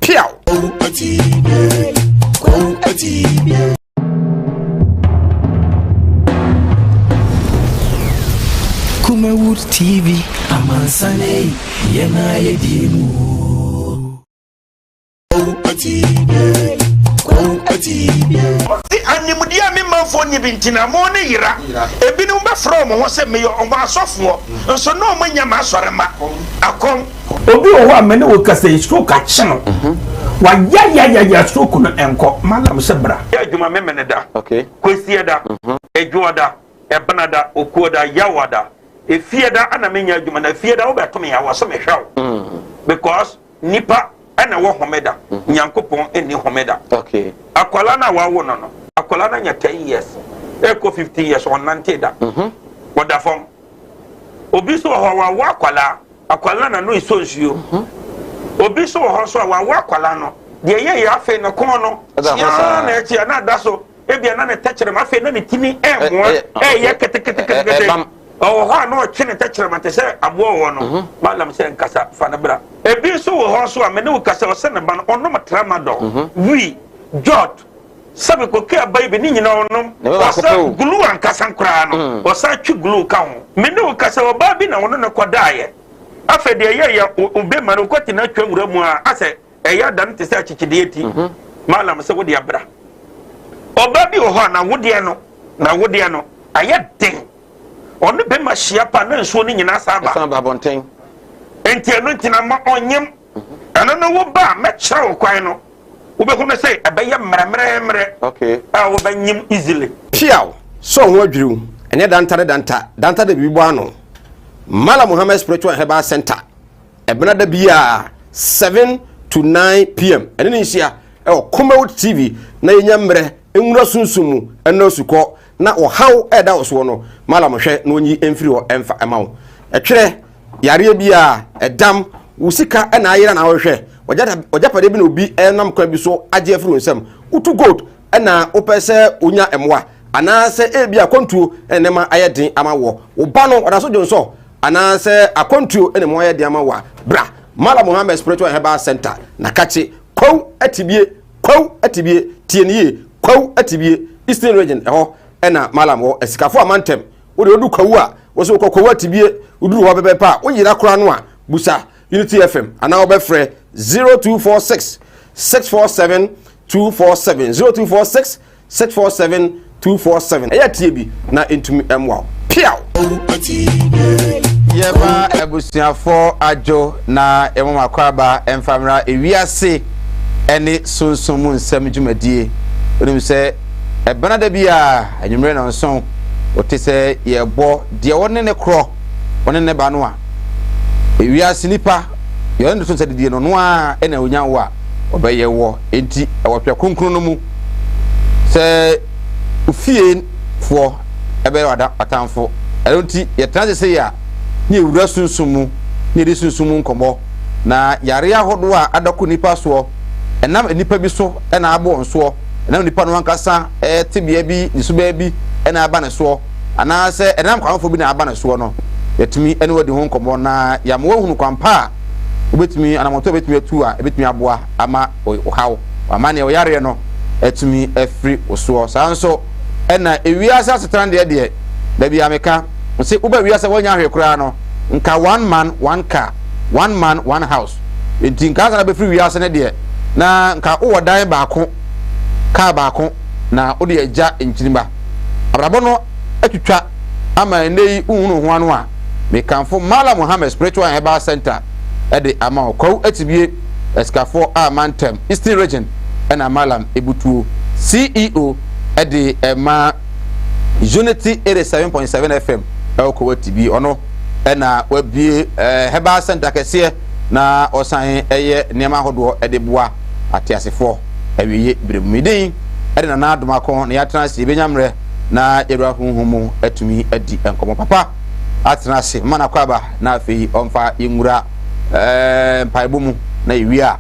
Piaw! Kumawood TV, amansane, yɛn a yɛdi mu. Ɔse animdeɛ a me manfoɔ nni bi nti na mo ne yera. Ebinom bɛfrɛ wɔn ho sɛ meyɛ wɔn asɔfoɔ, nso na wɔn nyɛ m'asɔremma. Akɔm. Obi wɔ hɔ a me ne wo kasa yi stroke akye no. Wayayayaya stroke no ɛnkɔ. Mallam sɛ bra. Yɛ adwuma Memeneda, Kwasiada, Adwoada, Ɛbenada, Okuoda, Yawada, Efiada ana menyɛ adwuma na Efiada wobɛto me a wɔ sɛ mehwɛ wo because Nipa na ɛwɔ homeda, Nyankopɔn nni homeda. Akwadaa no a wawo no no, akwadaa no anya 10 years, ɛkɔ 15 years, ɔnnante da. Ɔda fam. Obi nso wɔ hɔ a wawo akwadaa, akwadaa no n'ano esɔ nsuo. Obi nso wɔ hɔ nso a wawo akwadaa no, deɛ ɛyɛ yɛ afei ne kɔn no, kyeaa na ɛkyea na ada so. Ebia na ne tɛkyerɛma afei na ne tini ɛɛmoa ɛɛyɛ keteketekete. Ɔwɔ hɔ a na ɔtwe ne tɛkyerɛma te sɛ aboa ɔwɔ no. Mhm. Malam sɛ nkasa fa no bra. Ebi nso wɔ hɔ nso a me ne wo kasa ɔsɛ ne ba no ɔnom tramadol, mhm. wii, jot, sɛbi koke aba yi bi ne nyinaa ɔnom. Ɔsɛ glue ankasa koraa no mm. ɔsan twe glue ka ho. Me ne wo kasa ɔbaa bi na ɔno ne kɔdaeɛ. Afei deɛ ɛyɛ yɛ obema no kɔte na atwa wura mu a asɛ Ɛyɛ ada no te sɛ akyekyedeɛ ti. Malam sɛ wode abra. Ɔbaa bi wɔ hɔ a n'awodeɛ no n'awodeɛ no ayɛ den. Ɔne bɛma hyia pa na nsuo no nyinaa san ba. Ɛsan ba abɔnten. Nti ɛno nti na ma ɔnyem. Ɛno no wo ba a mɛkyerɛ wo kwan no wobɛhu no sɛ ɛbɛyɛ mmerɛmmerɛmmerɛ Okay. a wobɛnyem easily. Piaw! Sɛ wo ho adwiriw, ɛnyɛ danta ne danta, danta de biribi bɔ ano. Malam Muhammad Spiritual and Herbal Center. Ɛbena da biara 7 to 9 pm ɛne ne nhyia ɛwɔ Kumawood TV na yɛnya mmerɛ nwura sunsum mu ɛnɔ asukɔ na ɔhaw ɛda wo soɔ no malam hwɛ na ɔnyi mfiri hɔ ɛmfa ɛma wo ɛtwerɛ yareɛ biara ɛdam wo sika ɛna ayera na wohwɛ ɔgyapadeɛ bi na obi ɛnam kwan bi so agye afiri wo nsam wotu gold ɛna wopɛ sɛ wonya mmoa anaasɛ ebi akwantuo ɛna nneɛma ayɛ den ama wɔ wo ba no ɔda so dwonsɔ Anaasɛ akwantuo na mu ayɛ den ama wo a, bra Mallam Muhammad Spiritual and Herbal Center, Nakakye, Kwawu Atibie, Kwawu Atibie, tie no yie, Kwawu Atibie, Eastern Region, ɛhɔ na Mallam wɔ, Asikafo Amantam. Wo deɛ wodu Kwawu a, wo sɛ wokɔ Kwawu Atibie, woduru hɔ pɛpɛɛpɛ a, woyera koraa no a, busa Unity FM anaa wobɛfrɛ 0246 647 247, 0246 647 247 ɛyɛ tie bi na ɛntumi mmoa wo piaw. Yɛma abusuafoɔ adwo na yɛma mo akwaaba mfa mmra ewiase ne sunsum mu nsɛm dwumadie. Wonim sɛ ɛbena da bi a anwummerɛ nnɔnson wote sɛ yɛbɔ deɛ wɔne ne korɔ wɔne ne ba no a ewiase nipa deɛ ɔne ne to nsa didie no ɔno ara na onya wo a ɔbɛyɛ wɔ Enti ɛwɔ Twerɛ Kronkron no mu sɛ ofie foɔ ɛbɛyɛ w'atamfo. Ɛno nti yɛtena ase sei a ne yɛwura sunsum mu ne yɛdi sunsum mu nkɔmmɔ. Na yareɛ ahodoɔ a adɔko nnipa soɔ, ɛnam nnipa bi so na abɔ wɔn soɔ, ɛnam nnipa no ankasa tebea bi, ne suban bi na aba ne soɔ, anaasɛ ɛnam kwan foforɔ bi na aba ne soɔ no, yɛatumi ne wo adi ho nkɔmmɔ na yɛama woahunu kwan pa a wobɛtumi, anammɔntuo a wobɛtumi atu a ɛbɛtumi aboa ama wo haw, w'amanneɛ, wo yareɛ no atumi afiri wo soɔ. Saa nso ɛna ewiase asetena deɛ deɛ, da biara meka, mese woba wiase a woannya hwee koraa no, nka one man, one car, one man, one house. Enti nka ansa na wobɛfiri wiase no deɛ, na nka wowɔ dan baako, car baako, na wode agya nkyirimma. Abrabɔ no atwitwa ama ɛnnɛ yi wonhunu ho ano a, mekamfo Mallam Muhammad Spiritual and Herbal Center de ama wo. Kwawu Atibie. Asikafoɔ a mantam, Eastern Region, ɛna Mallam Ebutuo, CEO, de ɛma Unity 87.7 FM ɛwɔ Kowati bi. Ɔno ɛna wabie ɛɛ herbal center kɛseɛ na ɔsan ɛyɛ nneɛma ahodoɔ ɛde boa ateasefoɔ awieɛ berɛ mu. Me din ɛde Nana Adomako na yɛatena ase yɛbɛnya mmerɛ na yɛwura honhom mu atumi adi nkɔmmɔ papa atena ase mma no akwaaba na afei ɔmfa yɛnwura ɛɛ mpaebɔ mu na yɛwie a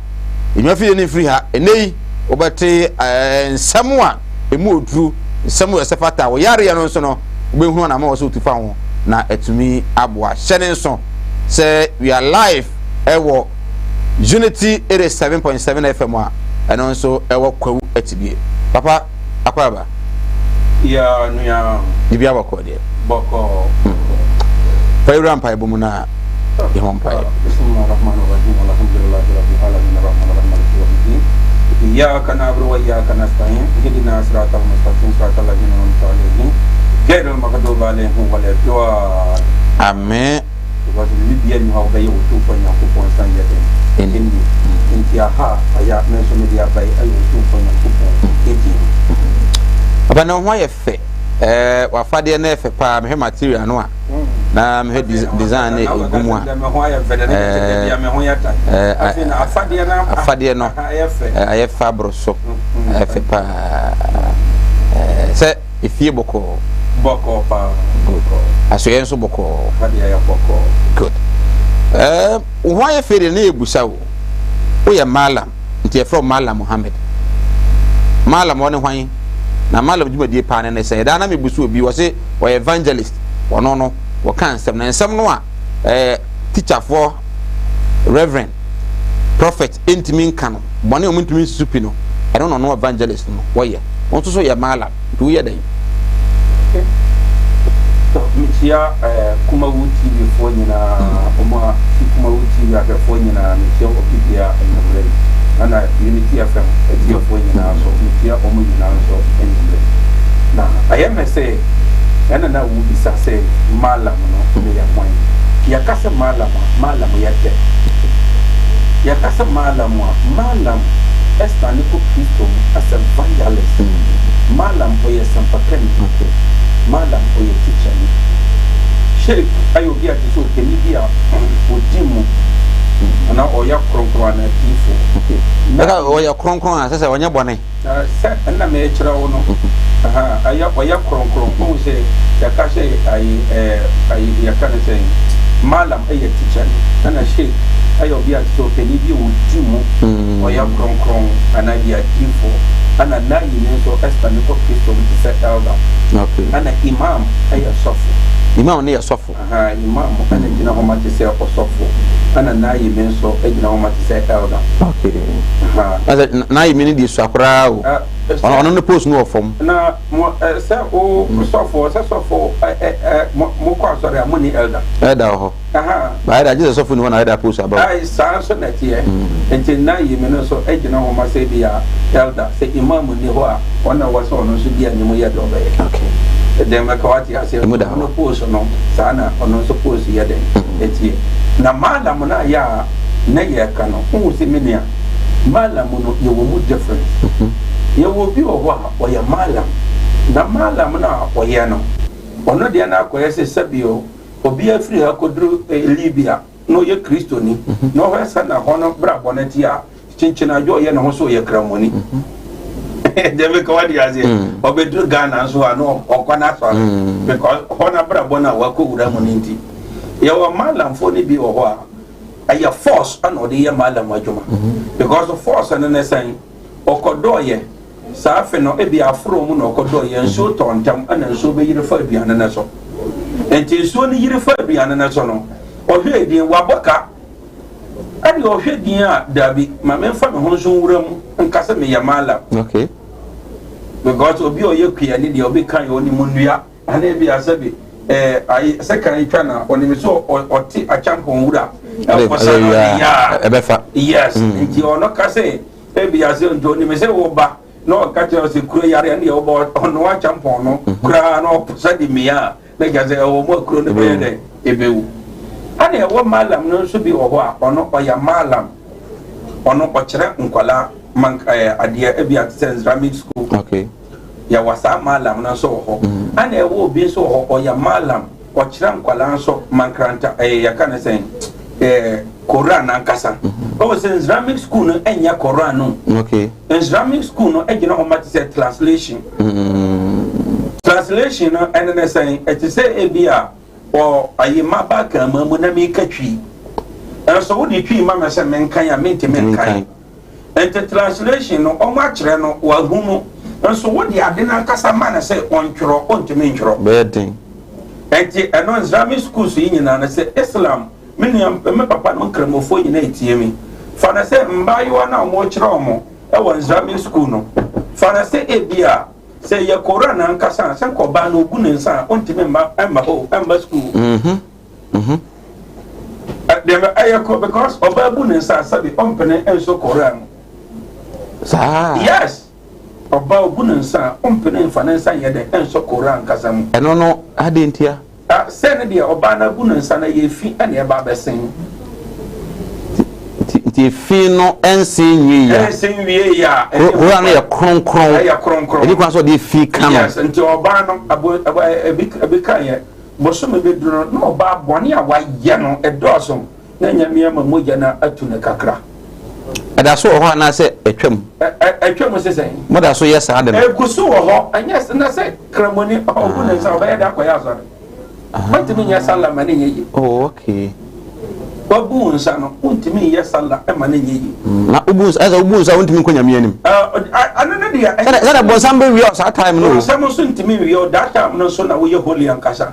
nnwa fie no mfiri ha ɛnɛ yi wobɛte ɛɛ nsɛm a ɛmu oduru nsɛm a ɛsɛ fata wo yareɛ no nso no wobɛhunu anamɔ wɔ sɛ wotu fa ho na atumi aboa hyɛ ne nso sɛ we are live ɛwɔ. Unity 87.7 FM a ɛno nso ɛwɔ Kwawu Atibie. Papa, akwaaba. Ya nua. Biribi abɔkɔ deɛ. Bɔkɔ. Fa yɛwura mpaebɔ mu na yɛho mpaeɛ. إياك نعبد وإياك نستعين اهدنا صراط المستقيم صراط الذين أنعمت عليهم غير المغضوب عليهم ولا الضالين Amen. Because biribi biara nni hɔ a wobɛyɛ Otumfoɔ Nyankopɔn nsa nyɛ dɛn? Ɛnni. Enti aha a ɔyɛ a me nso mede aba yi ɛyɛ Otumfoɔ Nyankopɔn din. Papa ne ho ayɛ fɛ. Ɛɛ wafadeɛ no yɛ fɛ paa. Mehwɛ material no a na mehwɛ design no egu mu a. Ɛɛ afadeɛ no ayɛ fɛ aboro so. Ɛyɛ fɛ paa. Ɛɛ sɛ. Efie bɔkɔɔ. Bɔkɔɔ paa. Good. Asoɛeɛ nso bɔkɔɔ. Ha deɛ ɛyɛ bɔkɔɔ. Good. Ɛɛ wo ho ayɛ fɛ deɛ ne yɛ busa wo. Woyɛ Mallam nti yɛfrɛ wo Mallam Muhammad. Mallam ɔne hwan? Na Mallam dwumadie paa ne ne sɛn? Daa na mebusa obi wɔse ɔyɛ evangelist. Ɔno no wɔka nsɛm na nsɛm no a ɛɛ teacherfoɔ, reverend, prophet ntumi nka no, bɔne a wɔntumi nsusu pi no, ɛno na ɔno evangelist no wɔyɛ. Wo nso so yɛ Mallam. Nti woyɛ dɛn? Okay. So mekyia eh, Kumawu TV foɔ nyinaa, wɔn a ti Kumawu TV ahwɛfoɔ nyinaa, mekyia obi bia anwummerɛ yi. Ɛna Unity FM atiefoɔ nyinaa nso, mekyia wɔn nyinaa nso anwummerɛ yi. Na ɛyɛ me sɛ, ɛna na wobisa sɛ Mallam no meyɛ hwan? Yɛka sɛ Mallam a, Mallam yɛ dɛ. Yɛka sɛ Mallam a, Mallam ɛsane kɔ Kristo mu as evangelist. Mallam ɔyɛ sɛmpakani. Mallam ɔyɛ tikyani. Sheik ayɛ obi a te sɛ ɔpanin bi a ɔdi mu anaa ɔyɛ kronkron anaa diifoɔ. Na ɔyɛ kronkron a sɛ sɛ ɔnyɛ bɔne. Sɛ ɛna merekyerɛ wo no, ɛyɛ ɔyɛ kronkron. Wohu sɛ yɛka sɛ ayi ɛɛ ayi yɛka no sɛn, Mallam yɛ tikyani ɛna Sheik yɛ obi a te sɛ ɔpanin bi a ɔdi mu, ɔyɛ kronkron anaa bi a diifoɔ. Ɛna Nayini nso ɛsane kɔ Kristo mu te sɛ elder. Ɛna Imam yɛ sɔfo. Imam no yɛ sɔfo. Ahaa, Imam na gyina hɔ ma te sɛ ɔsɔfo, ɛna Naayimi nso gyina hɔ ma te sɛ elder. Okay. Ahaa. Na sɛ Naayimi no deɛ sua koraa o. Ɛ, Ɔno sɛ. ɔno ne post no wɔ fam. Na mo, ɛ, sɛ o sɔfo, sɛ sɔfo, ɛ, ɛ, ɛ, mo, mokɔ asɔre a, monni elder. Elder wɔ hɔ. Ahaa. Ba elder, gye sɛ sɔfo ni hɔ na elder post aba o. Ae, saa nso na ɛteɛ. Nti Naayimi no nso gyina hɔ ma sɛ ebia elder, sɛ Imam nni hɔ a, ɔno na ɛwɔ sɛ ɔno nso di anim yɛ deɛ ɔbɛyɛ. Okay. Deɛ mɛka wate aseɛ. Emu da hɔ. Ɔno post no, saa na ɔno nso post yɛ dɛn ɛteɛ. Na Mallam no a yɛ a na yɛreka no, wohu sɛ me nua, Mallam no yɛwɔ mu difference. Yɛwɔ obi wɔ hɔ a ɔyɛ Mallam, na Mallam no a ɔyɛ no, ɔno deɛ no akɔyɛ sɛ sɛbio obi afiri ha kɔduru Libya na ɔyɛ Kristoni, na ɔhwɛ sɛ na hɔ no brabɔ no te a, Kyenkyen adwo ɔyɛ ne ho sɛ ɔyɛ kramoni. Deɛ meka wade aseɛ. Ɔbɛduru Ghana nso a na ɔkɔ n'asɔre. Because hɔ n'abrabɔ no a wakɔ wura mu no nti. Yɛwɔ malamfoɔ no bi wɔ hɔ a ɛyɛ force ɛna ɔde yɛ malam adwuma. Because force no ne sɛn ɔkɔdɔɔyɛ saa afe no ebi aforo mu na ɔkɔdɔɔyɛ nsuo tɔ ntɛm ɛna nsuo bɛyiri fa aduane no so. Nti nsuo no yiri fa aduane no so no ɔhwɛ edin wabɔ ka. Ɛdeɛ ɔhwɛ din a dabi ma memfa me ho nso nwura mu nka sɛ meyɛ malam. Okay. Because obi a ɔyɛ kuani deɛ obi kan yɛ ɔnim nnua ana ebi asɛ bi ɛɛ ayi sɛ kan twa na ɔnim so ɔte akyampɔn wura ɛkɔsa na ɔde yɛ a ɛbɛfa. Yes nti ɔno ka sɛ ebi asɛ nti ɔnim sɛ wɔba na ɔka kyerɛ sɛ kuro yare ɛne deɛ wɔba ɔno akyampɔn no koraa na ɔposa de mia a. Na kyerɛ sɛ ɛwɔ mu a kuro no bɛyɛ dɛn? Ɛbɛwu. Ɛna ɛwɔ Mallam no nso bi wɔ hɔ a ɔno ɔyɛ Mallam. Ɔno ɔkyerɛ nkwadaa man ɛɛ adeɛ ebi a te sɛ Islamic school. Okay. Yɛwɔ saa Mallam no nso wɔ hɔ. Ɛna ɛwɔ obi nso wɔ hɔ ɔyɛ Mallam ɔkyerɛ nkwadaa nso mankranta ɛɛ yɛka ne sɛn ɛɛ Koran ankasa. Ɔwɔ sɛ Islamic school no ɛnyɛ Koran no. Okay. Islamic school no gyina hɔ ma te sɛ translation. Translation no ɛne ne sɛn? Ɛte sɛ ebi a wɔ ayi maba kanma mu na meka twi. Ɛnso wode twi ma me sɛ menkan a mentumi nkan. Nti translation no wɔn akyerɛ no wahunu. Nso wode ade no ankasa ma no sɛ ɔntwerɛ ɔntumi ntwerɛ. Bɛyɛ den. Nti ɛno Islamic schools yi nyinaa no sɛ Islam Me nua, me papa nom nkramofoɔ nyinaa etie me. Fa no sɛ mmaayewa no a wɔrekyerɛ wɔn wɔ Islamic school no, fa no sɛ ebia sɛ ɛyɛ Koran ankasa a, sɛ nka ɔbaa no ogu ne nsa a, ɔntumi mma mma hɔ mma school. Mhm. Mhm. Deɛ ɛyɛ kɔ because ɔbaa bu ne nsa a sɛbi ɔmpene nso Koran mu. Saa. Yes. Ɔbaa obu ne nsa a ɔmpene nfa ne nsa nyɛ dɛ nsɔ Koran ankasa mu. Ɛno no adeɛ ntia? Ah, sɛ ne deɛ ɔbaa no abu ne nsa no ɛyɛ efi ɛna ɛba abɛsen. Nti nti efi no ɛnsen nwie ya. Ɛnsen nwie ya. Koran no yɛ kronkron. Ɛyɛ kronkron. Ɛni kwan sɛ ɔde efi ka no. Yes, nti ɔbaa no abo abo ebi ebi ka yɛ bosome bɛduru no na ɔbaa bɔne a wayɛ no ɛdɔɔso. Na Nyame ama mogya no atu no kakra. Ɛda so wɔ hɔ anaasɛ atwam? Atwam sɛ sɛn? Moda so yɛ saa de no? Egu so wɔ hɔ. Ɛnyɛ na sɛ kramoni ɔbu ne nsa ɔbɛyɛ de akɔyɛ asɔre. Ɔntumi nyɛ sala ma ne nyɛ yie. Oh, okay. Wabu wo nsa no, wontumi nyɛ sala ma ne nyɛ yie. Mm, na wobu nsa, ɛsɛ wobu nsa wontumi nkɔ Nyame anim. Ɛno no deɛ. Sɛdeɛ bɔnsam bɛwia wo saa time no. Bɔnsam nso ntumi nwia wo that time no nso na woyɛ holy ankasa.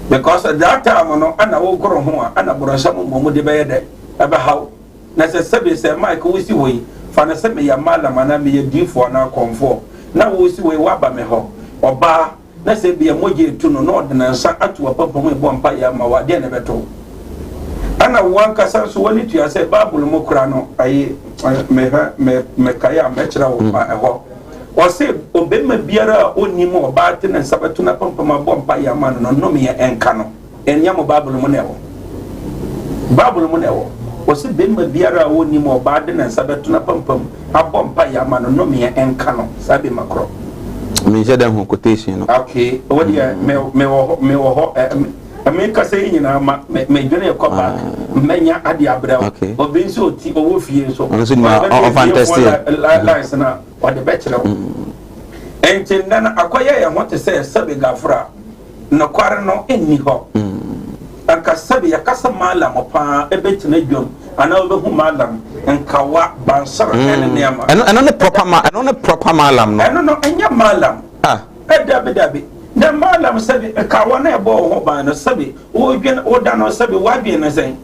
Because that time no ana wogoro ho a ana borɔnsam mmom de bɛyɛ dɛ ɛbɛhaw na sɛ sɛbe sɛ Mike wosi hɔ yi fa no sɛ meyɛ mallam anaa meyɛ diifoɔ anaa kɔmfoɔ na wosi hɔ yi woaba me hɔ ɔbaa na sɛ ebia mogya etu no na ɔde ne nsa ato w'apampam rebɔ mpaeɛ ama wo a deɛ na ɛbɛto wo ɛna wo ankasa nso w'ani tua sɛ Bible mu kora no ayi mehwɛ mekae a mɛkyerɛ wo ɛhɔ Ɔse ɔbarima biara a ɔnnim ɔbaa de ne nsa bɛto n'apampam abɔ mpaeɛ ama no no, nnomeɛ nka no. Ɛnyɛ mo Bible mu na ɛwɔ. Bible mu na ɛwɔ. Ɔse barima biara a ɔnnim ɔbaa de ne nsa bɛto n'apampam abɔ mpaeɛ ama no, nnomeɛ nka no. Saa barima korɔ. Menhyɛ da hu quotation no. Okay, wo deɛ me me wɔ hɔ me wɔ hɔ ɛ me kasa yi nyinaa ma me me dwene kɔ back ah. mɛnya ade abrɛ wo. Obi nso ɔti ɔwɔ fie nso. Ɔno nso nim a ɔfa ntɛste. Lines na. Ɔde bɛkyerɛ wo. Enti nnɛ no, akɔyɛ yɛn ho te sɛ sɛbe gafra. Nokware no nni hɔ. Anka sɛbe yɛka sɛ Mallam paa bɛtena dwam anaa wobɛhu Mallam, nkawa, bansere ne nneɛma. Ɛno ɛno ne proper ma ɛno ne proper Mallam no. Ɛno no ɛnyɛ Mallam. Ah. Dabi dabi. Na Mallam sɛbe nkawa no a ɛbɔ wo ho ban no sɛbe wodwen woda no sɛbe w'adwen ne sɛn?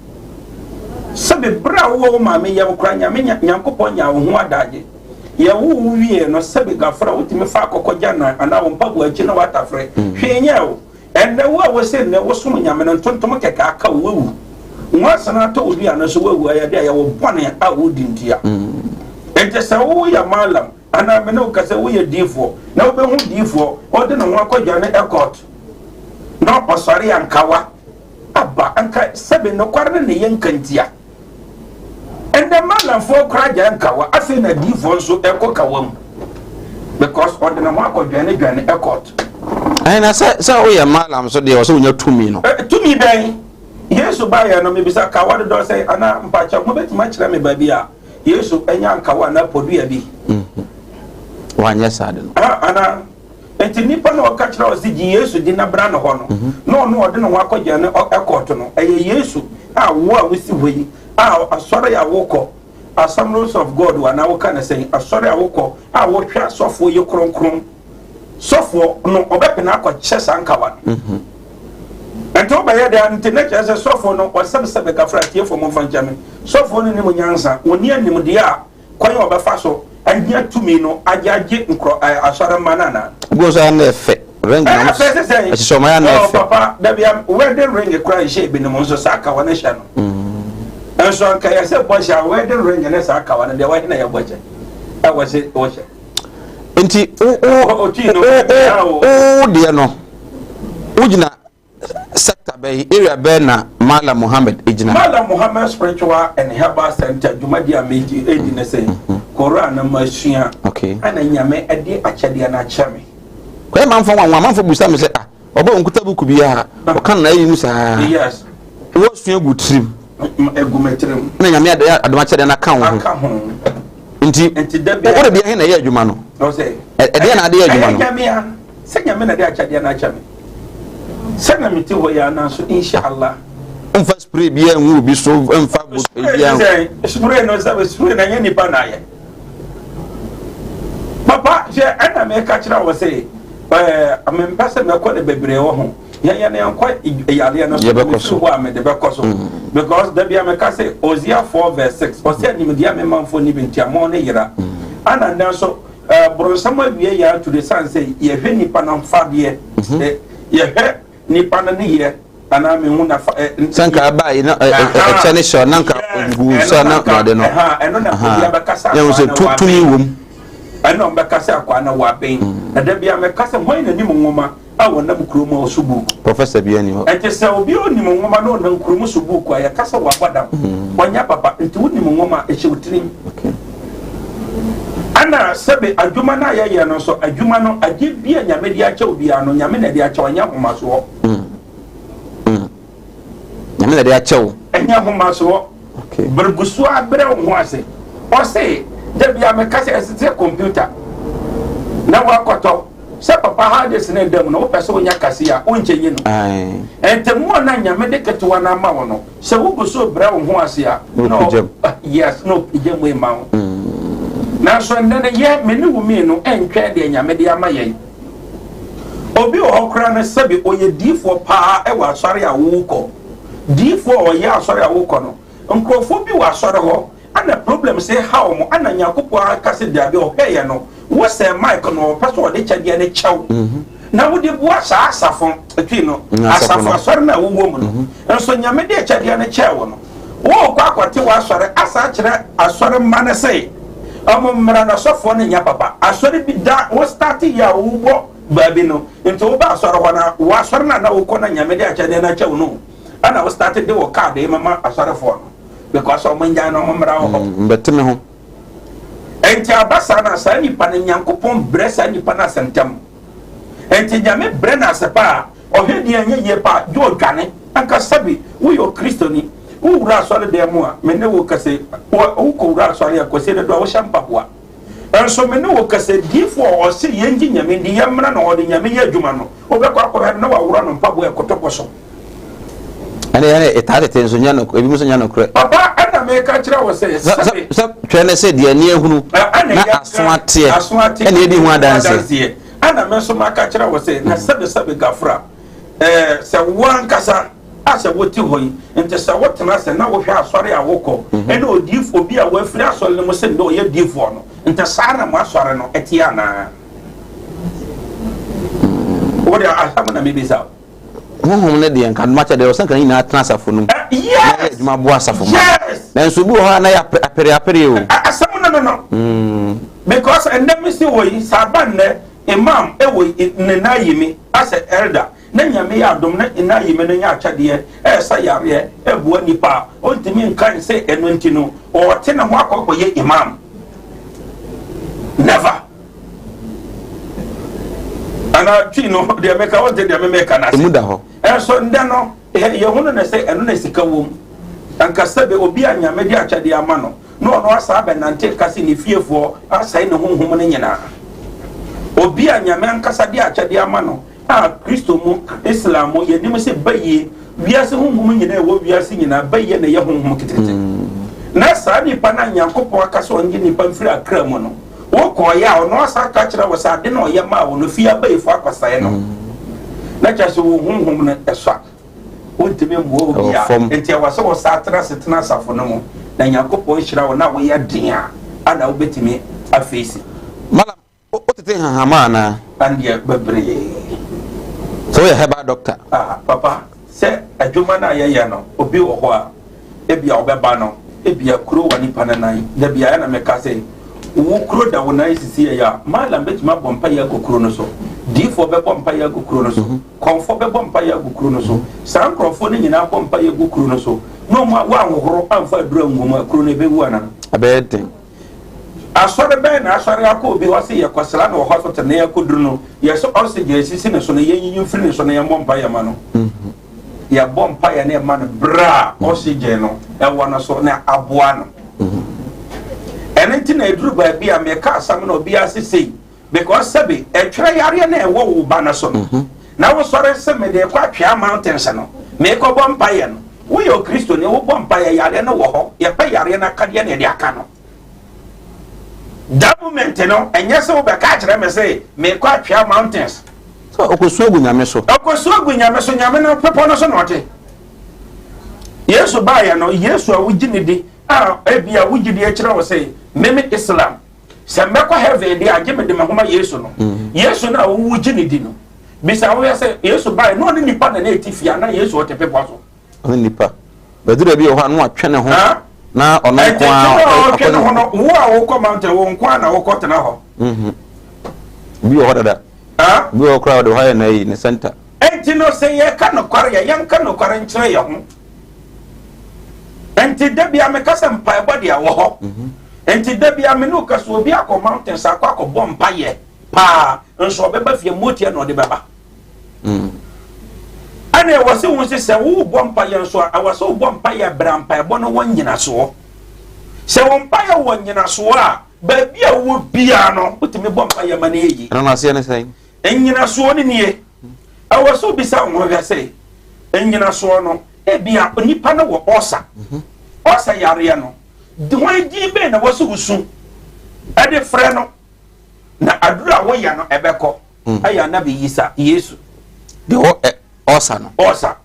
Sɛbe bere a wowɔ wo maame yam koraa Nyame Nyankopɔn nyaa wo ho adagye. Yɛwoo wo wiee no, sɛbe gafra, wotumi faa kɔkɔgya nan anaa wo mpaboa akyi na woatafere. Hwee nyɛɛ wo. Ɛnnɛ, wo a wose nnɛ wosom Nyame no, ntontom kɛkɛ aka wo, woawu. Nwansena atɔ wo dua no so, woawu. Ɛyɛ dɛ, ɛyɛ wo bɔne a wodi ntia. Enti sɛ woyɛ Mallam, anaa me ne wo kasa, woyɛ diifoɔ, na wobɛhu diifoɔ, ɔde ne ho akɔdwane ɛkɔɔt, na ɔsɔre a nkawa aba, anka sɛbe nokware no na ɛyɛ nkantia. Ɛnɛ malamfoɔ koraa gyae nkawa afei na adiifoɔ nso ɛkɔ kawa mu because ɔde ne ho akɔ dwane dwane ɛkɔt. Ɛn na sɛ sɛ woyɛ malam so deɛ ɔsɛ wonya tumi no. Tumi bɛn? Yesu baeɛ no mebisa kawa dodɔ sɛ anaa mpakyɛ mobɛtumi akyerɛ me baabi a Yesu anya nkawa anaa podua bi? Mhm. Wanyɛ saa de no. Anaa Enti nipa no a ɔka kyerɛ wo sɛ gye Yesu di na bra ne hɔ no, na ɔno ɔde ne ho akɔgya ne ɛkɔɔto no, ɛyɛ Yesu a wo a wosi hɔ yi a asɔre a wokɔ, Assemblies of God anaa woka ne sɛn, asɔre a wokɔ a wohwɛ asɔfoɔ yi kronkron, sɔfoɔ no ɔbɛpene akɔkyɛ saa nkawa no. Nti wobɛyɛ dɛn? Nti na kyerɛ sɛ sɔfoɔ no ɔsɛbsɛbɛ kafra atiefoɔ momfa nkyɛ me. Sɔfoɔ no nim nyansa, ɔnni animdeɛ a Kwan a ɔbɛfa so anya tumi no agye agye nkurɔ ɛɛ asɔremma no anaa? Ebi wɔ nso a na ɛfɛ ring na Ɛyɛ fɛ sɛ sɛn? ɛhyehyɛ wɔn ayɛ na Oh ɛfɛ. papa dabi a wedding ring koraa nhyɛ ebinom nso saa kawa no hyɛ no. Nso anka yɛ sɛ bɔhyɛ a wedding ring ne saa kawa no deɛ wɔhe na yɛ bɔhyɛ ɛwɔ se wɔhyɛ. Nti wo wo Ɔtwi no wo ɛbea o. wo deɛ no wogyina Sector bɛn, area bɛn na Mallam Muhammad gyina? Mallam Muhammad Spiritual and Herbal Center dwumadi a medi edi ne sɛ Koran no masua ɛna Nyame ɛde akyɛdeɛ no akyɛ me. Kɔyɛ manfo nwanwa, amanfo bisa me sɛ ah ɔbɔ nkuta buku biara ɔka no na ayi mu saa. Yes. Wɔsua gu tirim. Egu me tirim. Na Nyame ade adom akyɛdeɛ no aka wo ho. Aka ho. Nti, Nti da biara. wode deɛ he na ɛyɛ adwuma no? Ɔsɛ. Ɛdeɛ na ade yɛ adwuma no? Ɛyɛ Nyame a. Sɛ Nyame na de akyɛdeɛ no akyɛ me sɛnea mete hɔ yi ara nanso insha Allah. Nfa spray biara ngu obi so nfa biara. Spray no sɛ spray no sɛ spray na nyɛ nipa na ayɛ. Papa hwɛ ɛna meka kyerɛ wɔ sɛ ɛɛ mempɛ sɛ mɛkɔ ne bebree wɔ ho. Yɛn yɛn yɛnkɔ yareɛ no so. Yɛbɛkɔ so. Mefiri hɔ a mede bɛkɔ so. Because da bi a meka sɛ Hosea 4 verse 6 ɔsɛ animdeɛ a me manfoɔ nni bi nti amɔn ne yera. Ana nnɛ nso boronsam awie yɛn ato de sane sɛ yɛhwɛ nipa no mfadeɛ. Yɛhwɛ nipa no ne yɛ anaa mehu na fa. Sɛ nka ɛbaa yi na ɛkyɛ ne hyɛ na nka gu nsa na ade no. Ɛno na obi abɛkasa Yɛn sɛ tumi wom. Ɛna ɔbɛka sɛ akwaa na waben. Na da bi a mɛka sɛ hwan na nim nwoma a wɔnam kurom a ɔso buuku. Professor bi ani hɔ. Ɛnti sɛ obi a ɔnim nwoma na ɔnam kurom so buuku a yɛka sɛ wabɔ dam. Ɔnyɛ papa. Nti wonim nwoma a ɛhyɛ wo tirim. Ɛna sɛbe adwuma no a yɛyɛ no nso adwuma no adeɛ bi a Nyame de akyɛ wo biara no Nyame na ɛde akyɛ wo ɛnyɛ ahomasoɔ. Nyame na ɛde akyɛ wo. Ɛnyɛ ahomasoɔ. Beregu so ara brɛ wo ho ase. Ɔse da bia meka sɛ ɛsɛ sɛ computer na wakɔtɔ sɛ papa hard disk no ɛda mu no wopɛ sɛ wonya kɛse a wonkyɛnyi no. Ɛntɛmu a na Nyame de ketewa no ama wo no sɛ wogu so brɛ wo ho ase a na yes na ɔpagya mu ma wo. Nanso ɛnnɛ no yɛ me ne wo mmienu ɛntwɛn deɛ Nyame de ama yɛn. Obi wɔ hɔ koraa no sɛbi ɔyɛ diifoɔ paa wɔ asɔre a wokɔ. Diifoɔ a ɔyɛ asɔre a wokɔ no, nkurɔfoɔ bi wɔ asɔre hɔ ana problems ha wɔn ana Nyankopɔn aka sɛ daabi ɔhwɛeɛ no wo sɛ mic no ɔpɛ sɛ ɔde kyɛdeɛ no kyɛ wo na wode boa saa asafo twi no asafo asɔre no a wowɔ mu no nso Nyame de kyɛdeɛ no kyɛɛ wo no wokɔ akɔte w'asɔre asa akyerɛ asɔre mma no sɛ ɔmo mmra no asɔfoɔ no nyɛ papa asɔre bi da wo start yɛ a wobɔ baabi no nti woba asɔre hɔ na w'asɔre no a na wokɔ na Nyame de akyɛdeɛ no akyɛ wo no ɛna wo start de wo card mama asɔrefoɔ no because ɔmo ngyae no ɔmo mmra wɔ hɔ. Mbɛte me ho. Nti aba saa na saa nipa no Nyankopɔn brɛ saa nipa no ase ntɛm. Nti Nyame brɛ no ase paa ɔhwɛ deɛ ɛnyɛ yie paa gye ɔdwane. Anka sɛbi woyɛ Okristoni wowura asɔre dan mu a me ne wo kɛse wokɔ wura asɔre a kɔsie dodoɔ a wohyɛ mpaboa. Nso me ne wo kasa, diyifo a ɔse yɛngye Nyame ndi, yɛmmra na ɔde Nyame yɛ adwuma no, wobɛkɔ akɔhwɛ no na waworɔ no mpaboa ɛkoto po so. Ɛne ɛne ɛtaa tete nso nyɛ no ebi nso nyɛ nokorɛ. Papa ɛna meka kyerɛ wo sɛ sɛbe. Sɛ twɛ ne sɛ deɛ ani ahunu na aso ateɛ ɛna edi ho adanseɛ. Ɛna me nso maka kyerɛ wo sɛ na sɛbe sɛbe gafra ɛɛ sɛ wo ankasa. A sɛ wote hɔ yi, nti sɛ wotena ase na wohwɛ asɔre a wokɔ ne odiyifoɔ bi a wafiri asɔre no mu sɛ nnɛ ɔyɛ diyifoɔ no, nti saa na mo asɔre no teɛ anaa? Wo deɛ asɛm na mebisa wo. Honhom no deɛ nka adomakyɛ deɛ ɔsɛ nka ne nyinaa tena asafo no mu. Yes. Na yɛ adwuma boa asafo ma. Yes. Nanso obi wɔ hɔ a na yɛ apere apere o. Asɛm no no no. Because ɛnnɛ mesi wɔ yi, sɛ aba nnɛ, imam ɛwɔ ne nan yi mi asɛ elder. Na Nyame yɛ adom na Nayime no nya akyɛdeɛ ɛɛsa yareɛ ɛɛboa nnipa a, ɔntumi nka nsɛ ɛno nti no ɔɔte ne ho akɔ akɔyɛ Imam. Never! Anaa twi no deɛ meka wonte deɛ me meka no ase. Emu da hɔ. Ɛnso ndɛ no yɛhunu no sɛ ɛno na sika wom. Anka sɛbe obi a Nyame de akyɛdeɛ ama no na ɔno asan abɛnante ka se ne fiefoɔ asɛe ne honhom no nyinaa. Obi a Nyame ankasa de akyɛdeɛ ama no A Kristo mu, Islam mu, yɛnim sɛ bayie, wiase honhom nyinaa ɛwɔ wiase nyinaa, bayie na ɛyɛ honhom ketekete. Na saa nipa no a Nyankopɔn aka sɛ ɔngye nipa mfiri akra mu no, wokɔɔeɛ a, ɔno asan aka akyerɛ wo sɛ ade no a ɔyɛ maa wo no, fie abayifoɔ akɔsɛe no. Na kyerɛ sɛ wo honhom no ɛsua. Wontumi mmoa obi a, nti ɛwɔ sɛ wosan tena ase tena asafo no mu, na Nyankopɔn hyira wo na woyɛ den a, ana wobɛtumi afeesi. Malam, Wotete nhahama anaa? Ɛndeɛ bebree. Sɛ woyɛ herbal doctor. Ah papa, sɛ adwuma no a yɛyɛ no, obi wɔ hɔ a, ebia ɔbɛba no, ebia kuro wɔ nipa no nan. Da biara na meka sɛ, wo kuro da wo nan sisi yɛ a, mallam bɛtumi abɔ mpaeɛ agu kuro no so, diifoɔ bɛbɔ mpaeɛ agu kuro no so, kɔmfoɔ bɛbɔ mpaeɛ agu kuro no so. Saa nkurɔfoɔ no nyinaa bɔ mpaeɛ gu kuro no so, na wɔn wɔanhohoro amfa aduro angu mu a, kuro no ɛbɛwu anaa? Ɛbɛyɛ den. Asɔre bɛn na asɔre akɔ obi hɔ se yɛkɔsra no wɔ hospital na yɛkɔduru no yɛse oxygen esisi ne so no yɛnyiyi mfiri ne so na yɛmmɔ mpaeɛ ma no. Yɛbɔ mpaeɛ na yɛma no berɛ a oxygen no ɛwɔ no so na aboa no. Ɛno nti na ɛduru baabi a meka asɛm na obiara se sei because sɛbe ɛtwerɛ yareɛ na ɛwɔ wo ba no so no na wosɔre sɛ mede kɔ atwea mountains no mekɔbɔ mpaeɛ no woyɛ Okristoni wobɔ mpaeɛ yareɛ no wɔ hɔ yɛpɛ yareɛ no akadeɛ na yɛde aka no. That moment no, ɛnyɛ sɛ wobɛka akyerɛ me sɛ mekɔ Atwea Mountains. Sɛ ɔkɔsu agu Nyame so. Ɔkɔsu agu Nyame so, Nyame no bepɔ no so na ɔte. Yesu baeɛ no, Yesu a wogye ne di a ebia wogye di akyerɛ wo sɛ meme Islam, sɛ mɛkɔ heaven deɛ agye mede me ho ma Yesu no. Yesu no a wogye ne di no, bisa wo yɛ sɛ Yesu baeɛ na ɔne nipa na na ɛte fie anaa Yesu ɔte bepɔ so? Ɔne nipa. Bɛduru baabi wɔ hɔ a na watwe ne ho na ɔno nko ara ɔtwe ne ho no, wo a wokɔ mountain wo nko ara na wokɔ tena hɔ. Mhm. Bi wɔ hɔ dada. Bi wɔ hɔ koraa ɔde hɔ ayɛ n'ayi ne center. Enti no sɛ yɛka nokware yɛ yɛnka nokware nkyerɛ yɛn ho. Enti da bia meka sɛ mpaebɔ deɛ wɔ hɔ. Mhm. Enti da bia me ne wo ka sɛ obi akɔ mountains akɔ akɔbɔ mpaeɛ paa nso ɔbɛba fie motia na ɔde bɛba. Mm. Ɛna ɛwɔ sɛ wohu sɛ sɛ wobɔ mpaeɛ nso a, ɛwɔ sɛ wobɔ mpaeɛ berɛ a mpaebɔ no wɔ nnyinasoɔ. Sɛ wo mpaeɛ wɔ nnyinasoɔ a, baabi a wowɔ biara no, wotumi bɔ mpaeɛ ma no yɛ yie. Ɛno no aseɛ ne sɛn? Nnyinasoɔ no nie. Ɛwɔ sɛ wobisa wo ho hwɛ sɛ, nnyinasoɔ no, ebia onipa no wɔ ɔsa. Mhm. Ɔsa yareɛ no, hwan din bɛn na ɛwɔ sɛ wosu ɛde frɛ no na aduru a woyɛ no ɛbɛkɔ? Mm. Ɛyɛ anabi Yisa, Yesu. Deɛ ɔ ɛ ɔsa no. Ɔsa.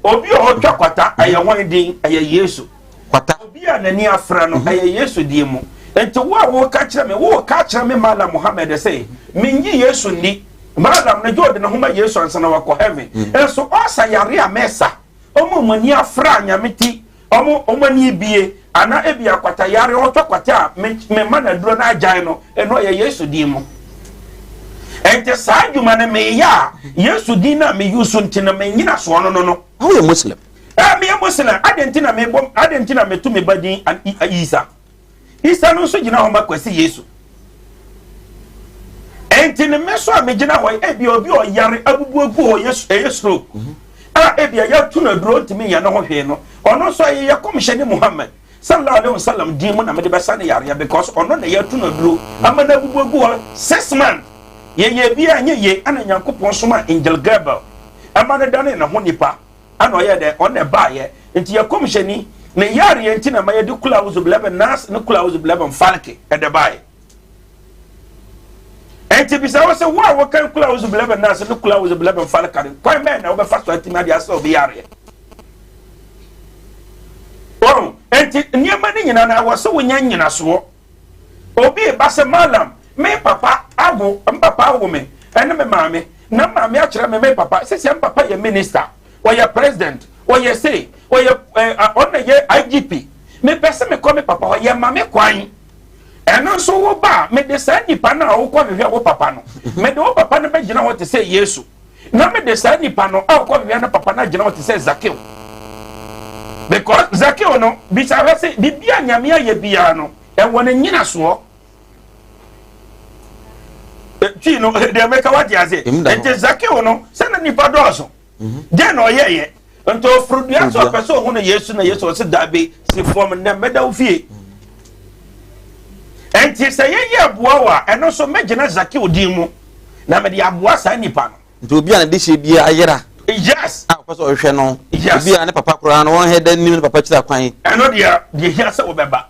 Obi a ɔtwa kwata ɛyɛ hwan din? Ɛyɛ Yesu. Kwata. Obi a n'ani afra no ɛyɛ Yesu din mu. Nti wo a woka kyerɛ me, woka kyerɛ me Malam Muhammad sɛ menyi Yesu nni. Malam no gye ɔde ne ho ma Yesu ansa na wakɔ heaven. Nso ɔsa yare a mɛsa. Ɔmo a ɔmo ani afra Nyame ti, ɔmo ɔmo ani ebie, anaa ebia kwata yare, ɔtɔ kwata a me me ma no aduro na agyae no, ɛno ɛyɛ Yesu din mu. Ɛnti saa adwuma no meyɛ a, Yesu din no a me use nti no me nyinasoɔ no no no. Na woyɛ Muslim? Ɛɛ meyɛ Muslim, adɛn nti na mebɔ, adɛn nti na meto me ba din Isa? Isa no nso gyina hɔ ma Kwasi Yesu. Enti ne me so a megyina hɔ yi, ebia obi a ɔyare abubu agu hɔ yɛ ɛyɛ stroke mhm. a ebia yɛatu no aduro ntumi nyɛ ne ho hwee no, ɔno nso ɛyɛ yɛ kɔmhyɛni Muhammad sallallahu alaihi wasallam din mu na mede bɛsa ne yareɛ because ɔno na yɛatu no aduro ama no abubu agu hɔ 6 months yɛyɛ bi a nyɛ ye ɛna Nyankopɔn soma Angel Gabriel ɛma no dane ne ho nipa. Ɛna ɔyɛɛ dɛn? Ɔno na ɛbaeɛ. Nti yɛ kɔmhyɛni ne yareɛ nti na ma yɛde kul auzu bilabin nas ne kul auzu bilabin falki ɛde baeɛ. Nti bisa wo sɛ wo a wokan kul auzu bilabin nas ne kul auzu bilabin falki no kwan bɛn na wobɛfa so atumi ade asɛ obi yareɛ? Wɔn nti nneɛma no nyinaa na ɛwɔ sɛ wonya nnyinasoɔ. Obi reba sɛ, Mallam, me papa awo, me papa awo me, ɛne me maame, na maame akyerɛ me me papa, sisi me papa yɛ minister, ɔyɛ president, ɔyɛ sei, ɔyɛ ɛɛ ɔno yɛ IGP. Mepɛ sɛ mekɔ me papa hɔ, yɛ ma me kwan. Ɛno nso wo ba a, mede saa nipa no a wokɔ hwehwɛ wo papa no, mede wo papa no bɛgyina hɔ te sɛ Yesu. Na mede saa nipa no a wokɔ hwehwɛ no papa no agyina hɔ te sɛ Zakeo. Because Zakeo no, bisa hwɛ sɛ biribi a Nyame ayɛ biara no, ɛwɔ ne nyinasoɔ. Twi no, deɛ meka wate ase. Nti Zakeo no, sɛ na nipa dɔɔso. Mhm. Deɛ na ɔyɛyɛ. Nti ɔforo dua sɛ ɔpɛ sɛ ɔhu no Yesu na Yesu ɔse dabi si fam nnɛ mɛda wo fie. Nti sɛ yɛyɛ aboa wo a, ɛno nso mɛgyina Zakeo din mu na mede aboa saa nipa no. Nti obi a ne dehyɛ bi ayera. Yes. A ɔpɛ sɛ ɔhwehwɛ no. Yes. Obi a ne papa koraa no wɔn hɛ dɛ nim ne papa kyerɛ kwan. Ɛno deɛ deɛ hia sɛ wɔbɛba.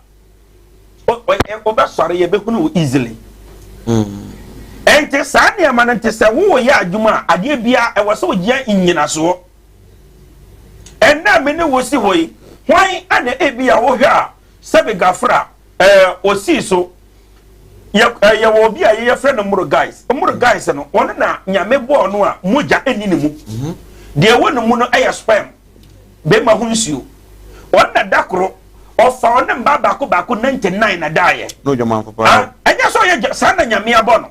Wobɛsɔre yɛbɛhunu wo easily. Nti saa nneɛma no nti sɛ woyɛ adwuma a adeɛ biara ɛwɔ sɛ wogyina nnyinasoɔ. Ɛnna me ne wo si hɔ yi, hwan ana ebi a wohwɛ a sɛbe gafra ɛɛ osii so yɛ ɛɛ yɛwɔ obi a yɛfrɛ no mmoro guys. Mmoro guys no ɔno na Nyame bɔɔ no a mogya ɛnni ne mu. Deɛ ɛwɔ ne mu no ɛyɛ sperm, bɛrima ho nsuo. Ɔno na da koro ɔfa ɔne mmaa baako baako 99 na daeɛ. Na odwamanfo paa. Ɛnyɛ sɛ ɔyɛ saa na Nyame abɔ no.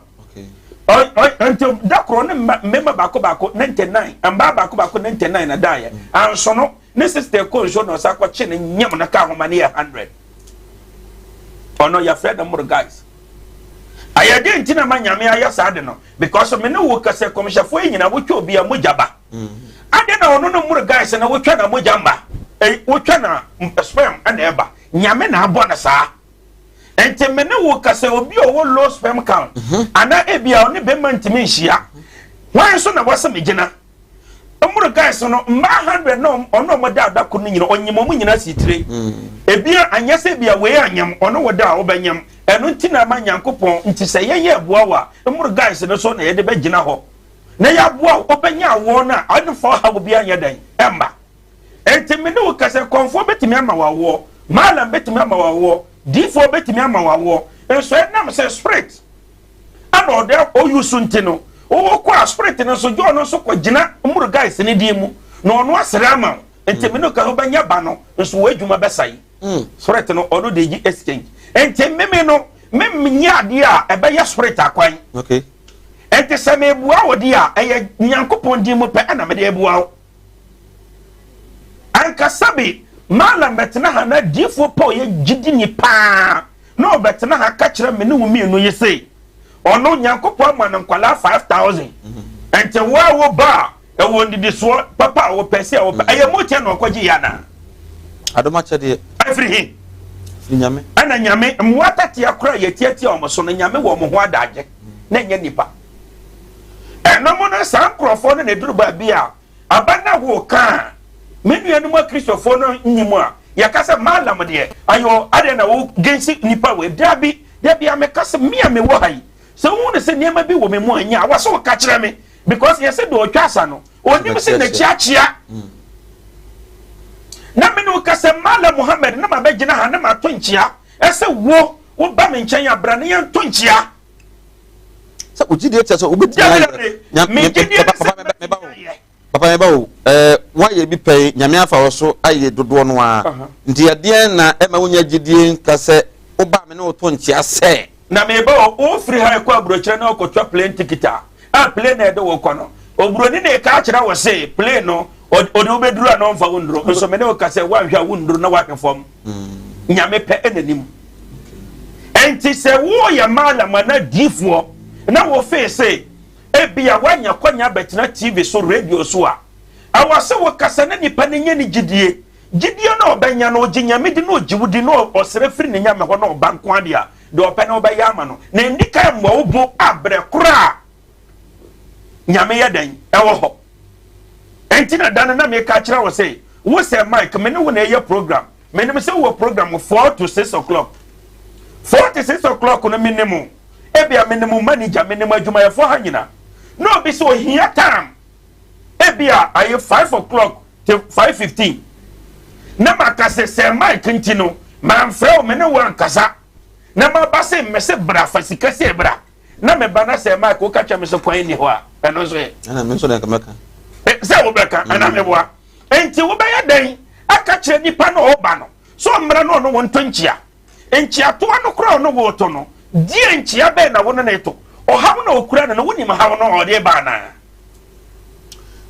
Nti da koro ne mmarima baako baako 99 mmaa baako baako 99 na daeɛ. Anso no ne sister kɔ nsuo na ɔsa kɔkye ne nyam no ka ahoma no yɛ 100. Ɔno yɛfrɛ no mmoro guys. Ayɛ den nti na ma Nyame ayɛ saa de no because me ne wo kasa kɔmhyɛfoɔ yi nyinaa wotwa obi a mogya ba. Adɛn na ɔno no mmoro guys na wotwa na mogya mma? Wotwa na sperm na ɛba. Nyame na abɔ no saa. Nti me ne wo kasa obi a ɔwɔ low sperm count anaa ebia ɔne bɛrima ntumi nhyia. Hwan so na wɔsɛ megyina? Mmoro guys no mmaa 100 na ɔno ɔmo da adako no nyina ɔnyim ɔmo nyina si tire. Ebia anyɛ sɛ ebia wei anyam ɔno wɔ da a wobɛnyam. Ɛno nti na ama Nyankopɔn nti sɛ yɛyɛ ɛboa wo a mmoro guys no so na yɛde bɛgyina hɔ. na yɛaboa wo, wobɛnya awoɔ no a, ɛmfa ɔhaw biara nyɛ dɛn? Ɛmma. Enti me ne wo kasa, kɔmfoɔ bɛtumi ama wo awoɔ, maalam bɛtumi ama wo awoɔ, diifoɔ bɛtumi ama wo awoɔ, nso ɛnam sɛ spirit ana ɔde oyu so nti no, wowɔ kɔ a spirit no nso gye ɔno nso kɔ gyina mmuru guys ne din mu na ɔno asrɛ ama wo. Enti me ne wo kasa, wobɛnya ba no, nso w'adwuma bɛsae. Mm. Spirit no ɔno de gye exchange. Enti meme no, menyɛ adeɛ a ɛbɛyɛ spirit akwan. Okay. Enti sɛ mebua wo deɛ a, ɛyɛ Nyankopɔn din mu pɛ ɛna mede abua wo. Anka sɛbe Malam bɛtena ha na diifoɔ pa ɔyɛ gyidini paa na ɔbɛtena ha ka kyerɛ me ne wo mmienu yi se ɔno Nyankopɔn ama no nkwadaa 5000 nti wo a wo ba a ɛwɔ nnidisoɔ papa a wopɛ sɛ wopɛ ɛyɛ motia na ɔkɔgye yɛ anaa? Adom akyɛdeɛ. Ɛfiri he? Firi Nyame. Ɛna Nyame mmoa tatea koraa yɛtiatia wɔn so no Nyame wɔ wɔn ho adagye na ɛnyɛ nipa. Ɛno mu no, saa nkurɔfoɔ no na ɛduru baabi a aba no a wɔka a me nuanom akristofoɔ no nni mu a yɛka sɛ Malam deɛ ayɔ adeɛ na wo gensi nipa wei. Dabi, dabi a meka sɛ me a mewɔ ha yi, sɛ wohu no sɛ nneɛma bi wɔ me mu a nyɛ a wɔ sɛ woka kyerɛ me because yɛsɛ deɛ ɔtwa asa no ɔnim sɛ n'akyi akyea. Na me ne wo ka sɛ Malam Muhammad na mabɛgyina ha na mato nkyea ɛsɛ wo woba me nkyɛn a bra na yɛnto nkyea. Sɛ o gyidie kyerɛ sɛ wobɛtumi ayɛ. Papa meba o, ɛɛ woayɛ bi pɛn, Nyame afa wo so ayɛ dodoɔ no ara. Nti ɛdeɛn na ɛma wonya gyidie nka sɛ woba a me ne wo to nkyea sɛ. Na meba o, wofiri ha rekɔ aburokyerɛ na wokɔtwa plane ticket a, a plane a ɛde wo kɔ no, oburoni na ɛka akyerɛ wo se plane no ɔde wo bɛduru a na ɔmfa wo nnuro, nso me ne wo ka sɛ woanhwɛ a wonnuru na woahwe fam. Nyame pɛ na nim. Enti sɛ woyɛ malam anaa diifoɔ na wofee se ebia woanya kwanya abɛtena TV so, radio so a, ɛwɔ sɛ wokasa na nipa no nya ne gyidie. Gyidie no a ɔbɛnya no, ɔgye Nyame di na ɔgye wo di na ɔsrɛ firi ne Nyame hɔ na ɔba nko ara deɛ a, deɛ ɔpɛ no wobɛyɛ ama no. Na ɛnni kan mmɔ wo bo abrɛ koraa. Nyame yɛ dɛn? Ɛwɔ hɔ. Ɛnti na da no na meka kyerɛ wo se, wo sɛ Mike, me ne wo na ɛyɛ program. Menim sɛ wowɔ program 4 to 6 o'clock. 4 to 6 o'clock no menim wo. Ebia menim wo manager, menim adwumayɛfoɔ ha nyina. Na obi sɛ ohia time, ebia ayɛ 5 o'clock to 5:15. Na maka sɛ sɛ Mike nti no, mamfrɛ wo, me ne wo ankasa. Na maba se mese bra fa sika sei bra. Na me ba na sɛ Mike woka kyerɛ me sɛ kwan nni hɔ a, ɛno nso ɛ? Ɛna me nso deɛ nka mɛka. Sɛ wobɛka ɛna meboa. Enti wobɛyɛ dɛn aka kyerɛ nipa no a ɔba no sɛ ɔmmra na ɔne wo nto nkyea? Nkyeatoa no koraa a ɔne wo reto no, deɛ nkyea bɛn na wo ne no reto? Ɔhaw na ɔkura no no, wonim haw no a ɔde reba anaa?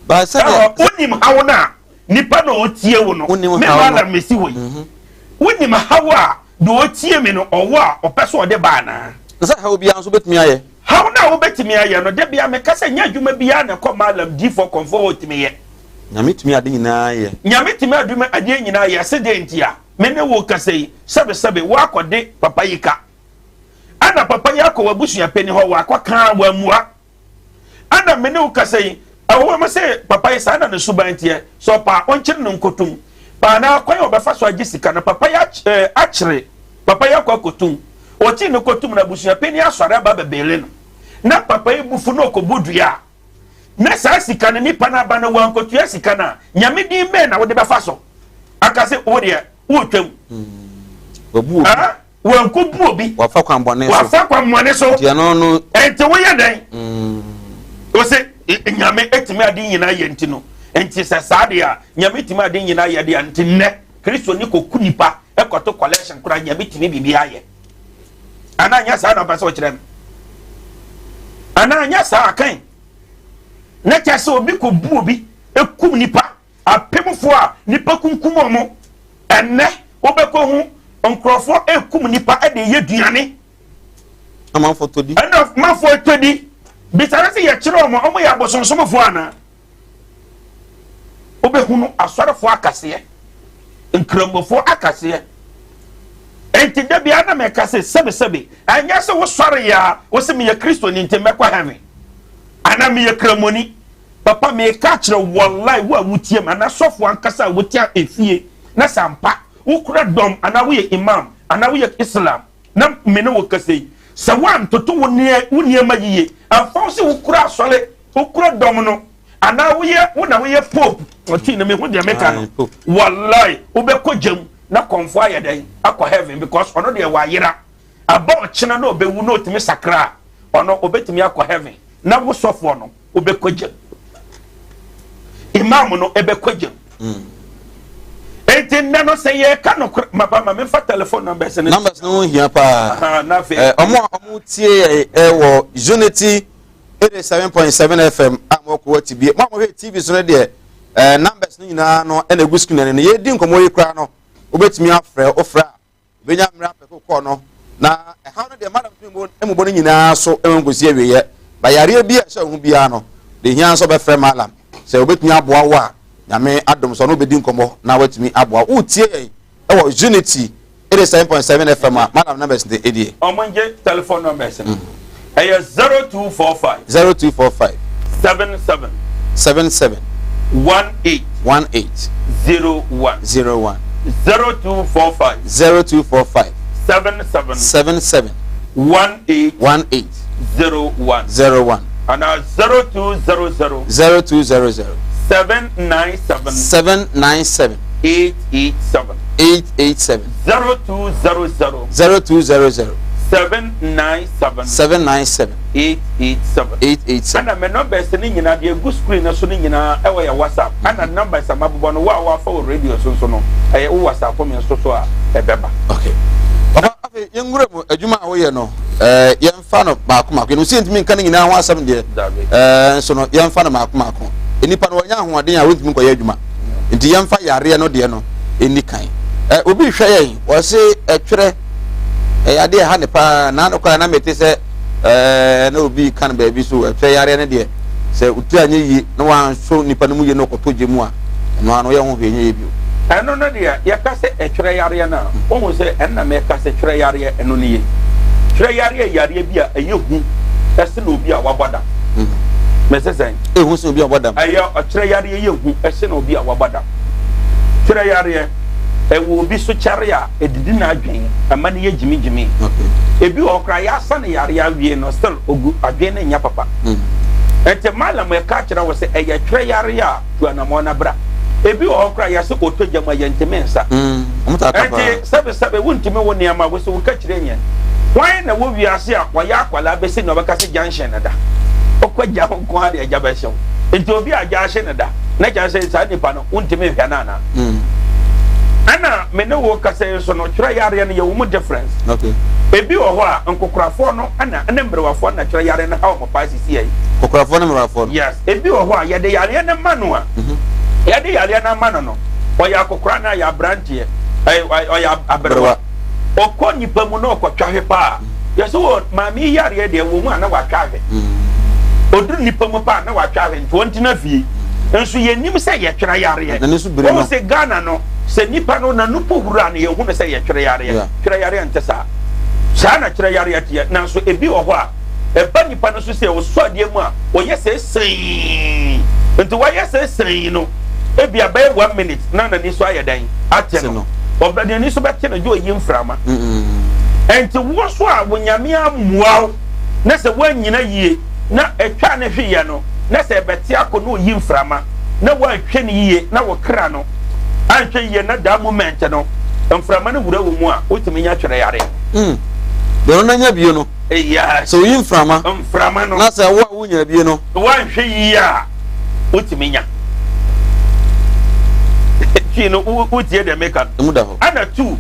Ɛhɔ, wonim haw no a nipa na ɔtie wo no, me malam mesi hɔ yi, mhm. wonim haw a deɛ ɔtie me no ɔwɔ a ɔpɛ sɛ ɔde ba anaa? Na sɛ haw biara nso bɛtumi ayɛ. Haw no a wobɛtumi ayɛ no, da bia meka sɛ nyɛ adwuma biara na ɛkɔ malam difoɔ kɔmfoɔ hɔ ɔtumi yɛ. Nyame tumi ade nyinaa yɛ. Nyame tumi adwuma adeɛ nyinaa yɛ, se deɛ nti a me ne wo kasa yi, sɛbesɛbe woakɔde papa yi ka, ɛna papa yi akɔ w'abusua panin hɔ, wakɔ ka a wammua. Ɛna me ne wo kasa yi, ɛwɔ mu sɛ papa yi saa na ne suban teɛ, sɛ ɔpɛ a ɔnkyere no nkotum, paa na kwan a ɔbɛfa so agye sika no, papa yi akyere papa yi akɔ akɔtum. Ɔkyere no kɔtum na abusua panin asɔre aba abɛbeele no, na papa yi bu fu na ɔkɔbu dua a, na saa sika no nipa no aba no wankotua sika no a, Nyame din bɛn na wode bɛfa so aka sɛ wo deɛ woretwam? Wabu obi. Wankobu obi. Wafa kwan bɔne so. Wafa kwan bɔne so. Nti ɛno no. Nti woyɛ dɛn? Wose Nyame etumi ade nyinaa yɛ nti no. Nti sɛ saa deɛ a, Nyame tumi ade nyinaa yɛ deɛ nti nnɛ Kristo ni kɔku nipa ɛkɔto collection koraa Nyame tumi biribi ayɛ. Anaa nyɛ saa na ɔpɛ sɛ ɔkyerɛ me? Anaa nyɛ saa akan? Na kyɛ sɛ obi kɔbu obi ekum nipa Apemfoɔ a nnipa kunkum wɔn. Ɛnnɛ wobɛkɔhu nkurɔfoɔ rekum nnipa de reyɛ aduane. Amanfoɔ tɔ di. Ɛna amanfoɔ tɔ di. Bisa no sɛ yɛkyerɛ wɔn, wɔn yɛ abosonsomfoɔ anaa? Wobɛhunu asɔrefoɔ akaseɛ, nkramofoɔ akaseɛ. Enti da biara na mɛka sɛ sɛbesɛbe, ɛnyɛ sɛ wosɔre yɛ a wose meyɛ Kristoni nti mɛkɔ heaven anaa meyɛ kramoni. Papa meka akyerɛ wo wallahi wo a wotie me anaa sɔfo ankasa a wote efie na sɛ ampa wokura dɔm anaa woyɛ imam anaa woyɛ Islam na me ne wo kasa yi sɛ woantoto wo nneɛma yiye ɛmfa wo sɛ wokura asɔre. Wokura dɔm no anaa woyɛ wo na woyɛ pope ɔtii no mehu deɛ meka no wallahi wobɛkɔ gyam na kɔmfo ayɛ dɛn akɔ heaven because ɔno deɛ wayera aba ɔkyena na ɔbɛwu na ɔtumi sakra a ɔno ɔbɛtumi akɔ heaven na wo sɔfoɔ no wobɛkɔ gyam imam no ɛbɛkɔ gyam mm. Enti nnɛ no sɛ yɛreka nokorɛ maba ma memfa telephone numbers no. Numbers no ho hia paa. Ɔmo a ɔmo tie yɛ wɔ Unity 87.7 FM a mo kɔ TV. Mo a mo hwɛ TV so no deɛ ɛɛ numbers no nyinaa no ɛna egu screen no. Yɛredi nkɔmɔ yi koraa no wobɛtumi afrɛ wofrɛ a Obenya mmerɛ apɛko kɔɔ no, na ɛhaw no deɛ madam tumi mmobɔ no nyinaa so ma nkosi awieɛ. Ba yareɛ bi a ɛhyɛ wo ho biara no, deɛ hia nso ɔbɛfrɛ malam sɛ obɛtumi aboa wo a, Nyame adom sɛ ɔne wobɛdi nkɔmmɔ na watumi aboa wo. Wotie yɛn wɔ Unity 87.7 FM a, malam numbers no die. Ɔmo ngye telephone numbers no. Ɛyɛ 0245. 0245. 77. 77. 18. 18. 01. 01. 0245. 0245. 77. 77. 18. 18. 01. 01. Ana 0200. 0200. 797. 797. 887. 887. 0200. 0200. 797. 797. 887. 887. Ɛna me numbers no nyinaa deɛ egu screen no so no nyinaa ɛwɔ yɛ WhatsApp. Ɛna numbers a mabobɔ no wo a wafa wɔ radio so nso no ɛyɛ wo WhatsApp me nso so a ɛbɛba. Okay. Papa afei yɛnwura mu adwuma a woyɛ no ɛɛ yɛn fa no baako mako yɛn si ntumi nka ne nyinaa ho asɛm deɛ ɛɛ nso no yɛnfa no mako mako nipa no wɔnyɛ ahoɔden a wɔntumi nkɔyɛ adwuma nti yɛnfa yareɛ no deɛ no ɛni kan ɛ obi hwɛ yɛn wɔse ɛtwerɛ ɛyɛ adeɛ ɛha ne paa na ano koraa na mete sɛ ɛɛ na obi ka no baabi so ɛtwerɛ yareɛ no deɛ sɛ otu anyɛ yie na wanso nipa no mu yie na ɔkɔtɔ gye mu a ɛno ano yɛ ho hwee nyɛ yie bio. Ɛno no deɛ yɛka sɛ ɛtwerɛ yareɛ no a wohu sɛ ɛno na mɛka sɛ twerɛ yareɛ ɛno no ye. Twerɛ yareɛ yɛ yareɛ bi a ɛyɛ hu ɛsene obi a wabɔ dam. Mese sɛn? Ehu sene obi a wabɔ dam. Ɛyɛ ɔtwerɛ yareɛ yɛ hu ɛsene obi a wabɔ dam. Twerɛ yareɛ ɛwɔ obi so kyɛre a ɛdidi n'adwen ɛma no yɛ gyimigyimi. Ebi wɔ hɔ koraa yɛasa no yareɛ awie no still ogu adwen no nyɛ papa. Nti malam ɛka kyerɛ wo sɛ ɛyɛ twerɛ yareɛ a tu anamɔn na bra. Ebi wɔ hɔ koraa yɛse ɔtɔ gya mu a yɛntumi nsa. Ɛnti sɛbesɛbe wontumi wo nneɛma wo sɛ woka kyerɛ nyɛ. Hwan na wɔ wiase a ɔyɛ akwadaa bɛsi na ɔbɛka sɛ gya nhyɛ no da? Ɔkɔ gya ho nko ara deɛ gya bɛhye wo. Nti obi a gya ahye no da na kyerɛ sɛ saa nipa no wontumi nhwɛ no anaa? Ɛna me ne wo kasa yi nso no twerɛ yareɛ no yɛwɔ mu difference. Ebi wɔ hɔ a nkokorafoɔ no ɛna ne mmerewafoɔ na twerɛ yareɛ no ha wɔn paa sisi yɛ. Nkokorafoɔ ne mmerewafoɔ no. Yes. Ebi wɔ hɔ a, yɛde yareɛ no ma no a, yɛde yareɛ no ama no no, ɔyɛ akɔkora anaa ɔyɛ aberanteɛ, ɔyɛ aberewa. Ɔkɔ nipa mu na ɔkɔtwa hwe paa. Yɛsɛ wɔ maame yi yareɛ deɛ wɔ mu a na watwa ahwe. Ɔduru nipa mu paa na watwa ahwe nti ɔntena fie. Nso yɛnim sɛ yɛtwerɛ yareɛ. Wɔn sɛ Ghana no, sɛ nipa no n'ano po huru a na yɛhu no sɛ yɛtwerɛ yareɛ. Twerɛ yareɛ nte saa. Saa na twerɛ yareɛ teɛ. Nanso ebi wɔ hɔ a, ɛba nipa no so sɛ ɔsɔ adeɛ mu a ɔyɛ sɛ sɛn nti wayɛ sɛ sɛn no ebi abɛyɛ one minute na n'ani so ayɛ dɛn ate no ɔbɛ n'ani so bɛte no gye oyi mframa nti wo so a wo nyame amoa wo na sɛ woanyina yie na atwa ne hweyɛ no na sɛ ɛbɛte akɔ na oyi mframa na woanhwɛ no yie na wo kra no anhwɛ yie na that moment no mframa no wura wo mu a wotumi nya twerɛ yare. Deɛ ɔno anya bio no. Yes. Sɛ oyi mframa. Mframa no. Na sɛ wo a wonya bie no. Woanhwɛ yie a wotumi nya. Twi no wotie deɛ meka no. Emu da hɔ. Ɛna tu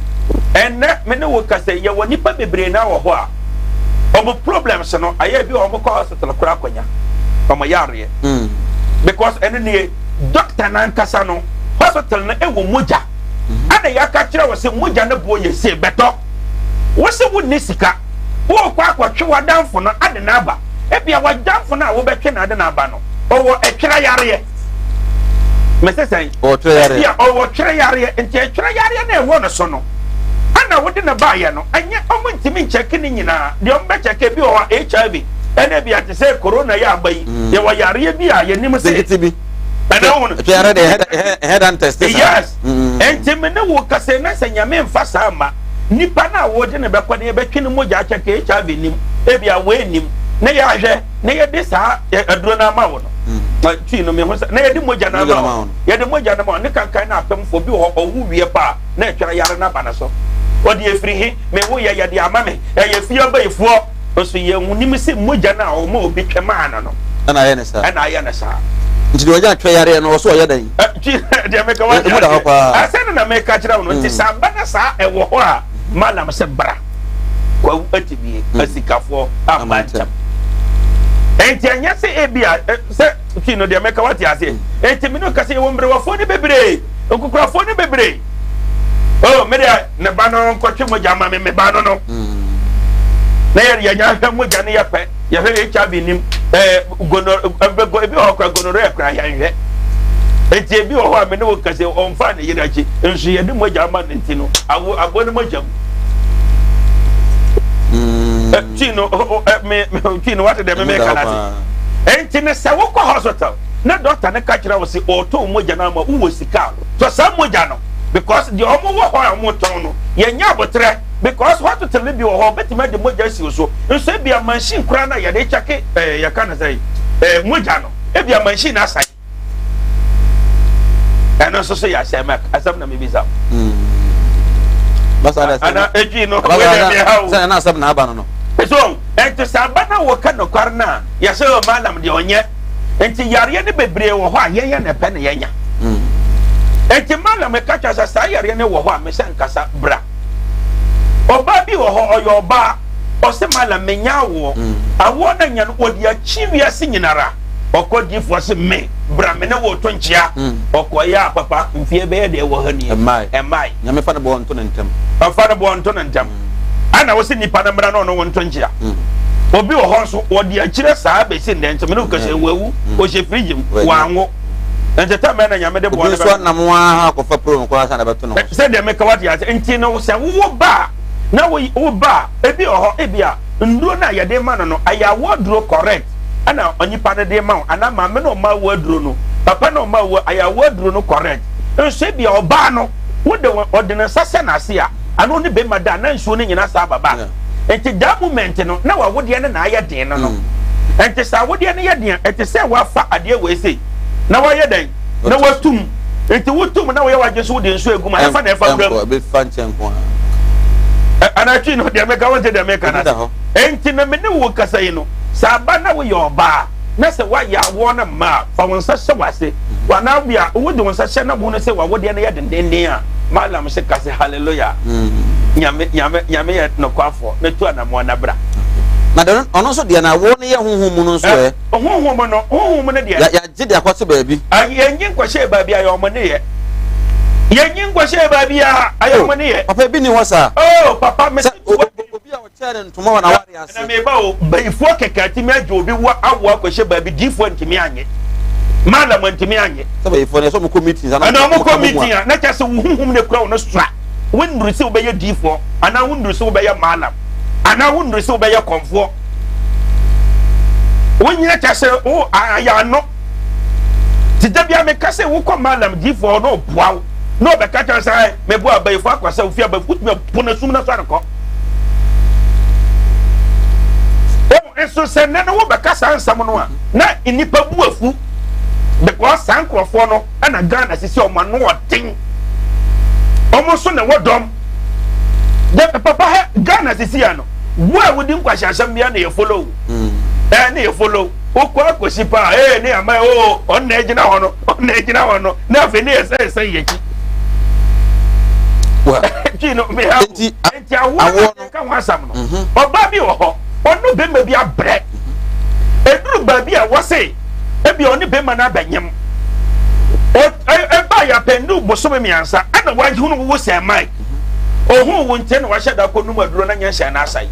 ɛnɛ me ne wo kasa yɛwɔ nipa bebree na wɔ hɔ a wɔn problems no ayɛ bi a wɔn kɔ hospital koraa akɔnya wɔn yareɛ. Mm. Because ɛno nie doctor nankasa no hospital no ɛwɔ mogya. Mm-hmm. Ɛna yɛaka kyerɛ wɔ sɛ mogya no boɔ yɛ se bɛtɔ. Wose wonni sika, worekɔ akɔtwe w'adamfo no ade no aba. Ebia w'adamfo no a wobɛtwe no ade no aba no, ɔwɔ ɛtwerɛ yareɛ. Mese sɛn? Ɔwɔ twerɛ yareɛ. Ebia ɔwɔ twerɛ yareɛ, nti ɛtwerɛ yareɛ no a ɛwɔ no so no, ɛna wode no baeɛ no, ɛnyɛ ɔmo ntumi nkyɛke ne nyinaa. Deɛ ɔmo bɛkyɛke ebi wɔ hɔ a HIV, ɛna ebia te sɛ corona yɛ aba yi, mm. yɛwɔ yareɛ bi a yɛnim sɛ. Nketenkete bi. Ɛna wo no. Ɛtwerɛ yareɛ deɛ ɛhɛ da ntɛste saa. Yes. Enti me ne wo kasa yi na sɛ Nyame mfa saa mma nipa no a wode no bɛkɔ no yɛbɛtwe ne mogya akyɛke HIV nnim, ebia wei nnim, Na yɛahwɛ na yɛde saa aduro no ama wo no. Mm. Twi no mehu sɛ na yɛde mogya no ama wo. Yɛde mogya no ma wo ne kankan na apemfoɔ bi wɔ hɔ ɔwo wie pa a na atwa yare no aba ne so. Ɔde efiri he me wo yɛ yɛde ama me ɛyɛ fie abayifoɔ nso yɛn nim sɛ mogya no a ɔma obi twɛ maa no no. Ɛna ayɛ ne saa. Ɛna ayɛ ne saa. Nti deɛ ɔgya twɛ yareɛ no ɔso ɔyɛ dɛn? Twi deɛ meka wa Emu da hɔ paa. Asɛ no na meka kyerɛ wo no nti saa ba na saa ɛwɔ hɔ a malam sɛ bra. Kwawu atibie hmm. asikafoɔ amba nkyɛm nti ɛnyɛ sɛ ebi a sɛ twi no deɛ mɛka wate aseɛ hmm. nti mi no kasa yɛ wɔ mmerewafoɔ no bebree nkokorafoɔ no bebree oh me deɛ ne ba no nkɔtwe mogya ma me me ba no no hmm. na yɛ yɛnya hwɛ mogya no yɛ pɛ yɛhwɛ hiv nim ɛɛ gono ɛbɛ ebi wɔ hɔ kora gonorrhea kora yɛnhwɛ nti ebi wɔ hɔ a me ne wo kasa ɔnfa ne yere akyi nso yɛde mogya ama ne nti no awo aboa no mogya mu. Twi no me twi no wate dɛ me meka no ase. Enti ne sɛ wokɔ hospital na doctor no ka kyerɛ wo se ɔretɔ mogya no ama wowɔ sika a tɔ saa mogya no because deɛ ɔmo wɔ hɔ a ɔmo tɔn no yɛnyɛ abotrɛ because hospital no bi wɔ hɔ obetumi ade mogya asi wo so nso ebia machine koraa na yɛde kyɛke ɛɛ yɛka no sɛ ɛɛ mogya no ebia machine asae. ɛno nso so yɛ asɛm asɛm na mebisa hmm. ana ɛtwi no wɛdɛ na asɛm na aba no no so ɛnti sɛ aba no wɔka nokware no a yɛsɛ ɔ malam deɛ ɔnyɛ nti yareɛ no bebree wɔ hɔ a yɛyɛ na ɛpɛ na yɛnya hmm. nti malam ka kyerɛ sɛ saa yareɛ no wɔ hɔ a mesɛ nkasa bra ɔbaa bi wɔ hɔ ɔyɛ ɔbaa ɔsɛ malam menya awoɔ hmm. awoɔ no anya no ɔde akyi wiase nyinara Ɔkɔ diifoɔ se me, bra me ne wo to nkyea. Ɔkɔ yɛ a papa, mfie bɛyɛ deɛ ɛwɔ ha nie. Ɛmmae. Ɛmmae. Nyame fa ne boɔ nto ne ntɛm. Ɔfa ne boɔ nto ne ntɛm. Ɛna wo se nipa no mmra na ɔne wo nto nkyea. Obi wɔ hɔ nso, ɔde akyire saa bɛsi nnɛ nti me ne wo kasa yi, wawu, ɔhyɛ fridge mu, wanwo. Nti tɛm bɛn na Nyame de boɔ no Obi nso bɛma? anam ara akɔfa puro no koraa ansa na ɛbɛto ne ho so. Sɛdeɛ meka wate ase. Nti no sɛ wowo ba a, na wo wo ba a, ebi wɔ hɔ, ebia nnuro no a yɛde ma no no, ɛyɛ awoɔ aduro correct. ɛna onipa no de ma wo anaa maame no ɔma wo aduro no papa no ɔma wo ayɛ awo aduro no correct nso ebi a ɔbaa no wode ɔde ne nsa hyɛ n'ase a ano ne bɛrima da na nsuo no nyina saa baba nti that moment no na wawodeɛ no na ayɛ den no no mm. nti sɛ awodeɛ no yɛ den a ɛte sɛ wafa adeɛ wei sei na wayɛ dɛn na watum nti wotum na woyɛ wadwe so wode nsuo egu mu a ɛfa na ɛfa wura mu anatwi no deɛ meka wonte deɛ meka no ase nti na me ne wo kasa yi no Sɛ aba na woyɛ ɔbaa na sɛ woayɛ awoɔ no mma a, fa wo nsa hyɛ w'ase. Anaa bi a wode wo nsa hyɛ na wohunu sɛ w'awodeɛ no yɛ dendenden a, Malam se ka se Hallelujah. Nyame, Nyame, Nyame yɛ nokwafoɔ, na tu anamoa na bra. Na deɛ ɔno nso deɛ na awoɔ no yɛ honhom mu no nso ɛ? Honhom mu no, honhom mu no deɛ. Ya, yɛagye de akɔto baabi. Yɛnyi nkɔhyɛɛ baabi a, ɛyɛ wɔn nneyɛ. Yɛnyi nkɔhyɛɛ baabi a, ɛyɛ wɔn nneyɛ. Papa, ebi nni hɔ saa. Oh, papa, mese tu. Obi a ɔkyɛɛ ne ntoma wɔ n'aware ase. Na meba o, bayifoɔ kɛkɛ atumi agye obi wa awo akɔhyɛ baabi, diifoɔ antumi anye, malam antumi anye. Sɛ bayifoɔ no, ɛsɛ wɔn kɔ meetings anaa wɔn kɔ meeting a, na kyerɛ sɛ wo huhum na ekura wo no sua. Wonnuru sɛ wobɛyɛ diifoɔ, anaa wonnuru sɛ wobɛyɛ malam, anaa wonnuru sɛ wobɛyɛ kɔmfoɔ. Wonyina kyerɛ sɛ wo ayɛ ano. Ti da bia meka sɛ wokɔ malam diifoɔ na ɔboa wo, na ɔbɛka kyerɛ sɛ meboa abayifoɔ akɔ sɛ wofie abayifoɔ wotumi apo no sum no so anokɔ. Nso sɛ nnɛ no wobɛka saa nsɛm no a na nnipa bu afu because saa nkurɔfoɔ no ɛna Ghana sisi ɔmo ano ɔden ɔmo nso na ɛwɔ dɔm de papa hɛ Ghana sisi ya no wo a wodi nkwahyɛasɛm bia na yɛ follow ɛɛ na yɛ follow wokɔ akɔsi paa ee ne ama oo ɔno na egyina hɔ no ɔno na egyina hɔ no na afei ne yɛ sɛ ɛsɛ yɛ akyi twi no meha nti awoɔ no yɛka ho asɛm no mhm. ɔbaa bi wɔ hɔ ɔno bɛrima bi abrɛ ɛduru baabi a wɔse ebi ɔne bɛrima no abɛnyem ɛba yɛ apɛndu bosome mmiɛnsa ɛna wahunu wo sɛ mike ohun wo nkyɛn na wahyɛ da kɔ num aduro na nyinsɛn no asɛe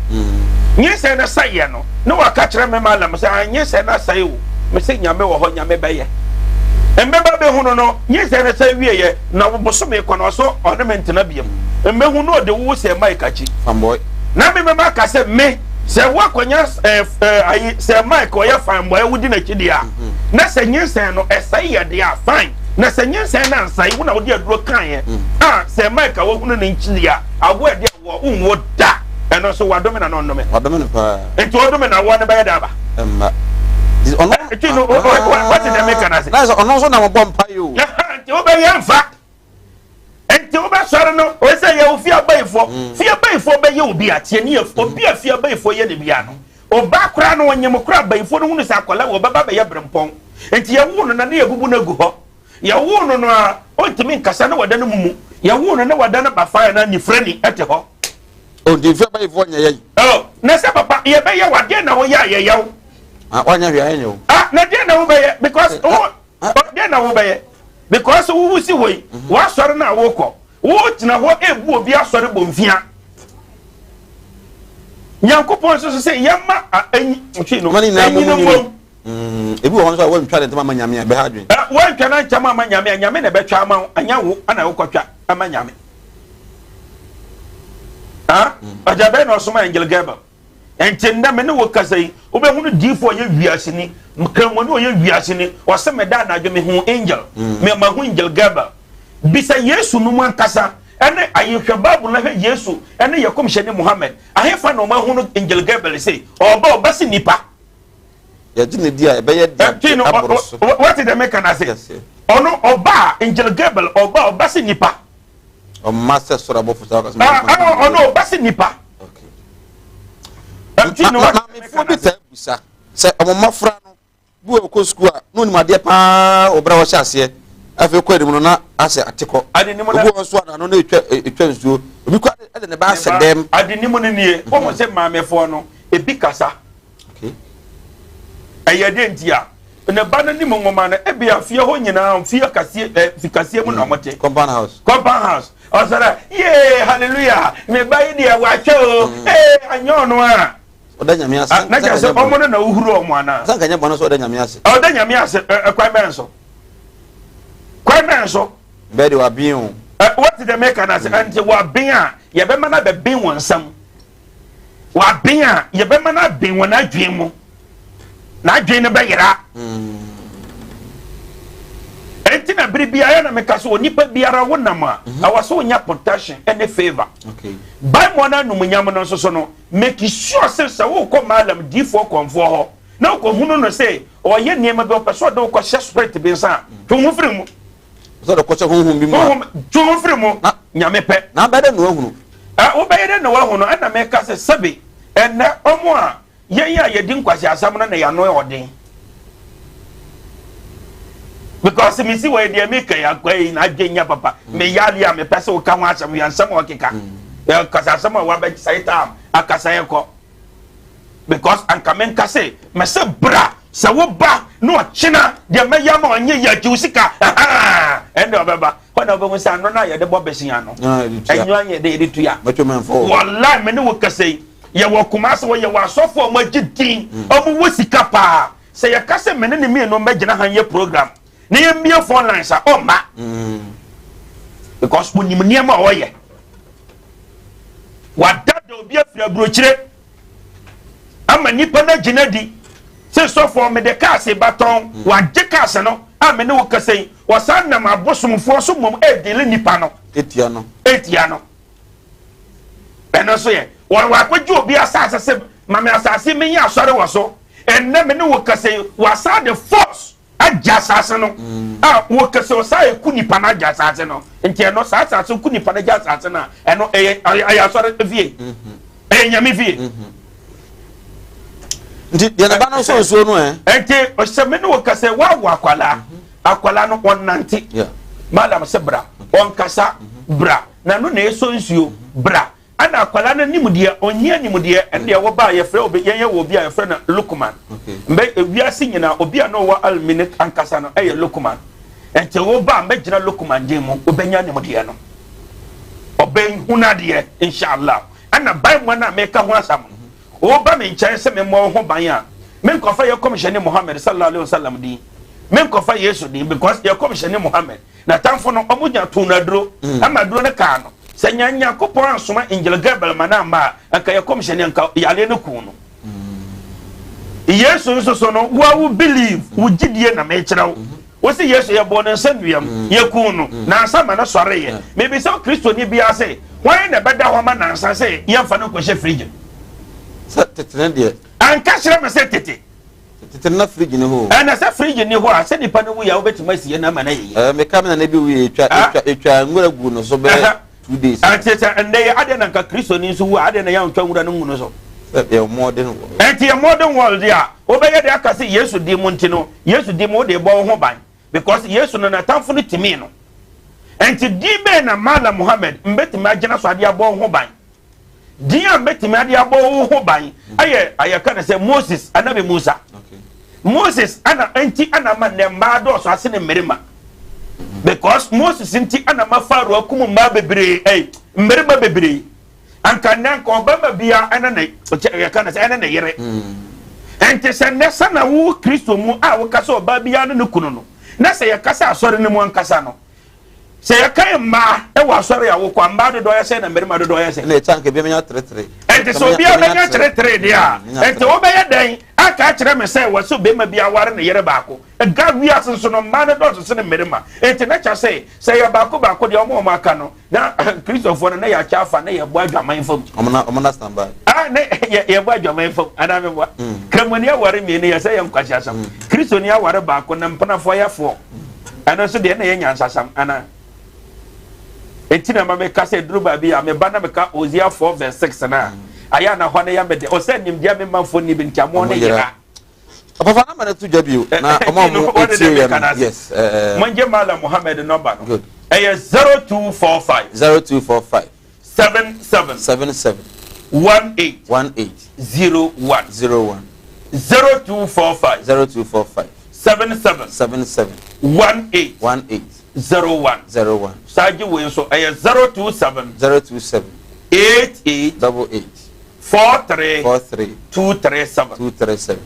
nyinsɛn no sɛeɛ no na waka kyerɛ me malam sɛ ah nyinsɛn no asɛe o mese nyame wɔ hɔ nyame bɛyɛ mbɛba bɛhunu no nyinsɛn no sɛ wieɛ Na wo bosome kɔ na ɔso ɔne me ntena biam. Mmehu na ɔde wo sɛ Mike akyi. Fanboy. Na me mɛma aka sɛ me sɛ woakɔnya eh, eh, ayi sɛ Mike ɔyɛ fanboy wodi n'akyi deɛ a mhm. na sɛ nyinsɛn no ɛsɛe yɛ deɛ a fine na sɛ nyinsɛn no ansɛe wo na wode aduro kaeɛ mm. a sɛ Mike a wahunu ne nkyi deɛ a awoɔ ɛdeɛ wɔ wonwo da ɛno nso wadome na no ɔnnome wadome no paa nti ɔdome na awoɔ no bɛyɛ dɛ aba. Ɛmma. Ɔno. Nti no, wɔte dɛ meka no ase. Na sɛ ɔno nso na wɔbɔ mpa yi o. Nti wobɛyɛ mfa. Nti wobɛsɔre no, ɔyɛ sɛ yɛwɔ fie abayifoɔ. Mm. Fie abayifoɔ bɛyɛ obi a tie ne yɛ mm. obi a fie abayifoɔ yɛ ne bia no. Ɔbaa koraa no ɔnyem koraa abayifoɔ no hunu sɛ akwadaa wɔ ɔbɛba bɛyɛ berempɔn. Nti yɛwo no na ne yɛbubu no agu hɔ. Yɛwoo no no a, ɔntumi nkasa na wada no mumu. Yɛwoo no na wada no bafaa anaa nifrani te hɔ. Oh, nti mfe abayifoɔ nyɛ yɛn. Oh, na sɛ papa yɛbɛyɛ wo adeɛ na woyɛ a yɛyɛ wo. Ah, wanyɛ hwee ayɛ nyɛ wo. Ah, na deɛ na wobɛyɛ because eh, wo ah, ah. deɛ na wobɛyɛ because wo si hɔ yi, mhm. w'asɔre no a wokɔ, wogyina hɔ ebu obi asɔre bɔ mfia. Nyankopɔn nso so sɛ yɛma enyi no enyi no mbom. Mm, ebi wɔ hɔ nso a wɔntwa ne ntɛm ama nyame a ɛbɛha adwene. Ɛ wɔntwa ne ntɛm ama nyame a nyame na ɛbɛtwa ama wo anyɛ wo ana wokɔtwa ama nyame. Ah, ɔgya bɛn na ɔsoma Angel Gabriel. Nti nnɛ me ne wo kasa yi, wobɛhunu diifo ɔyɛ wiaseni, kramoni ɔyɛ wiaseni, ɔsɛ meda anadwo mehu angel, mm. me mahu Angel Gabriel. Bisa Yesu no mu ankasa, ɛne ayehwɛ Bible na hwɛ Yesu ɛne yɛ kɔmhyɛni Muhammad, ahefa na ɔma Angel Gabriel se ɔba ɔba se nipa. Yɛgye no di a, ɛbɛyɛ den no, aboro so. Wate deɛ meka no ase? Ɔno ɔba a, Angel Gabriel ɔba a, ɔba sɛ nipa. Ɔmma sɛ soro abɔfo saa ɔkasa. Ɔno ɔba sɛ nipa. Maamefoɔ bi taa bisa sɛ wɔn mmɔfra no bi wɔ kɔ sukuu a na onim adeɛ paa wɔ berɛ a wɔhyɛ aseɛ afei kɔ anim no na asɛ ate kɔ obi wɔ nso a n'ano na etwa etwa nsuo obi kɔ ɛde ne ba ahyɛ dɛm. Ade nim no nie wɔn sɛ maamefoɔ no ebi kasa. Ɛyɛ dɛn nti a? Ne ba no nim nwoma no, ebia fie hɔ nyinaa, fie kaseɛ, ɛ, fi kaseɛ mu na mm. wɔte. Compound house. Compound house. Ɔsɔrɔ, yee, hallelujah, me ba yi deɛ wakyɛ o, mm. ee, anyɛ ɔno a. Ɔda nyame ase. Ah, na kyerɛ sɛ ɔmo no na wohuru ɔmo anaa. Sɛ nka nyɛ bɔne so ɔda nyame ase. Ɔda nyame ase, ɛkwan bɛn so? Kwan bɛn so? Bɛɛ de waben o. Ɛ, wɔte dɛ meka no ase, mm. ɛnti waben a, yɛbɛma no abɛben wɔn nsam. Waben a, yɛbɛma no aben wɔ n'adwene mu. N'adwene no bɛyera. Enti na bere biara na meka sɛ onipa biara wonam a, mhm. ɛwɔ sɛ wonya protection ne favor. Bible no anumunyam no nso so no, make sure sɛ sɛ wokɔ malam diifoɔ kɔnfoɔ hɔ na wokɔhunu no sɛ ɔyɛ nneɛma bi ɔpɛ sɛ ɔde wokɔhyɛ spirit bi nsa a, twe ho firi mu. Sɛ ɔde kɔhyɛ honhom bi mu a. Honhom, twe ho firi mu. Na. Nyame pɛ. Na abɛyɛ dɛn na wahunu? Ɛ, wobɛyɛ dɛn na wahunu? Ɛna meka sɛ, sɛbe, ɛnnɛ, wɔn a, yɛn a yɛdi nkwaseasɛm no na yɛn ano yɛ ɔden. Because mesi wɔ yi deɛ meka yi, akwa yi, n'adwen nyɛ papa. Mm. Me yale a mepɛ sɛ woka ho asɛm, yɛ nsɛm a ɔkeka. Mm. Yɛ kasa asɛm a wabɛsɛe tam, akasa yɛ kɔ. Because anka menka se, mese bra, sɛ wo ba na ɔkyena deɛ mɛyɛ ama ɔnyɛ yɛ agye wo sika, ahaa, ɛnde ɔbɛba. Hɔ na wobɛhu sɛ ano no a yɛde bɔ besia no, ɛnyɛ yɛde yɛde tua. Wallahi me ne wo kasa yi, yɛwɔ Kumasi hɔ, yɛwɔ asɔfo a wɔagye din, wɔn wɔ sika paa. Sɛ yɛka sɛ me ne ne mmienu mmɛgyina ha nyɛ program na yɛmmie phone lines a, ɔmma. Because onim nneɛma a ɔyɛ. Wadada obi afiri aburokyire ama nipa no agyina di sɛ sɔfoɔ mede kaase ba tɔn mm. wagye kaase no a me ne wo kasa yi wɔsan nam abosomfoɔ so mmom ɛredele nipa no etia no etia no ɛno nso yɛ wɔn wakɔgye obi asase sɛ mame asase menyɛ asɔre wɔ so ɛnnɛ me ne wo kasa yi wasan de force agye asase no mm. a wɔkɛsɛ ɔsaa ɛku nipa no agye asase no nti ɛno saa asase ku nipa no agye asase no a ɛno ɛyɛ ɛyɛ asɔre fie mm-hmm. ɛyɛ nyame fie mm-hmm. nti deɛ ne ba no nso nsuo no ɛ nti ɔsɛ me ne wɔ kɛsɛ woawo akwalaa mm-hmm. akwalaa no ɔnante malam sɛ bra ɔnkasa bra na no na ɛsɔ nsuo bra Ɛna akwadaa no nim deɛ ɔnyɛ nim deɛ ɛne deɛ wɔba a yɛfrɛ obi yɛn yɛ wɔ obi a yɛfrɛ no Lukman mbɛ ewiase nyinaa obi a na ɔwɔ almi ankasa no ɛyɛ Lukman nti wɔba a mbɛgyina Lukman din mu wobɛnya nim deɛ no ɔbɛhunu adeɛ inshallah ɛna ban mu no a meka ho asɛm no wɔba me nkyɛn sɛ memmɔ wo ho ban a menkɔfa yɛ kɔmhyɛne Muhammad sallallahu alaihi wasallam din menkɔfa Yesu din because yɛ kɔmhyɛne Muhammad N'atamfo no, wɔnya too no aduro, mm. ama aduro no kaa no. Sɛ nya Nyankopɔn ansoma Angel Gabriel ma no amma a, anka yɛ kɔmhyɛni anka yareɛ no kuu no. Mm. Yesu nso so no, wo a wo believe, wo gyidie na mekyerɛ wo. Mm-hmm. Wo se Yesu yɛbɔɔ ne nsa nnuam, mm. yɛkuu no, nansa ma no sɔreeɛ. Mebisa wo Kristoni biara sɛ, hwan na ɛbɛda hɔ ma nansa sɛ yɛmfa no nkɔhyɛ fridge mu? Sɛ tete ne deɛ. Anka kyerɛ me sɛ tete. Tete no na fridge ni hɔ o. Ɛna sɛ fridge ni hɔ a, sɛ nipa no wuiɛ a wobɛtumi asie no ama no ayɛ yie. Ɛɛ meka me nana bi wuiɛ etwa etwa etwa nwura gu no so bɛyɛ 2 days. Ɛnti sɛ ɛndɛ yɛ adeɛ na nka Kristoni nso wu a adeɛ na yɛntwa nwura no ngu no so. Sɛ yɛ modern world. Ɛnti yɛ modern world a wobɛyɛ de aka sɛ Yesu di mu nti no Yesu di mu wode bɔ wo ho ban because Yesu no n'atamfo no timii no. Ɛnti din bɛn na Mallam Muhammad mbɛtumi agyina so ade abɔ wo ho ban? Din a mbɛtumi ade abɔ wo ho ban ayɛ ayɛka no sɛ Moses anabi Musa. Moses ana nti ana ama nnɛ mmaa dɔɔso ase ne mmarima because Moses nti ana ma Pharaoh akum mmaa bebree ɛy mmarima bebree anka nnɛ anka ɔbarima bia ɛne ne yɛka no sɛ ɛne ne yere ɛnti sɛ nnɛ sɛ na wo Kristo mu a woka sɛ ɔbaa biara ne ne kunu no na sɛ yɛka sɛ asɔre no mu ankasa no Sɛ yɛkan mmaa wɔ asɔre a wokɔ a, mmaa dodoɔ yɛ sɛn na mmarima dodoɔ yɛ sɛn? Ɛna ɛkyɛ anka obiara bɛnya teretere. Ɛnti sɛ obiara bɛnya teretere deɛ a, ɛnti wobɛyɛ dɛn aka akyerɛ me sɛ wɔsɛ barima bi aware ne yere baako? Ga wiase nso no, mmaa no dɔɔso sene mmarima. Ɛnti na kyerɛ sɛ, sɛ yɛ baako baako deɛ, wɔn a wɔaka no, na Kristofoɔ no, na yɛakyɛ afa, na yɛbɔ adwaman fam. Wɔn na wɔn na stand by. Ah, ne yɛ yɛbɔ adwaman fam, anaa meboa? Kramoni aware mmienu, yɛ sɛ yɛ nkwaseasɛm. Kristoni aware baako, na mpenafoɔ yɛ foɔ. Ɛno nso deɛ na ɛyɛ nyansasɛm anaa? Enti na ma meka sɛ duru baabi a meba na meka Hosea 4 verse 6 no a, ayɛ a na hɔ no yɛ me de. Ɔsɛ nimdeɛ me manfoɔ nni bi nti amoɔ no yera. Ɔpapa namba no to dwa bio na ɔma ɔmo etie yɛ no. Yes. Mongye Malam Muhammad nɔmba no. Ɛyɛ 0245. 0245. 77. 77. 18. 18. 01. 01. 0245. 0245. 77. 77. 18. 18. 01. 01. Saa gye wei nso ɛyɛ 027. 027. 88. 88. 43. 43. 237. 237.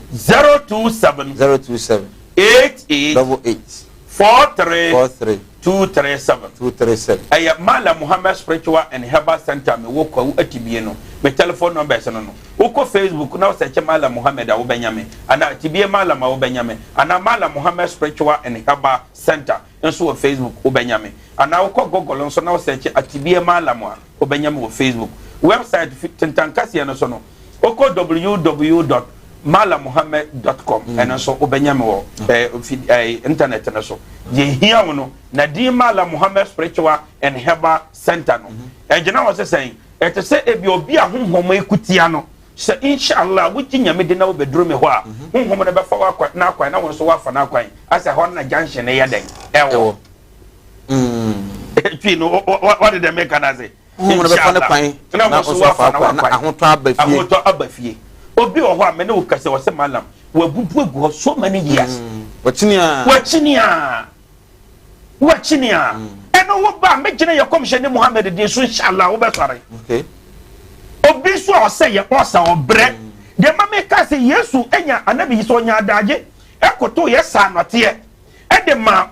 027. 027. 88. 88. 43. 43. 237. 237. Ɛyɛ Mallam Muhammad Spiritual and Herbal Center a mewɔ Kwawu Atibie no. Me telephone numbers no no. Wokɔ Facebook na wosɛkye Mallam Muhammad a wobɛnya me, anaa Atibie Mallam a wobɛnya me, anaa Mallam Muhammad Spiritual and Herbal Center nso wɔ Facebook wobɛnya me, anaa wokɔ Google nso na wosɛkye Atibie Mallam a wobɛnya me wɔ Facebook. Website fi Tentan Kaseɛ no so no, wokɔ www dot mallammuhammad dot com ɛno nso wobɛnya me wɔ eh, fi, eh, internet no so. Deɛ ehia wo no, na din Mallam Muhammad Spiritual and Herbal Center no, ɛgyina hɔ sɛ sɛn? Ɛte sɛ ebi obi a honhom ekutia no, sɛ inshallah wogye Nyame di na wobɛduru me hɔ a, honhom no bɛfa w'akwan n'akwan na wo nso woafa n'akwan, asɛ hɔ no na junction no yɛ dɛn? Ɛwɔ. Twi no, wɔde dɛm meka no ase. Honhom no bɛfa ne kwan na wo nso woafa n'akwan na ahotɔ aba fie. Ahotɔ aba fie. Obi wɔ hɔ a me ne wo kasa ɔsɛ malam, wabubu agu hɔ so many years. Wakyini a. Wakyini a. Wakyini a. Ɛno wo ba a mɛgyina yɛ kɔmhyɛni Muhammad din so inshallah wobɛsɔre. Okay. Obi nso a ɔsɛ yɛ ɔsa ɔbrɛ. Deɛ ma meka sɛ Yesu anya anabi yi sɛ ɔnya adagye ɛkoto yɛ saa nɔteɛ ɛde ma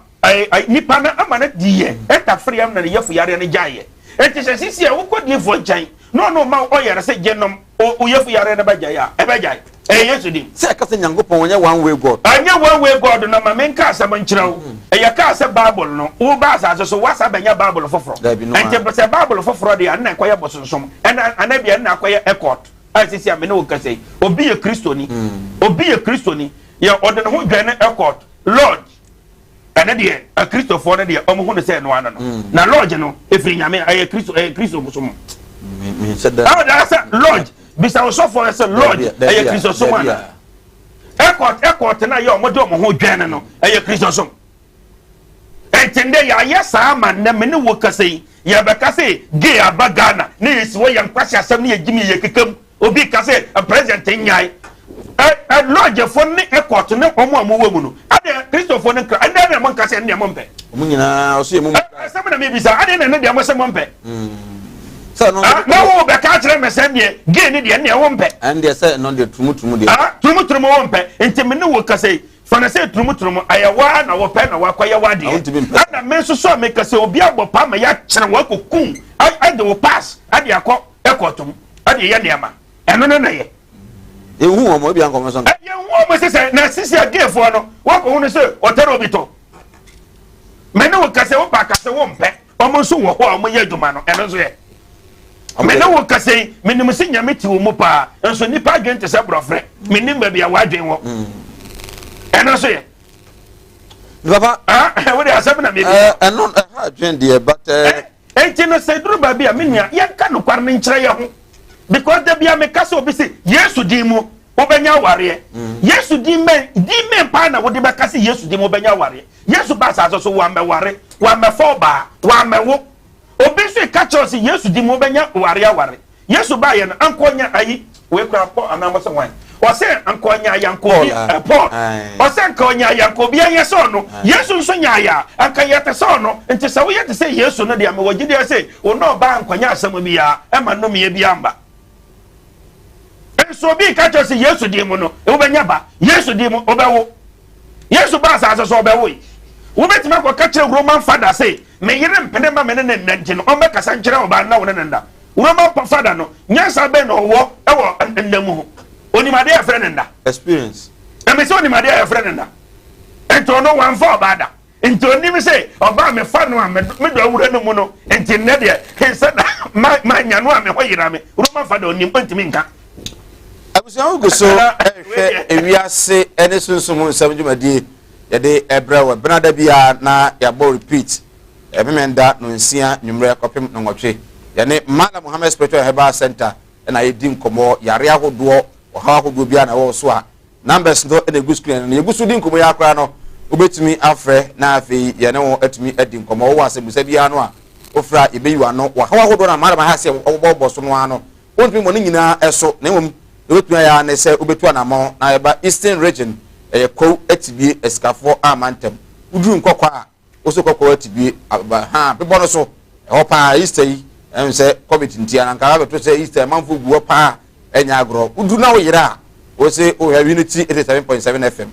nipa no ama no diiɛ ɛtafere am na ne yɛfo yareɛ no gyaeɛ. Enti sɛ sisi a wokɔ diifoɔ nkyɛn na ɔno ma ɔyare sɛ gye nom wo yɛfo yareɛ no bɛgyae a, ɛbɛgyae. Ɛyɛ Yesu din. Sɛ ɛka sɛ Nyankopɔn ɔnyɛ one way God. Ɛnyɛ one way God no, ma menka asɛm nkyerɛ wo. Ɛyɛ kaa sɛ Bible no, woba asase so, woasa bɛnya Bible foforɔ. Dabi, no Ɛnti ara. sɛ Bible foforɔ deɛ a, ɛnna ɛkɔyɛ bosonsom, ɛnna anaa ebia ɛnna akɔyɛ ɛkɔt. A sisi a me ne wo kasa yi, obi yɛ Kristoni, obi yɛ Kristoni, yɛ ɔde ne ho dwɛne ɛkɔt, lodge. Ɛno deɛ akristofoɔ no deɛ wɔn hu no sɛ ɛno ano no mm. Na lodge no efiri nyame ɛyɛ kristo ɛyɛ kristo som. Ɛwɔ daa sɛ lodge bisa osɔfoɔ sɛ lodge ɛyɛ kristo som ana ɛkɔt ɛkɔt na yɛ wɔn de wɔn ho dwɛn no ɛyɛ kristo som. Nti ndɛ yɛayɛ saa ma nnɛ me ne wo kasa yi yɛbɛka sɛ gay aba Ghana ne yɛsi hɔ yɛ nkwasi asɛm ne yɛgyimi yɛ keka mu. Obi ka sɛ president nyae. Ɛ ɛ lɔɔgyefo ne ɛkɔt ne wɔn a wɔwɔ mu no, adeɛ Kristofo no nkra, ɛnna na mo nka sɛ ɛnna mo mpɛ. Wɔn nyinaa ɔso yɛ mo mu. Asɛm na mebisa, adeɛ na ɛno deɛ mo sɛ mo mpɛ. Sɛ no. Na wo bɛka akyerɛ me sɛ deɛ gay ne deɛ ɛnna wo mpɛ. Ɛn deɛ sɛ ɛno deɛ turumuturumu deɛ. Ah, turumuturumu wo mpɛ, nti me ne wo kasa yi, fa no sɛ turumuturumu ayɛ waa na wɔpɛ na wakɔyɛ w'adeɛ. Ɛna me nso so a meka sɛ obi abɔ paa ma yɛakyerɛ wo akɔkum, ɛde wo pass ɛde akɔ ɛkɔtom. Ɛde yɛ nneɛma ɛno no na yɛ. Yɛnhu wɔn ebi ankɔmɔ so. Yɛnhu wɔn sɛ sɛ na sisi ageefoɔ no wɔkɔ hu no sɛ ɔtɛrɛ obi tɔ. Mɛ ne wo kasa wo ba kasa wo mpɛ wɔn nso wɔ hɔ a wɔn yɛ adwuma no ɛno nso yɛ. Mɛ ne wo kasa yi menim sɛ nyame te wo mu paa nso nipa adwene te sɛ borɔfrɛ menim baabi a w'adwene wɔ. Ɛno nso yɛ. Papa. Ah, wode asɛm na mebisa. Ɛno ɛha adwene deɛ but. Enti no sɛ duru baabi a me nua yɛnka nokware no nkyerɛ yɛ ho because da bia meka sɛ obi se Yesu din mu wobɛnya awareɛ. Mm. Yesu din bɛn din bɛn paa na wode bɛka sɛ Yesu din mu wobɛnya awareɛ. Yesu ba asase so wammɛware, wammɛfa ɔbaa, wammɛwo. Obi nso ka kyerɛ sɛ Yesu din mu wobɛnya ware aware. Yesu baeɛ no, anka ɔnya ayi, wei koraa Paul anaa mo sɛ hwan? Ɔsɛ anka ɔnya ayanka obi, eh, Paul. Ɔsɛ anka ɔnya ayanka obi anyɛ sɛ ɔno. Yesu nso nya aya, anka yɛ te sɛ ɔno. Nti sɛ woyɛ te sɛ Yesu no deɛ, mewɔ gyidie sɛ wo ne ɔbaa nkɔnya asɛm biara, ɛma nnomeɛ biara mba. Nso obi ka kyerɛ sɛ Yesu din mu no, wobɛnya ba. Yesu din mu, wobɛwo. Yesu ba asase so ɔbɛwoe. Wobɛtumi akɔka kyerɛ Roman fada se, me yere mpene ma me ne ne nna nti no, ɔmmɛkasa nkyerɛ ɔbaa no na wo ne no nna. Roman fada no, nyansa bɛn na ɔwɔ wɔ nna mu ho? Onim adeɛ a yɛfrɛ no nna? Experience. Ɛmɛ sɛ onim adeɛ a yɛfrɛ no nna. Nti ɔno wamfa ɔbaa da. Nti onim sɛ ɔbaa mefa no a medɔ awura no mu no, nti nnɛ deɛ sɛ na manya no a me ho yera me. Roman fada onim, ɔntumi nka. Abusua ho gu so rehwɛ ewiase ne sunsum ho nsɛm dwumadie yɛde ɛbrɛ wɔ benada biara na yɛabɔ repeat Memenda nonsia nwummerɛ kɔpem nonwɔtwe. Yɛne Malam Muhammad Spiritual and Herbal Center na yɛdi nkɔmmɔ yare ahodoɔ, ɔhaw ahodoɔ biara na ɛwɔ wo so a numbers no na ɛgu screen no. Yɛgu so di nkɔmmɔ yi ara koraa no, wobɛtumi afrɛ na afei yɛne wo atumi adi nkɔmmɔ. Wowɔ asɛmbusa biara no a, wofrɛ a yɛbɛyi w'ano. Ɔhaw ahodoɔ no a Malam aha sɛ wɔbɔbɔ so no ara no, wontumi mmɔ ne nyinaa so na mmom deɛ wobɛtumi ayɛ ara ne sɛ wobɛtu anammɔn na yɛba Eastern Region, ɛyɛ Kwawu Atibie Asikafoɔ Amantam. Woduru Nkɔkɔ a, Wo so kɔkɔɔ atibie aba ha bepɔ no so ɛhɔ paa Easter yi ɛn sɛ covid nti anka abɛto sɛ Easter amanfoɔ gu hɔ paa ɛnyɛ agorɔ wodu na woyera a wo se wohwɛ Unity 87.7 FM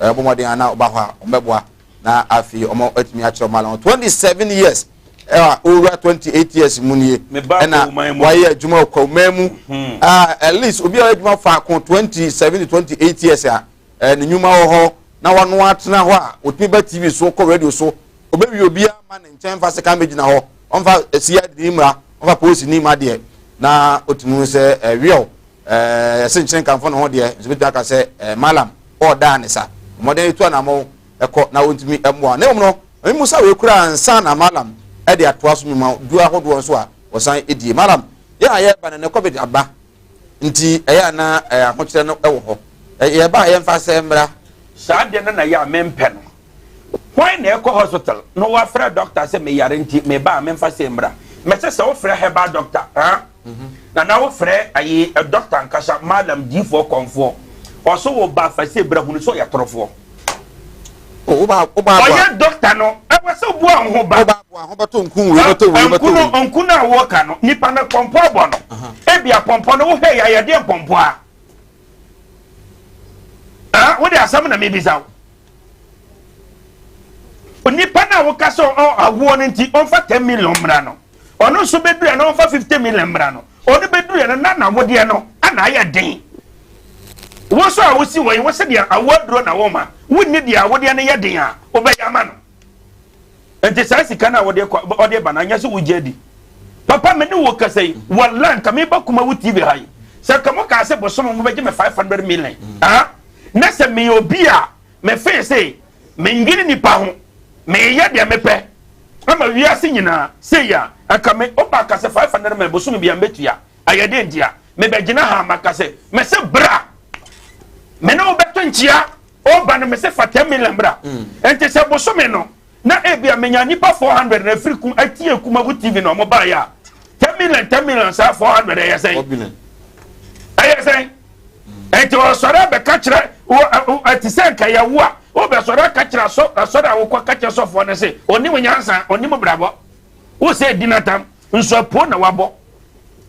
ɛbɔ mmɔden a na woba hɔ a wɔbɛboa na afei wɔn atumi akyerɛ wɔn ala 27 years ɛwɔ owura 28 years mu nie ɛna wayɛ adwuma wɔ kwawuman mu hmm. at least obi a ɔyɛ adwuma faako 27 to 28 years a eh, ne nnwuma wɔ hɔ na wano atena hɔ a otumi ba tv so kɔ radio so obewie obiara ma ne nkyɛn fa sekan bɛgyina hɔ ɔmfa cid ni mmra ɔmfa polisi ni mma deɛ na otumi hu sɛ eh, wiɛw eh, yɛse nkyene nkamfo ne ho deɛ nso bɛtumi aka sɛ eh, malam ɔɔdaa ne sa mmɔden etu anamɔ ɛkɔ na wɔntumi mmoa na mmom no ɔmo musa wei kura ansa na malam ɛde atoa so nnwuma du ahodoɔ nso a wɔsan edie malam yɛn a yɛreba no ne covid aba Nti ɛyɛ a na ahokyerɛ no wɔ hɔ. Yɛba a yɛmfa sɛ mmra. Saa deɛ no na ɛyɛ a mempɛ no. Hwan na ɛkɔ hospital na wafrɛ doctor sɛ meyare nti meba a memfa sei mmra? Mese sɛ wofrɛ herbal doctor ah na na wofrɛ ayi doctor ankasa malam diifoɔ kɔmfoɔ ɔso wo ba fa sei bra hunu sɛ ɔyɛ torofoɔ. Ɔyɛ doctor no ɛwɔ sɛ obua wo ho ba. Nku no nku no a wɔka no nipa no pɔmpɔ abɔ no ebia pɔmpɔ no wohwɛ yɛ ayɛdeɛ mpɔmpɔ a ah wode asɛm na mebisa wo nipa no a woka sɛ awoɔ no nti ɔmfa 10 million mmra no ɔno nso bɛduru no ɔmfa 50 million mmra no ɔno bɛduru no na nawodeɛ no ana ayɛ den wo nso a wosi wɔ yi wo se deɛ awoɔ aduro na woma wonni deɛ awodeɛ no yɛ den a wobɛyɛ ama no Nti saa sika no a wɔde kɔ ɔde ba no anyɛ sɛ wogye adi. Papa me ne wo kasa yi wallahi nka meba Kumawu TV ha yi sɛ nka mo kaa sɛ bosome mo bɛgye me 500 million ah na sɛ meyɛ obi a me fee se mendwene nipa ho meyɛ deɛ mepɛ ama wiase nyinaa sei a nka me woba ka sɛ 500 million bosome bia mbɛtua ayɛ deɛ ntia mebɛgyina ha maka sɛ mese bra me ne wo bɛto nkyia Ɔba no mese fa 10 million bra. Nti sɛ bosome no na ebia menya nipa 400 na afiri kum atie Kumawu TV na ɔmo baeɛ a 10 million 10 million saa 400 ɛyɛ sɛn? Ɛyɛ sɛn? Nti ɔsɔre abɛka kyerɛ ɛte sɛ nka yɛwo a wobɛsɔre aka kyerɛ asɔ asɔre a wokɔ ka kyerɛ sɔfoɔ no se ɔnim nyansa ɔnim brabɔ wo sɛ di n'atam nso apuo na wabɔ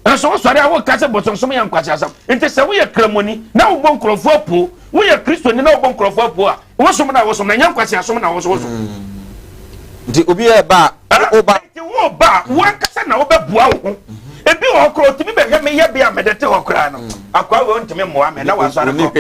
Nso wosɔre a woka sɛ bosonsom yɛ nkwaseasɛm. Nti sɛ woyɛ Kramoni na wobɔ nkurɔfoɔ apuo, woyɛ Kristoni na wobɔ nkurɔfoɔ apuo a, wosom na wosom na ɛnyɛ nkwaseasom na wo nso wosom. Mm. Nti obi yɛ ba a, woba. Nti woba a, wo ankasa na wobɛboa wo ho. Ebi wɔ hɔ koraa otumi bɛhwɛ me yɛ bea a mede te hɔ koraa no. Mm. Akoa wei ntumi mmoa me na wasɔre kɔ.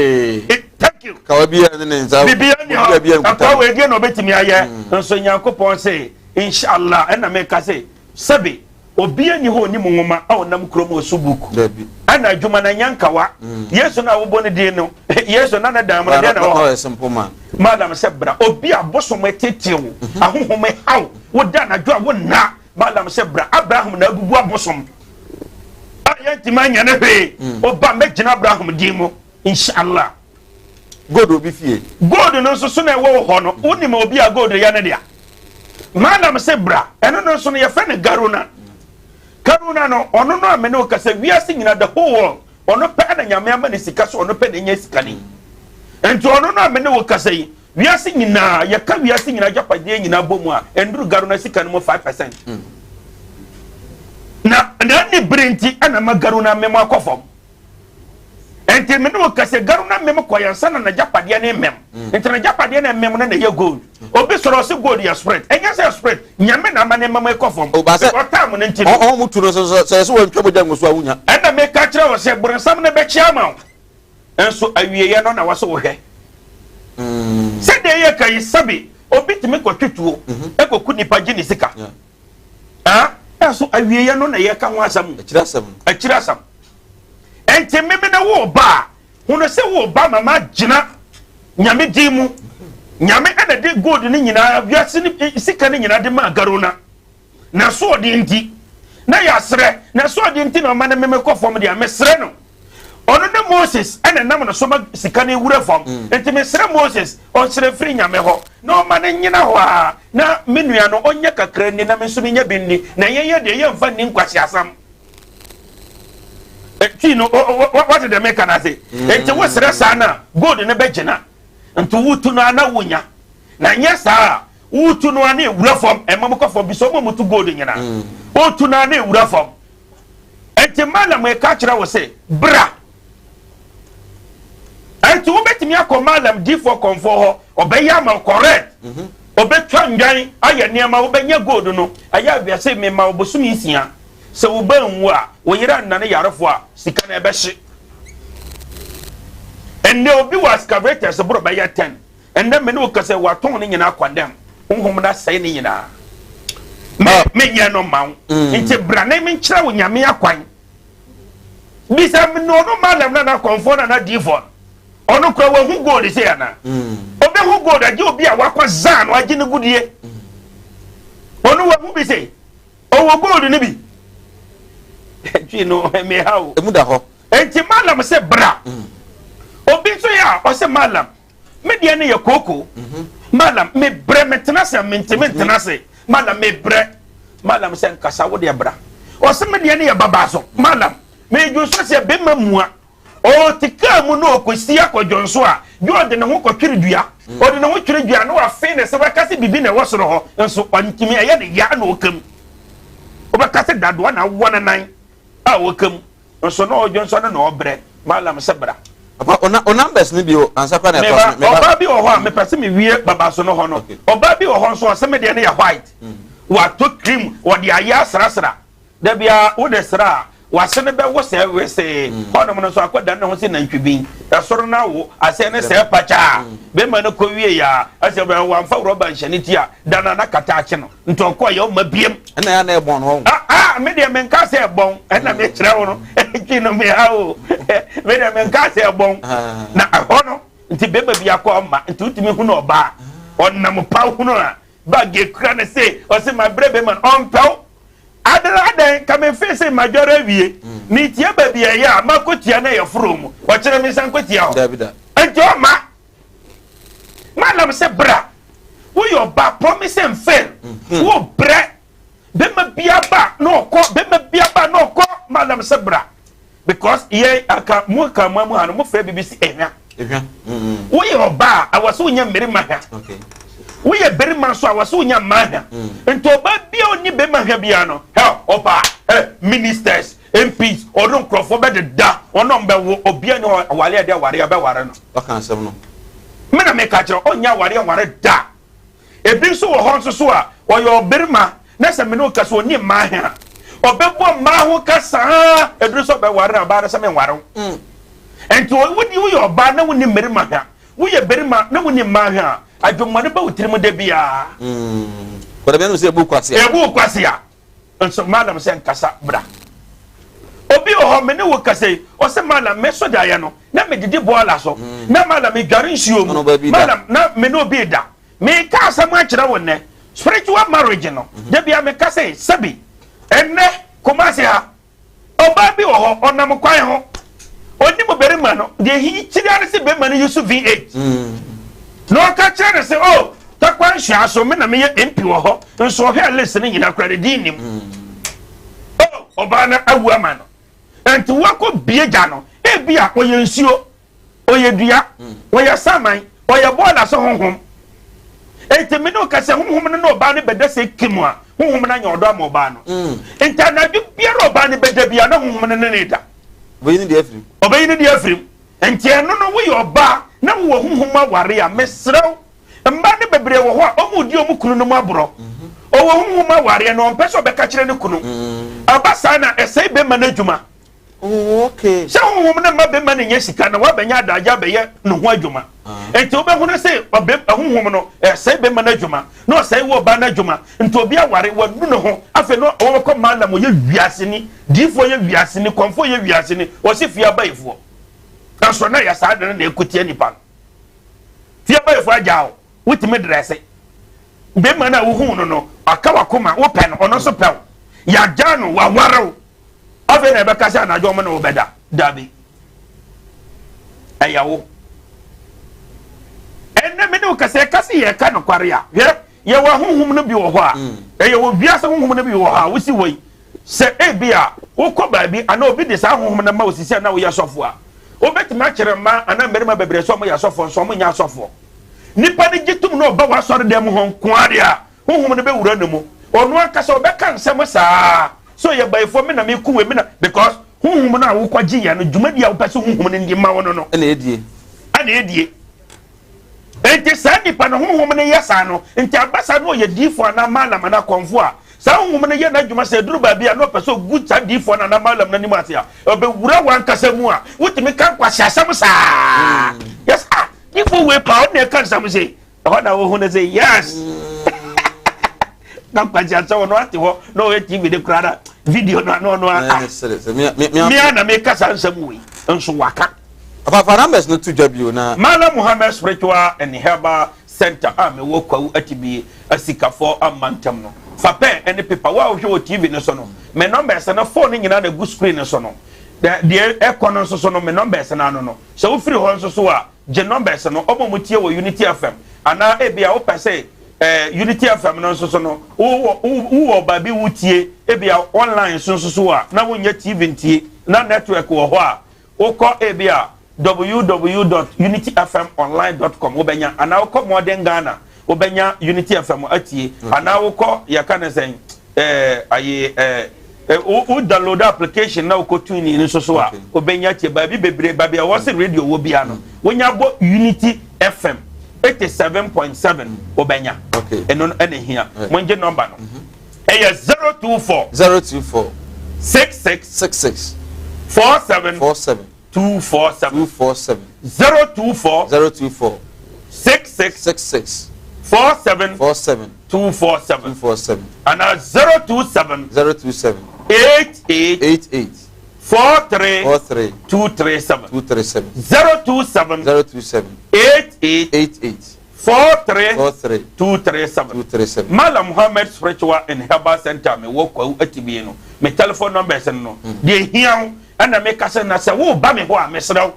Eh, thank you. Kawa bi yɛ ne ne nsa. Bibi ni hɔ. Akoa wei deɛ na obetumi ayɛ. Mm. Nso Nyankopɔn se, inshallah, ɛna meka se, sɛbe Obia nni hɔ a ɔnim nwoma a ɔnam kurom ɔsu book. Ɛna adwuma no ɛnyɛ nkawa. Mm. Yesu no a wobɔ ne din no, Yesu na ne dan mu no deɛ na wɔ hɔ. Madam sɛ bra. Obi a bosom tete wo, ahohom haw wo da anadwo a wonna. Madam sɛ bra. Abraham na abubu abosom a yɛntumi anyɛ no hwee. Ɔba mɛgyina Abraham din mu. Inshallah. Gold obi fie. Gold no nso so na ɛwɔ wo hɔ no, wonim obi a gold yɛ ne dea. Madam sɛ bra. Ɛno no nso no yɛfrɛ no Garuna. Karuna no, ɔno no a me ne wo kasa, wiase nyina, the whole world, ɔno pɛ na Nyame ama ne sika so, ɔno pɛ na ɛnya sika ni. Nti ɔno no a me ne wo kasa yi, wiase nyinaa, yɛka wiase nyinaa agyapadeɛ nyinaa bɔ mu a, ɛnduru Garuna sika no mu 5%. Na n'ani bere nti ɛna ma Garuna mem akɔ fam. Nti me ne wo kasa, Garuna mem kɔ yɛn nsa na n'agyapadeɛ ne mem. Mm. Nti n'agyapadeɛ na mem no na ɛyɛ gold. Mm. Obi sɔrɔ ɔsi gold yɛ spirit. Ɛnyɛ sɛ spirit, Nyame na ama ne mem kɔ fam. Because time no nti no. Ɔn mu tu no so sɛ sɛ wɔntwa mogya ngu so a wonya. Ɛna meka kyerɛ wo sɛ borɔnsam no bɛkye ama wo. Nso awieɛ no na wɔsɛ wohwɛ. Mm. Sɛdeɛ yɛ ka yi sɛbi obi tumi kɔtwe tuo mm-hmm. ɛkɔku nipa gye ne sika. Ah, ɛso awieɛ no na yɛka ho asɛm. Akyiri asɛm. Akyiri asɛm. Ɛnti meme ne wo ba a, hunu sɛ wo ba ma magyina Nyame din mu. Nyame ɛna de gold no nyinaa, wiase ne sika no nyinaa de maa Garona. N'asoɔden nti, na yɛasrɛ, n'asoɔden nti na ɔma ne meme kɔ fam deɛ, mesrɛ no. Ɔno ne Moses ɛna nam no so ma sika no wura fam. Mm. Nti mesrɛ Moses, ɔnsrɛ firi Nyame hɔ, na ɔma no nyina hɔ a, na me nua no ɔnyɛ kakra nni, na me nso menya bi nni, na yɛnyɛ deɛ yɛmfa nni nkwaseasɛm. Tii no, wate deɛ meka no ase? Nti wosrɛ saa no a, gold no bɛgyina. Nti wotu no a na wonya. Na nyɛ saa a, wotu no a na ɛwura fam, ɛma mu kɔ fam, bisa ɔma mutu gold nyinaa. Wotu no a na ɛwura fam. Nti malam ɛka kyerɛ wo se, bra. Nti wobɛtumi akɔ malam difoɔ kɔmfoɔ hɔ, ɔbɛyɛ ama wo correct. Ɔbɛtwa nnwan ayɛ nneɛma, wobɛnya gold no. Ɛyɛ awiase mema wo bosome nsia. Sɛ wo ba nwu a, wo yere annane yarefoɔ a, sika no ɛbɛhye. Ɛnnɛ obi wɔ excavators boro bɛyɛ 10. Ɛnnɛ me ne wo kasa yi, watɔn ne nyinaa condemn. Honhom no asɛe ne nyinaa. Me, ah. menyɛ no mma wo. Mm. Nti bra na menkyerɛ wo Nyame akwan. Bisa me no ɔno malam na na kɔnfoɔ na na diifoɔ no. Ɔno kura wahu gold sɛ ana. Mm. Ɔbɛhu gold agye obi a wakɔ zaa no agye ne gudie. Mm. Ɔno wahu bi sɛ Ɔwɔ gold no bi. Twi no meha o. Emu da hɔ. Enti malam sɛ bra. Mm. Obi nso yɛ a ɔsɛ malam. Me deɛ no yɛ kooko. Mhm. Malam me brɛ me tena se mentumi ntena ase. Malam me brɛ. Malam sɛ nkasa wo deɛ bra. Ɔsɛ me deɛ no yɛ babaaso. Malam me dwonso sɛ bɛma mua. Ɔte kaa mu na ɔkɔsi akɔ dwonso a, gye ɔde ne ho kɔtwere dua. Ɔde ne ho twere dua na wafe ne se, waka sɛ biribi na ɛwɔ soro hɔ, nso ɔntumi, ɛyɛ ne ya na ɔka mu. Wobɛka sɛ dadoa na awɔ ne nan a ɔka mu, nso na ɔdwonso no na ɔbrɛ. Malam sɛ bra. Papa, o numbers no bio ansa koraa na ɛtoa so. Meba, ɔbaa bi wɔ hɔ a mepɛ sɛ mewie babaso no hɔ no. Ɔbaa bi wɔ hɔ nso ɔsɛ me deɛ no yɛ white. Watɔ cream, wɔde ayɛ asrasra. Da biara wode sra a, w'ase no bɛwo sɛɛ wesee. Hɔnom no nso akɔdan ne ho sɛ nantwibin. Ɛsoro no awo, aseɛ no sɛɛ pakyaa. Bɛrima no kɔwieeɛ a, ɛsɛ bɛ wamfa rɔba nhyɛ ne ti a, da no a na kata akye no. Nti ɔkɔeɛ ɔmma biam. Ɛna ɛyɛ a na ɛbɔn hɔ. Ah, ah, me deɛ menka sɛ ɛbɔn, ɛna mekyerɛ wo no. Twi no meha o. Me deɛ menka sɛ ɛbɔn. Na ɛhɔ no, nti bɛrima bi akɔ ɔmma, nti wotumi hunu ɔbaa. Ɔnam pa hunu a, bag ekura no se, ɔse mabrɛ bɛrima no, ɔmpɛ wo. Adɛn adɛn ka me fee se madware awie metia baabi a ɛyɛ a makɔtia na ɛyɛ foro mu ɔkyerɛ me nsan kɔtia hɔ nti ɔma malam sɛ bra woyɛ ɔba promise and fail mhm. wo brɛ bɛma bia ba na ɔkɔ bɛma bia ba na ɔkɔ malam sɛ bra Because yɛn aka mo ka mo amu ha no mo frɛ bibi si ehwa. Ehwa. Mm. Woyɛ ɔbaa a wɔsɛ wonya mmarima hwa. Okay. Woyɛ barima nso a wɔsɛ wonya mmaa hwa. Mm. Nti ɔbaa bi a ɔnni barima hwa biara no hɛ ɔbaa hɛ ministers MPs ɔno nkurɔfoɔ bɛdeda ɔno ɔmbɛwo obia ne aware a ɛde aware a bɛware no. Ɔka asɛm no. Me na meka kyerɛ ɔnyɛ aware nware da. Ebi nso wɔ hɔ nso so a, ɔyɛ ɔbarima na sɛ me ne wo kasa ɔnni mmaa he a, ɔbɛbɔ mmaa ho ka saa ɛduru sɛ ɔbɛware no a, ɔbaa no sɛ menware wo. Mm. Nti wodi woyɛ ɔbaa na wonni mmarima he a, woyɛ barima na wonni mmaa he a, adwemmɔne ba wo tirim da biara. Mm. Kɔda bi sɛ ebu kwasea. Ebu kwasea. Nso madam sɛ nkasa bra. Obi wɔ hɔ, me ne wo kasa yi, ɔse Mallam me so daeɛ no, na medidi bɔɔla so, mm. na Mallam medware nsuo mu, Mallam na me ne obi da. Meka asɛm akyerɛ wo nnɛ, spiritual marriage no, mm-hmm. da bia meka sɛ, sɛbi, ɛnnɛ, Kumasi ha, ɔbaa bi wɔ hɔ, ɔnam kwan ho, ɔnim barima no, deɛ ɛhi kyiri ara sɛ barima no yi so V8. Mm. Na ɔka kyerɛ no sɛ, oh, Tarkwa nhyia so, me na meyɛ MP wɔ hɔ, nso ɔhwɛ list no nyinaa koraa ne din nim. Mm. Oh, ɔbaa no awu ama no. Nti wakɔ bie gya no, ebi a ɔyɛ nsuo, ɔyɛ dua, mm. ɔyɛ saman, ɔyɛ bɔɔla so honhom. Nti me ne ɔka sɛ honhom no ne ɔbaa no bɛda sɛ kim a, honhom no anya ɔdɔ ama ɔbaa no. Mm. Nti anadwo biara ɔbaa no bɛda bia na honhom no ne ne da. Ɔbɛyi ne deɛ afirim. Ɔbɛyi ne deɛ afirim. Nti ɛno no woyɛ ɔbaa na wowɔ honhom aware a, mesrɛ wo, Mmaa no bebree wɔ hɔ a, wɔredi wɔn kununom aborɔ. Ɔwɔ honhom awareɛ no, ɔmpɛ sɛ ɔbɛka kyerɛ ne kunu. Ɛba saa na ɛsɛe bɛrima no adwuma. Sɛ honhom no mma bɛrima no nyɛ sika na wabɛnya adagye abɛyɛ ne ho adwuma. Nti wobɛhunu sɛ honhom no ɛsɛe bɛrima no adwuma na ɔsɛe wɔ ɔbaa no adwuma. Nti obi aware, wanu ne ho, afei na wɔbɛkɔ malam, ɔyɛ wiaseni, diifoɔ yɛ wiaseni, kɔmfoɔ yɛ wiaseni, ɔse fie abayifoɔ. Nanso na ɛyɛ saa de no na ɛkutia nipa no. Fie abayifo agyaa wo, wotumi drɛse. Bɛrima no a wohuu no no, aka w'akoma, wopɛ no, ɔno nso pɛ wo. Yɛagyaa no, waware wo. Afei na ɛbɛka sɛ anadwo ɔmo ne wo bɛda. Dabi. Ɛyɛ wo. Ɛnnɛ me ne wo kasa, ɛka sɛ yɛka nokware a, hwɛ, yɛwɔ ahonhom no bi wɔ hɔ a, mm. ɛyɛ wɔ wiase honhom no bi wɔ hɔ a, wosi wɔ yi. Sɛ ebia wokɔ baabi anaa obi de saa honhom no ma wo sisi a na woyɛ sɔfo a, wobɛtumi akyerɛ mmaa anaa mmarima bebree sɛ wɔyɛ asɔfoɔ nso wɔnyɛ asɔfoɔ. Nipa no gye tom na ɔba w'asɔredan mu hɔ nko ara deɛ a, honhom no bɛwura ne mu. Ɔno ankasa ɔbɛka nsɛm saa sɛ ɔyɛ bayifoɔ, me na meku wei, me na because honhom no a wokɔgye yɛ no, dwumadi a wopɛ sɛ honhom no ndi ma wo no no ɛna ɛdie. Ɛna ɛdie. Enti saa nipa no honhom no yɛ saa no, nti aba saa na ɔyɛ diifoɔ anaa maalam anaa kɔmfoɔ a, saa honhom no yɛ n'adwuma sɛ ɛduru baabi a na ɔpɛ sɛ ɔgu saa diifoɔ no anaa maalam no anim ase a, ɔbɛwura w'ankasa mu a, wotumi ka nkwaseasɛm saa. Mm. Yes, ah, diifoɔ wei paa, ɔno na ɛka nsɛm sei. Ɛhɔ na wohu no sɛ yes. Na nkwaseasɛm ɔno ate hɔ na ɔyɛ TV de koraa na video no ano ɔno a. Mea na meka saa nsɛm wei nso waka. Afafa numbers no to dwa bio na. Mallam Muhammed Spiritual and Herbal Centre a mewɔ Kwawu Atibie Asikafo amantam no. Fa pɛn ne pepa. Wo a wohwɛ wɔ TV no so no, me numbers no, phone no nyinaa na egu screen no so no. Deɛ ɛkɔ no nso so no, me numbers no ano no. Sɛ wofiri hɔ nso so a, gye numbers no. Wɔn a wɔtie wɔ Unity FM anaa ebia wopɛ sɛ eh, Unity FM no nso so no, wowɔ wowɔ baabi wotie ebia online so nso so a, na wonyɛ TV ntie na network wɔ hɔ a, Wokɔ ebia www dot unityfmonline dot com wobɛnya, anaa wokɔ Modern Ghana wobɛnya Unity FM atie, anaa wokɔ yɛka ne sɛn ɛɛ ayi ɛɛ wo wo download application na wokɔ tune in nso so a wobɛnya atie baabi bebree baabi a wɔse radio wɔ bia no wonya bɔ Unity FM 87.7 wobɛnya. Ɛno no ɛna ehia. Mongye nɔmba no. Ɛyɛ 024. 024. 66. 66. 47. 47. 247. 247. 024. 024. 66. 66. 47. 47. 247. 247. And 027. 027. 88. 88. 43. 43. 237. 237. 027. 027. 88. 88. 43 43 237 237. Mallam Muhammad Spiritual and Herbal Center me wɔ Kwawu Atibie no me telephone numbers no no mm. deɛ ehia wo ɛna meka sɛ na sɛ woba me hɔ a mesrɛ wo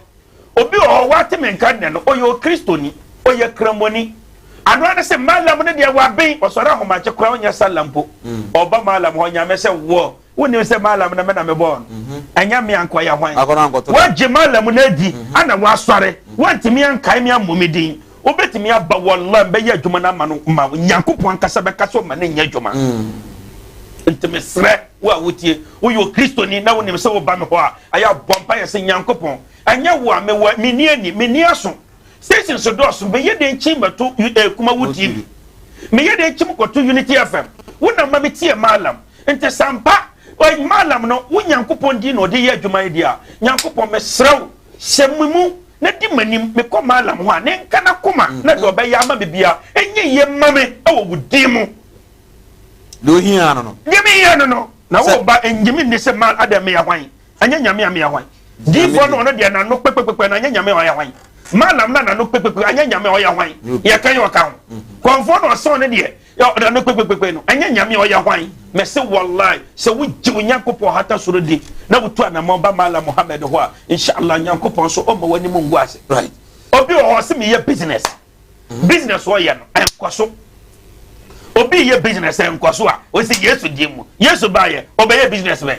obi wɔ hɔ wate me nka nnɛ no ɔyɛ okristoni ɔyɛ kramoni ano ano sɛ malam no deɛ waben ɔsɔre ahomakye koraa ɔnyɛ sala mpo mm. ɔba malam hɔ nyame sɛ wɔ Wonnim sɛ Maalam no me na mebɔɔ no? Ɛnyɛ me anka ɔyɛ hwan? Woagye Maalam no adi ana woasɔre? Woantumi ankae me ammɔ me din. Wobɛtumi aba Wallah mbɛyɛ adwuma no ama no ma Nyankopɔn ankasa bɛka sɛ ɔma no nyɛ adwuma. Nti mesrɛ wo a wotie, woyɛ Okristoni na wonim sɛ woba me hɔ a, ayɛ a bɔ mpaeɛ sɛ Nyankopɔn, ɛnyɛ wo a mewɔ, menni ani, menni aso, Stations dɔɔso, meyɛ dɛn kyin bɛto eh, Kumawu TV? Meyɛ dɛn kyim kɔto Unity FM? Wo na ma metie Mallam. Nti sɛ ampa oi Mallam no, wo Nyankopɔn din na ɔde yɛ adwuma yi deɛ a, Nyankopɔn mesrɛ wo, hyɛ me mu na di m'anim, mekɔ Mallam hɔ a, ne nka n'akoma na deɛ ɔbɛyɛ ama me biara, ɛnyɛ yie mma me wɔ wo din mu. Deɛ ohia no no. Deɛ mehia no no. Na wo ba, nnye me nni sɛ Mal, adɛn meyɛ hwan? Ɛnyɛ Nyame a meyɛ hwan? Diifoɔ no ɔno deɛ n'ano kpekpekpekpe no anyɛ Nyame a ɔyɛ hwan? Malam no n'ano kpekpekpe anyɛ Nyame a ɔyɛ hwan? Yɛka yi ɔka ho. Kɔmfoɔ no ɔsɔn no deɛ n'ano kpekpekpekpe no anyɛ Nyame a ɔyɛ hwan? Mese wallahi sɛ wogye wo Nyankopɔn hata soro di na wotu anamɔn ba Malam Muhammad hɔ a, inshallah Nyankopɔn so ɔmma w'anim ngu ase. Obi wɔ hɔ ɔse meyɛ business. Business ɔyɛ no ɛnkɔ so. Obi yɛ business ɛnkɔ so a, ɔsi Yesu din mu. Yesu baayɛ, ɔbɛyɛ business bɛn?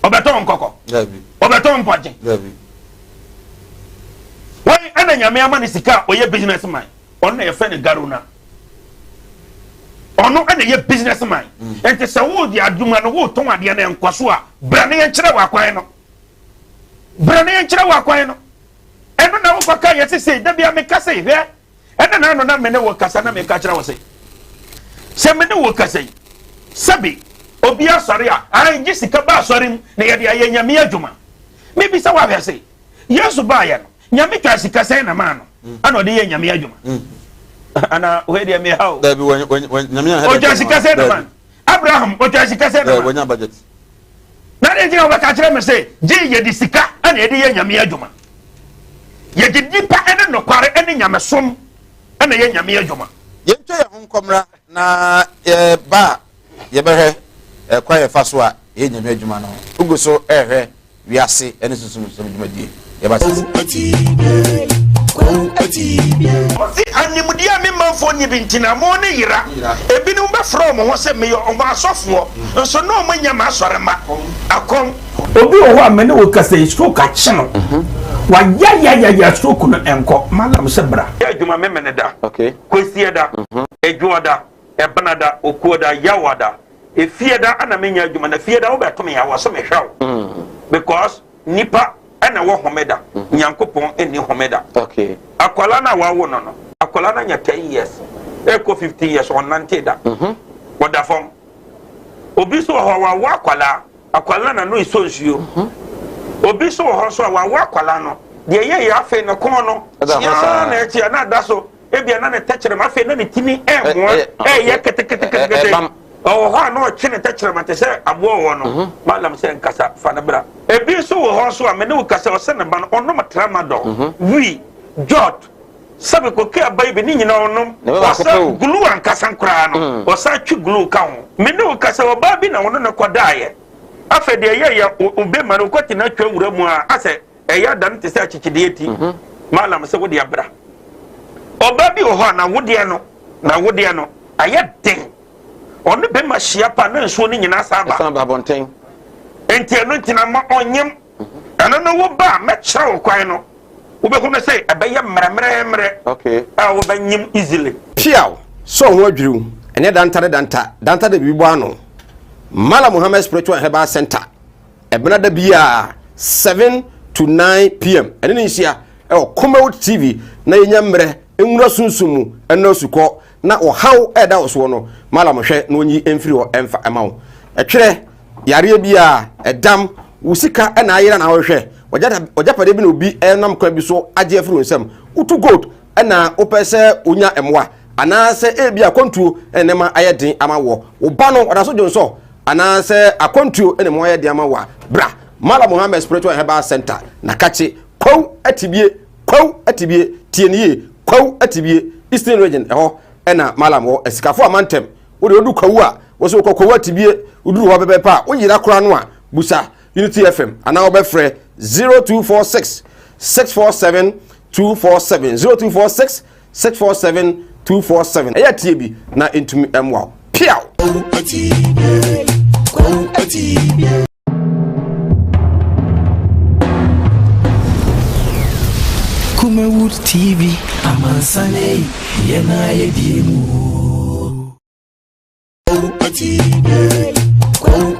Ɔbɛtɔn nkɔkɔ? Ɔbɛtɔn mpɔnkye? Wɔn ɛna Nyame ama no sika a ɔyɛ business man. Ɔno na yɛfrɛ no Garuna. Ɔno ɛna yɛ business man. Mm. Nti sɛ wodi adwuma no wotɔn adeɛ no ɛnkɔ so a, bra na yɛnkyerɛ wɔ akwan no. Bra na yɛnkyerɛ wɔ akwan no. Ɛno na wokɔka yɛ sese da bia meka se hwɛ ɛna na ano na me ne wo kasa na meka kyerɛ wo se sɛ me ne wo kasa yi sɛbi obi asɔre a an gye sika ba asɔre mu na yɛde ayɛ nyame adwuma mebisa wo ahwɛ se Yesu baayɛ no nyame twa sika sɛn na maa no ana ɔde yɛ nyame adwuma ana wei deɛ meha o ɔtwa sika sɛn na maa no Abraham ɔtwa sika sɛn na maa no Na adɛn nti na wobɛka akyerɛ me sɛ, Gye yɛde sika na yɛde yɛ Nyame adwuma? Yɛde nnipa ne nokware ne nyamesom na ɛyɛ Nyame adwuma. Yɛntwa yɛn ho nkɔmmra na yɛba a yɛbɛhwɛ kwan a yɛfa so a yɛyɛ Nyame adwuma no. Wogu so rehwɛ Wiase ne Sunsum Nsɛm dwumadie. Yɛba sisi. Ɔse animdeɛ a me manfoɔ nni bi nti na mo ne yera. Ebinom bɛfrɛ wɔn ho sɛ meyɛ wɔn asɔfoɔ, nso na wɔn nyɛ m'asɔremma. Akɔm. Obi wɔ hɔ a me ne wo kasa yi stroke akye no, wayayayaya stroke no ɛnkɔ, mallam sɛ bra. Yɛ adwuma Memeneda, Kwasiada, Adwoada, Ɛbenada, Okuoda, Yawada, Efiada na menyɛ adwuma na Fiada wobɛto me a wɔ se mehwɛ wo because nipa na ɛwɔ homeda Nyankopɔn nni homeda. Akwadaa no a wawo no no akwadaa no anya 10 years ɛkɔ 15 years ɔnnante da ɔda fam. Obi nso wɔ hɔ wawo akwadaa akwadaa no n'ano esɔ nsuo. Obi nso wɔ hɔ nso a wawo akwadaa no deɛ ɛyɛ yɛ afei ne kɔn no kyeaa na ɛkyea na ada so. Ebia na ne tɛkyerɛma afei na ne ti ni ɛɛmoa ɛɛyɛ keteketekete. Ɔwɔ hɔ a na ɔtwe ne tɛkyerɛma te sɛ aboa ɔwɔ no. Mhm. Malam sɛ nkasa fa no bra. Ebi nso wɔ hɔ nso a me ne wo kasa ɔsɛ ne ba no ɔnom tramadol, mhm. wii, jot, sɛbi koke aba yi bi ne nyinaa ɔnom. Ɔsɛ glue ankasa koraa no mm. ɔsan twe glue ka ho. Me ne wo kasa ɔbaa bi na ɔno ne kɔdaeɛ. Afei deɛ ɛyɛ yɛ obema no kɔte na atwa wura mu a asɛ Ɛyɛ ada no te sɛ akyekyedeɛ ti. Malam sɛ wodeɛ bra. Ɔbaa bi wɔ hɔ a n'awodeɛ no n'awodeɛ no ayɛ den. Ɔne bɛma hyia pa na nsuo no nyinaa san ba. Ɛsan ba abɔnten. Nti ɛno nti na ma ɔnyem. Ɛno no wo ba a mɛkyerɛ wo kwan no wobɛhu no sɛ ɛbɛyɛ mmerɛmmerɛmmerɛ Okay. a wobɛnyem easily. Piaw! Sɛ wo ho adwiriw, ɛnyɛ danta ne danta, danta de biribi bɔ ano. Malam Muhammad Spiritual and Herbal Center. Ɛbena da biara 7 to 9 pm ɛne ne nhyia ɛwɔ Kumawood TV na yɛnya mmerɛ nwura sunsum mu ɛnɔ asukɔ na ɔhaw ɛda wɔ soɔ no malam hwɛ na ɔnyi mfiri hɔ ɛmfa ɛma wo ɛtwerɛ yareɛ biara ɛdam wo sika ɛna ayera na wohwɛ ɔgyapadeɛ bi na obi ɛnam kwan bi so agye afiri wo nsam wotu gold ɛna wopɛ sɛ wonya mmoa anaasɛ ebi akwantuo ɛna nneɛma ayɛ den ama wɔ wo ba no ɔda so dwonsɔ anaasɛ akwantuo ɛna mu ayɛ den ama wɔ a bra Mala Muhammad Spiritual Herbal Center na kakye kwaw atibie kwaw atibie tie ne yie kwaw atibie Eastern Region ɛhɔ ɛna Malam wɔ asikafo amantam wode odu kwawu a wɔsɛ wokɔ kwawu atibie woduru hɔ pɛpɛpɛ a woyera koraa no a busa Unity FM anaa wobɛfrɛ 0246 647 247 0246 647 247 ɛyɛ tie bi na ɛntumi mmoa wo piaw. Kumawood TV, amansane yɛn ayɛ die mu.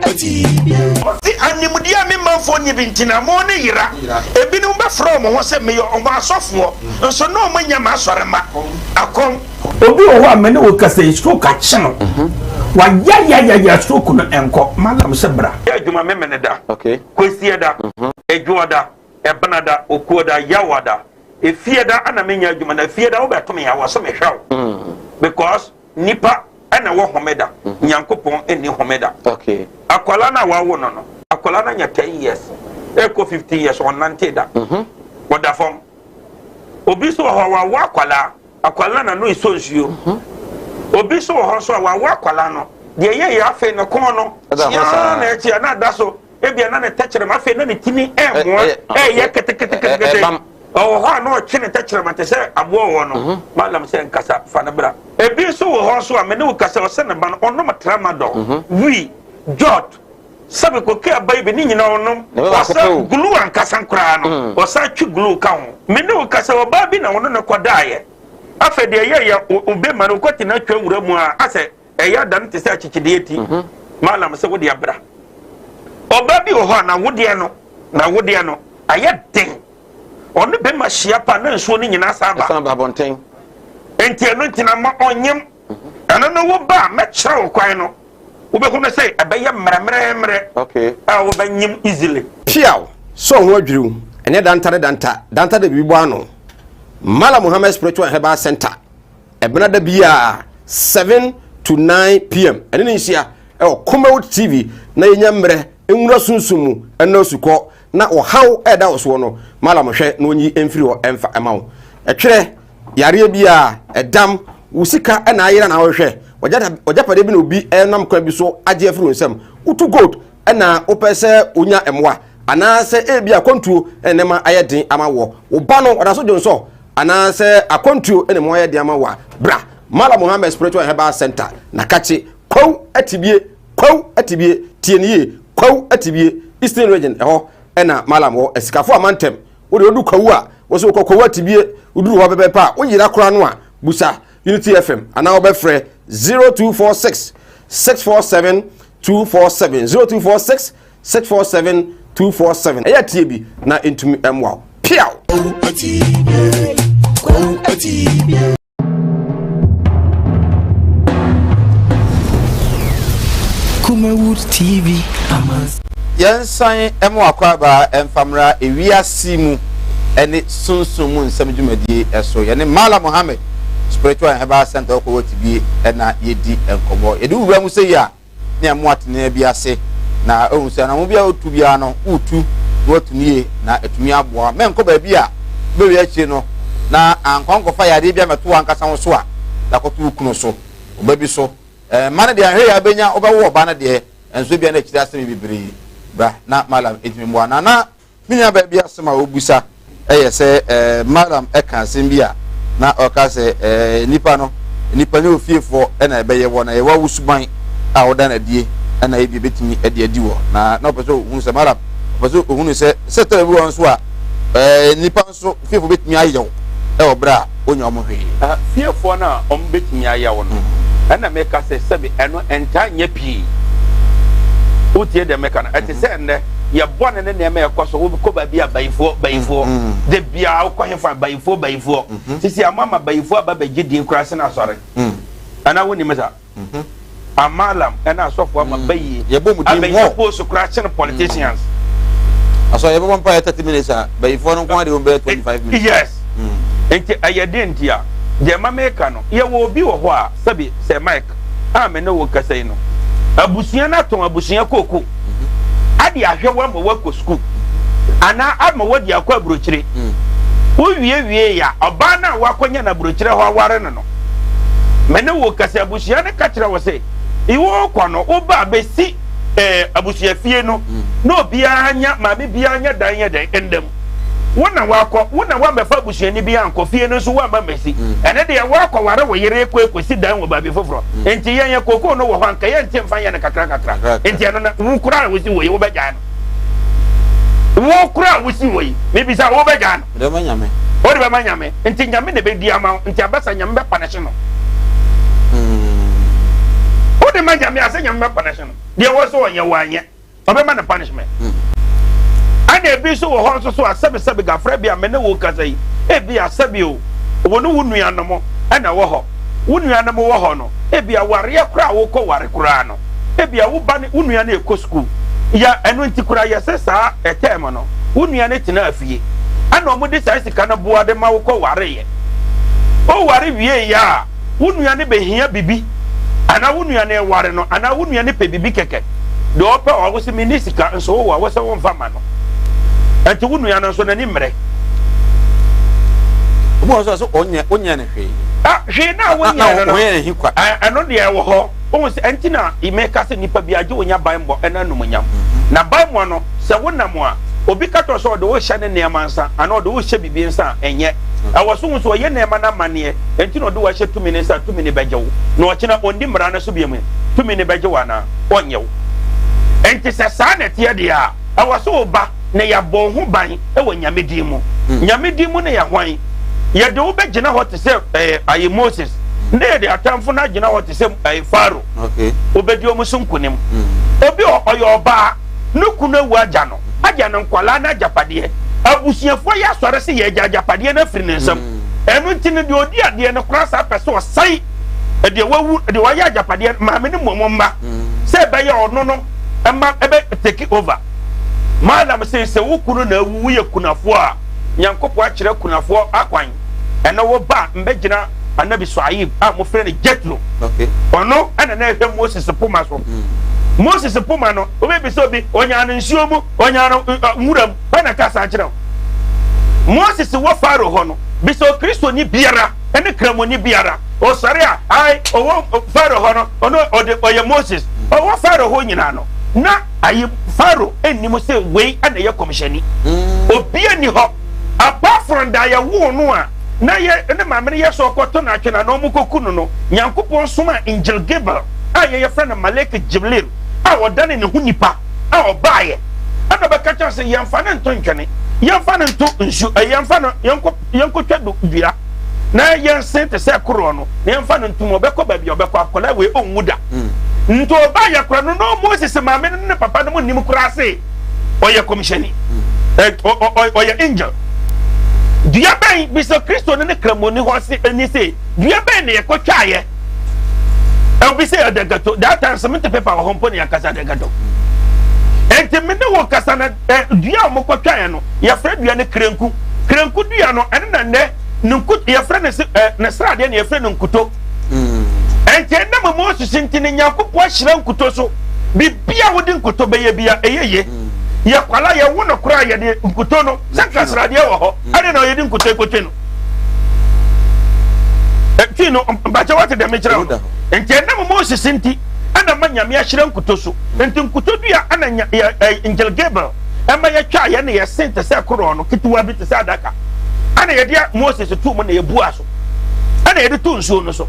Ɔse animdeɛ a me manfoɔ nni bi nti na mo ne yera. Ebinom bɛfrɛ wɔn ho sɛ meyɛ wɔn asɔfoɔ, nso na wɔn nyɛ m'asɔremma. Akɔm. Obi wɔ hɔ a me ne wo kasa yi stroke akye no, wayayayaya stroke no ɛnkɔ, mallam sɛ bra. Yɛ adwuma Memeneda, Kwasiada, Adwoada, Ɛbenada, Okuoda, Yawada, Efiada ana menyɛ adwuma na Efiada wobɛto me a wɔ se mehwɛ wo because Nipa na ɛwɔ homeda, Nyankopɔn nni homeda. Akwadaa no a wawo no no, akwadaa no anya 10 years, Ɛkɔ 50 years ɔnnantee da. Ɔda fam. Obi nso wɔ hɔ a wawo akwadaa, akwadaa no n'ano resɔ nsuo. Obi nso wɔ hɔ nso a wawo akwadaa no, deɛ ɛyɛ yɛ afei ne kɔn no kyeaa na ɛkyea na ada so, ebia na ne tɛkyerɛma afei na ne tini ɛɛmoa ɛɛyɛ keteketekete. Ɔwɔ hɔ a na ɔtwe ne tɛkyerɛma te sɛ aboa ɔwɔ no. Malam sɛ nkasa, fa no bra. Ebi nso wɔ hɔ nso a me ne wo kasa ɔsɛ ne ba no ɔnom tramadol, wii, jot, Sɛbi koke aba yi bi ne nyinaa ɔnom. Ɔsa glue ankasa koraa no, ɔsan twe glue ka ho. Me ne wo kasa ɔbaa bi na ɔno ne kɔdaeɛ. Afei deɛ ɛyɛ yɛ obe ma no kɔte no atwa wura mu a asɛ ɛyɛ ada no te sɛ akyekyedeɛ ti. Malam sɛ wodeɛ bra. Ɔbaa bi wɔ hɔ a n'awodeɛ no n'awodeɛ no ayɛ den. Ɔne bɛma hyia pa na nsuo no nyinaa san ba. Ɛsan ba abɔnten. Nti ɛno nti na ma ɔnyem. Ɛno no wo ba a mɛkyerɛ wo kwan no. Wobɛhu no sɛ ɛbɛyɛ mmerɛmmerɛmmerɛ a wobɛnyem easily. Piaw! Sɛ wo ho adwiriw, ɛnyɛ danta ne danta, danta de biribi bɔ ano. Mallam Muhammad Spiritual and Herbal Center, Ɛbena da biara 7 to 9 pm, ɛne ne nhyia ɛwɔ Kumawood TV na yɛnya mmerɛ nwura sunsum mu ɛnɔ asukɔ na ɔhaw ɛda wo soɔ no, Mallam hwɛ na ɔnyi mfiri hɔ ɛmfa ɛma wo. Ɛtwerɛ Yareɛ biara, ɛdam, wo sika na ayera na wohwehwɛ, w'agyapadeɛ bi na obi nam kwan bi so agye afiri wo nsam, wotu gold na wopɛ sɛ wonya mmoa, anaasɛ ebi akwantuo na nneɛma ayɛ den ama woɔ, wo ba no ɔda so dwonsɔ, anaasɛ akwantuo na mu ayɛ den ama wo a, bra Mallam Muhammad Spiritual and Herbal Center, Nakakye, Kwawu Atibie, Kwawu Atibie, tie ne yie, Kwawu Atibie, Eastern Region, ɛhɔ na Mallam wɔ, Asikafo Amantam. Wo deɛ wodu Kwawu a, wo sɛ wokɔ Kwawu Atibie, woduru hɔ pɛpɛɛpɛ a, woyera koraa no a, busa Unity FM anaa wobɛfrɛ 0246 647 247 0246 647 247. Ɛyɛ tie bi na ɛntumi mmoa wo. Piaw! Kwawu Atibie, Kwawu Atibie. Kumawood TV amansan. Yɛnsan mo akwaaba mfa mmra ewiase mu ne sunsum mu nsɛm dwumadie so. Yɛne Mallam Mohammed, Spiritual and Herbal Center wɔ Kowot Bie na yɛdi nkɔmmɔ. Yɛde wo wura mu sɛ yi a, ne ɛmo atenea bi ase na ehu sɛ anamɔ bi a wotu biara no wotu na watu no yie na atumi aboa mɛnkɔ baabi a bɛwie akyire no na ankɔ ankɔfa yadeɛ bi amɛto w'ankasa wo so a dakɔto wo kunu so ɔba bi so mma no deɛ ahwɛ yɛ abɛnya wobɛwo ɔba no deɛ nso bia na akyire asɛm bebree bra na malam ɛtumi mmoa na na Me nuabaa bi asɛm a obisa yɛ sɛ eh, Mallam ka asɛm bi a na ɔka sɛ eh, nnipa no, nnipa nyɛ ofiefoɔ na ɛbɛyɛ wɔ na yɛwɔ awosuban a ɔda no adie na ebi ebetumi de adi wɔ na na ɔpɛ sɛ ohunu sɛ Mallam ɔpɛ sɛ ohunu sɛ sɛ tɛrɛ bi wɔ nso a eh, nnipa nso fiefoɔ betumi ayɛ wo wɔ berɛ a wonya wɔn hwee. Fiefoɔ no a wɔbɛtumi ayɛ wo no, ɛna meka sɛ sɛbe ɛno ɛntaa nyɛ pii. Wotie deɛ meka no? Ɛte sɛ nnɛ yɛ bɔne ne nneɛma ɛkɔ so, wokɔ baabi a bayifoɔ, bayifoɔ, da biara wokɔ hefa bayifoɔ, bayifoɔ. Sisi ama ma bayifoɔ aba bɛgye din koraa sene asɔre. Anaa wonim saa? Amalam ɛna asɔfo ama bayie Yɛbɔ mu din abɛnya more. post koraa kyɛn politicians. Asɔ yɛbɛbɔ mpa yɛ 30 minutes a bayifoɔ no nko ara deɛ wɔn bɛyɛ 25 minutes. Yes. Nti ɛyɛ den nti a deɛ ma meka no yɛwɔ obi wɔ hɔ a sɛbi sɛ Mike a me ne wo kasa yi no abusua no atɔn abusua kooko ade ahwɛ wo ama woakɔ sukuu anaa ama woadi akɔ aburokyire wowie wie ya ɔbaa no a woakɔnya no aburokyire hɔ aware no no Me ne wo kasa, abusua no ka kyerɛ wo se, wokɔ no, woba a bɛsi eh, abusuafie no, mm. na obiara nya, maame biara nya dan yɛ dɛn, nda mu. Wo na wakɔ, wo na woambɛfa abusuani bi ankɔ fie no nso woamma mmɛsi. Mm. Ɛne deɛ woakɔware wo yere kɔ ekɔsi dan wɔ baabi foforɔ. Mm. Nti yɛn yɛ kookoo no wɔ hɔ anka yɛnte mfa yɛ no kakra kakra. Nti ɛno na wo koraa a wosi wɔ yi wobɛgyae no. Wo koraa a wosi wɔ yi, mebisa wobɛgyae no. Wode bɛma Nyame. Wode bɛma Nyame. Nti Nyame na ɛbɛdi ama wo. Nti abasa Nyame bɛ punish no. Wode ma Nyame a sɛ Nyame bɛ punish no. Deɛ wɔ sɛ ɔnyɛ wanyɛ. Ɔbɛma no punishment. Ɛna ebi nso wɔ hɔ nso so a sɛbi sɛbi gafrɛ bi a me ne wo kasa yi. Ebi a sɛbi o. Wo ne wo nuanom ɛna wɔ hɔ. Wo nuanom wɔ hɔ no. Ebi a wareɛ koraa a wokɔ ware koraa no. Ebia wo ba ne wo nua no rekɔ sukuu. Ya ɛno nti koraa yɛsɛ saa ɛtɛɛm no wo nua no tenaa fie ɛna wɔn de saa sika no boa de ma wo kɔ wareeɛ. Wo ware wieeɛ a wo nua no bɛhia bibi anaa wo nua no reware no anaa wo nua no pɛ bibi kɛkɛ deɛ ɔpɛ ɔwɔ sɛ menni sika nso wowɔ a wɔ sɛ womfa ma no. Ɛnti wo nua no nso n'ani mmerɛ. Obi wɔ so sɛ ɔnyɛ ɔnyɛ no hwee. Ah, hwee na wonyɛ no no. Ɔyɛ ne kwa. Ɛno deɛ ɛwɔ hɔ. Wohu sɛ ɛnti na meka sɛ nipa bi agye wonya banbɔ ɛna anumonyam. Mhm. Na banbɔ no sɛ wonam a obi ka kyerɛ sɛ ɔde wo hyɛ ne nneɛma nsa anaa ɔde wo hyɛ biribi nsa a ɛnyɛ. Mhm. Ɛwɔ so hu sɛ ɔyɛ nneɛma no amanneɛ ɛnti na ɔde wo ahyɛ tumi ne nsa tumi ne bɛgye wo. Na ɔkyena ɔndi mmara no so biom tumi ne bɛgye wo anaa ɔnyɛ wo. Ɛnti sɛ saa na ɛteɛ deɛ a ɛwɔ sɛ wo ba na yɛabɔ wo ho ban wɔ Nyame din mu. Hmm. Nyame din mu no yɛ hwan? Yɛde wo bɛgyina hɔ te sɛ ɛɛ ayi Moses. Ne yɛde atamfo no agyina hɔ te sɛ ɛɛ Pharaoh. Okay. Wobɛdi wɔn so nkonim. Hmm. Obi ɔyɛ ɔbaa, ne kunu awu agya no, agya no nkwadaa no agyapadeɛ. Abusuafoɔ yɛ asɔre sɛ yɛagya agyapadeɛ no afiri ne nsam. Hmm. Ɛno nti no deɛ ɔdi adeɛ no koraa saa pɛ sɛ ɔsan deɛ wawu deɛ wayɛ agyapadeɛ maame no mmom mma sɛ ɛbɛyɛ ɔno no ɛma ɛbɛ take over. Mallam se sɛ wo kunu na awu woyɛ kunafoɔ a, Nyankopɔn akyerɛ kunafoɔ akwan. Ɛno wo ba mbɛgyina Anabi Suaib a mofrɛ no Jethro. Ɔno ɛna na ɛhwɛ Moses poma so. Hmm. Moses poma no, wobɛbisa obi, ɔnyaa no nsuo mu, ɔnyaa no nwura mu, hɔ na kasa akyerɛ wo. Moses wɔ Pharaoh hɔ no, bisa Okristoni biara ɛne Kramoni biara, ɔsɔre a, ai, ɔwɔ Pharaoh hɔ no, ɔno ɔde ɔyɛ Moses. Ɔwɔ Pharaoh hɔ nyinaa no, na ayi Pharaoh nnim sɛ wei na ɛyɛ kɔmhyɛni. Mm. Obia ni hɔ apart from da yɛwoo no a na yɛ ne maame no yɛ sɛ ɔkɔto no atwene anaa ɔmo kɔku no no, Nyankopɔn soma Angel Gabriel a yɛyɛ frɛ no Malek Jibril a ɔdane ne ho nipa a ɔbaeɛ ɛna ɔbɛka kyerɛ sɛ yɛmfa no nto ntwene, yɛmfa no nto nsuo, yɛmfa no yɛnkɔ yɛnkɔtwa dua na yɛnsen te sɛ koroɔ no na yɛmfa no ntom ɔbɛkɔ baabi a ɔbɛkɔ akwadaa wei ɔnwu da mm. Nti ɔba yɛ kora no na Moses maame no ne papa no mu nim koraa se ɔyɛ kɔmhyɛni mm. Ɔyɛ angel. Dua bɛn bisa Kristo no ne kramoni hɔ se ani se dua bɛn na yɛkɔtwaeɛ obi sɛ adagato that time cement paper wɔ hɔ mpo ne yɛkasa adagato nti me ne wo kasa na dua a wɔkɔtwaeɛ no yɛfrɛ dua no krenku. Krenku dua no ɛno na nnɛ ne nku yɛfrɛ no ɛ ne sradeɛ na yɛfrɛ no nkuto. Mm. Ɛnti ɛnam Moses nti ne Nyankopɔn ahyira nkuto so. Biribi a wode nkuto bɛyɛ bia ɛyɛ ye. Mm. Yɛ kwala yɛwo no koraa yɛde nkuto no sɛ nka sradeɛ wɔ hɔ mm. ɛne na yɛde nkuto ekotwe no. Ɛtwi no mpakyɛ wate dɛm kyerɛ wo. Nti ɛnam Moses nti ɛna ma Nyame ahyira nkuto so. Nti nkuto dua ɛna nya yɛ ɛ Angel Gabriel ɛma yɛtwaa yɛn na yɛsen te sɛ korɔn no ketewa bi te sɛ adaka ɛna yɛde Moses too mu na yɛbua so ɛna yɛde to nsuo no so.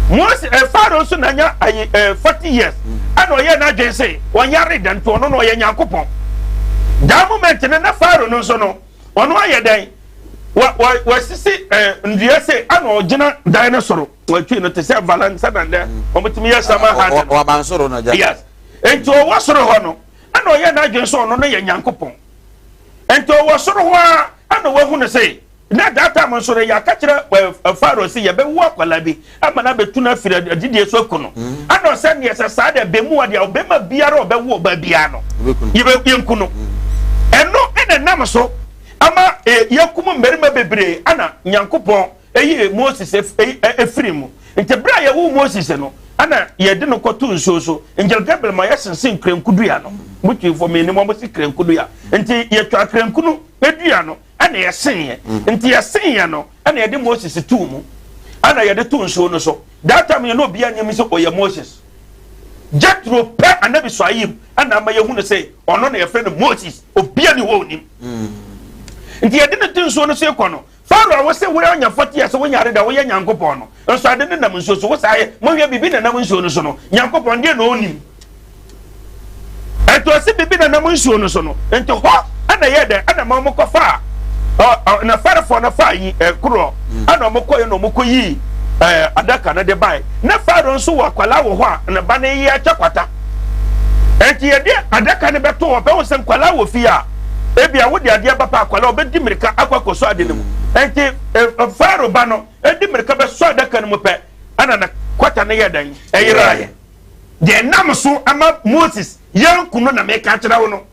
Moses ɛ eh, Pharaoh nso na nya ayi ɛ eh, 40 years ɛna ɔyɛ n'adwene sɛ ɔnyare da nti ɔno no ɔyɛ Nyankopɔn. That moment no na Pharaoh no nso no ɔno ayɛ dɛn wa wa wasisi ɛ eh, nnua sɛ ɛna ɔgyina dan no soro wɔatwi no te sɛ valansa na dɛ wɔtumi yɛ sama ha no. Ɔabansoro no gya. Yes. Nti ɔwɔ soro hɔ no ɛna ɔyɛ n'adwene sɛ ɔno no yɛ Nyankopɔn. Nti ɔwɔ soro hɔ a ɛna wahu no sɛ na that time nso no yɛaka kyerɛ Pharaoh sɛ yɛbɛwo akwadaa bi ama no abɛtu no afiri adidie so aku no. Mm. Ɛna ɔsɛ neɛ sɛ saa deɛ bɛmu a deɛ ɔbɛma biara ɔbɛwo ɔbaa biara no yɛnku no. Mm. Ɛno ɛna nam so ama yɛkum mmarima bebree ɛna Nyankopɔn eyii Moses firii mu. Nti berɛ a yɛwoo Moses no, ɛna yɛde no kɔto nsuo so. Angel Gabriel ma yɛsensen kranku dua no. Mo Twifoɔ menim wɔn se kranku dua. Nti yɛtwaa kranku no dua no ɛna yɛseneɛ. Nti yɛseneɛ no ɛna yɛde Moses too mu. Ɛna yɛde too nsuo no so. That time yɛ na obiara nnim sɛ ɔyɛ Moses. Jethro pɛ Anabi Suaib ɛna ama yɛhu no sɛ ɔno na yɛfrɛ no Moses. Obiara ni hɔ onim. Nti yɛde no to nsuo no so kɔ no, Farao a wose woyɛ ɔnyafo te ase wonya ade da woyɛ Nyankopɔn no nso ade no nam nsuo so wo saa yɛ mohwɛ biribi na nam nsuo no so no Nyankopɔn deɛ na ɔnim ɛnti ɔse biribi na nam nsuo no so no nti hɔ ɛna yɛ dɛ ɛna ma ɔmo kɔ faa na Farafoɔ no faa yi korɔ ɛna ɔmo kɔ yɛ na ɔmo kɔ yii adaka no de bae na Farao nso wɔ akwadaa wɔ hɔ a ne ba no yɛ akyɛ kwata ɛnti yɛde adaka no bɛto hɔ bɛho sɛ nkwadaa wɔ fie a Ebia wode adeɛ ba pɛ akwadaa a ɔbɛdi mmirika akɔ akɔsɔ ade no mu. Enti Farao ba no di mmirika bɛsɔ adaka no mu pɛ, ɛna ne kwata no yɛ dɛn? Ɛyeraeɛ. Deɛ ɛnam so ama Moses yɛnku no na meka akyerɛ wo no.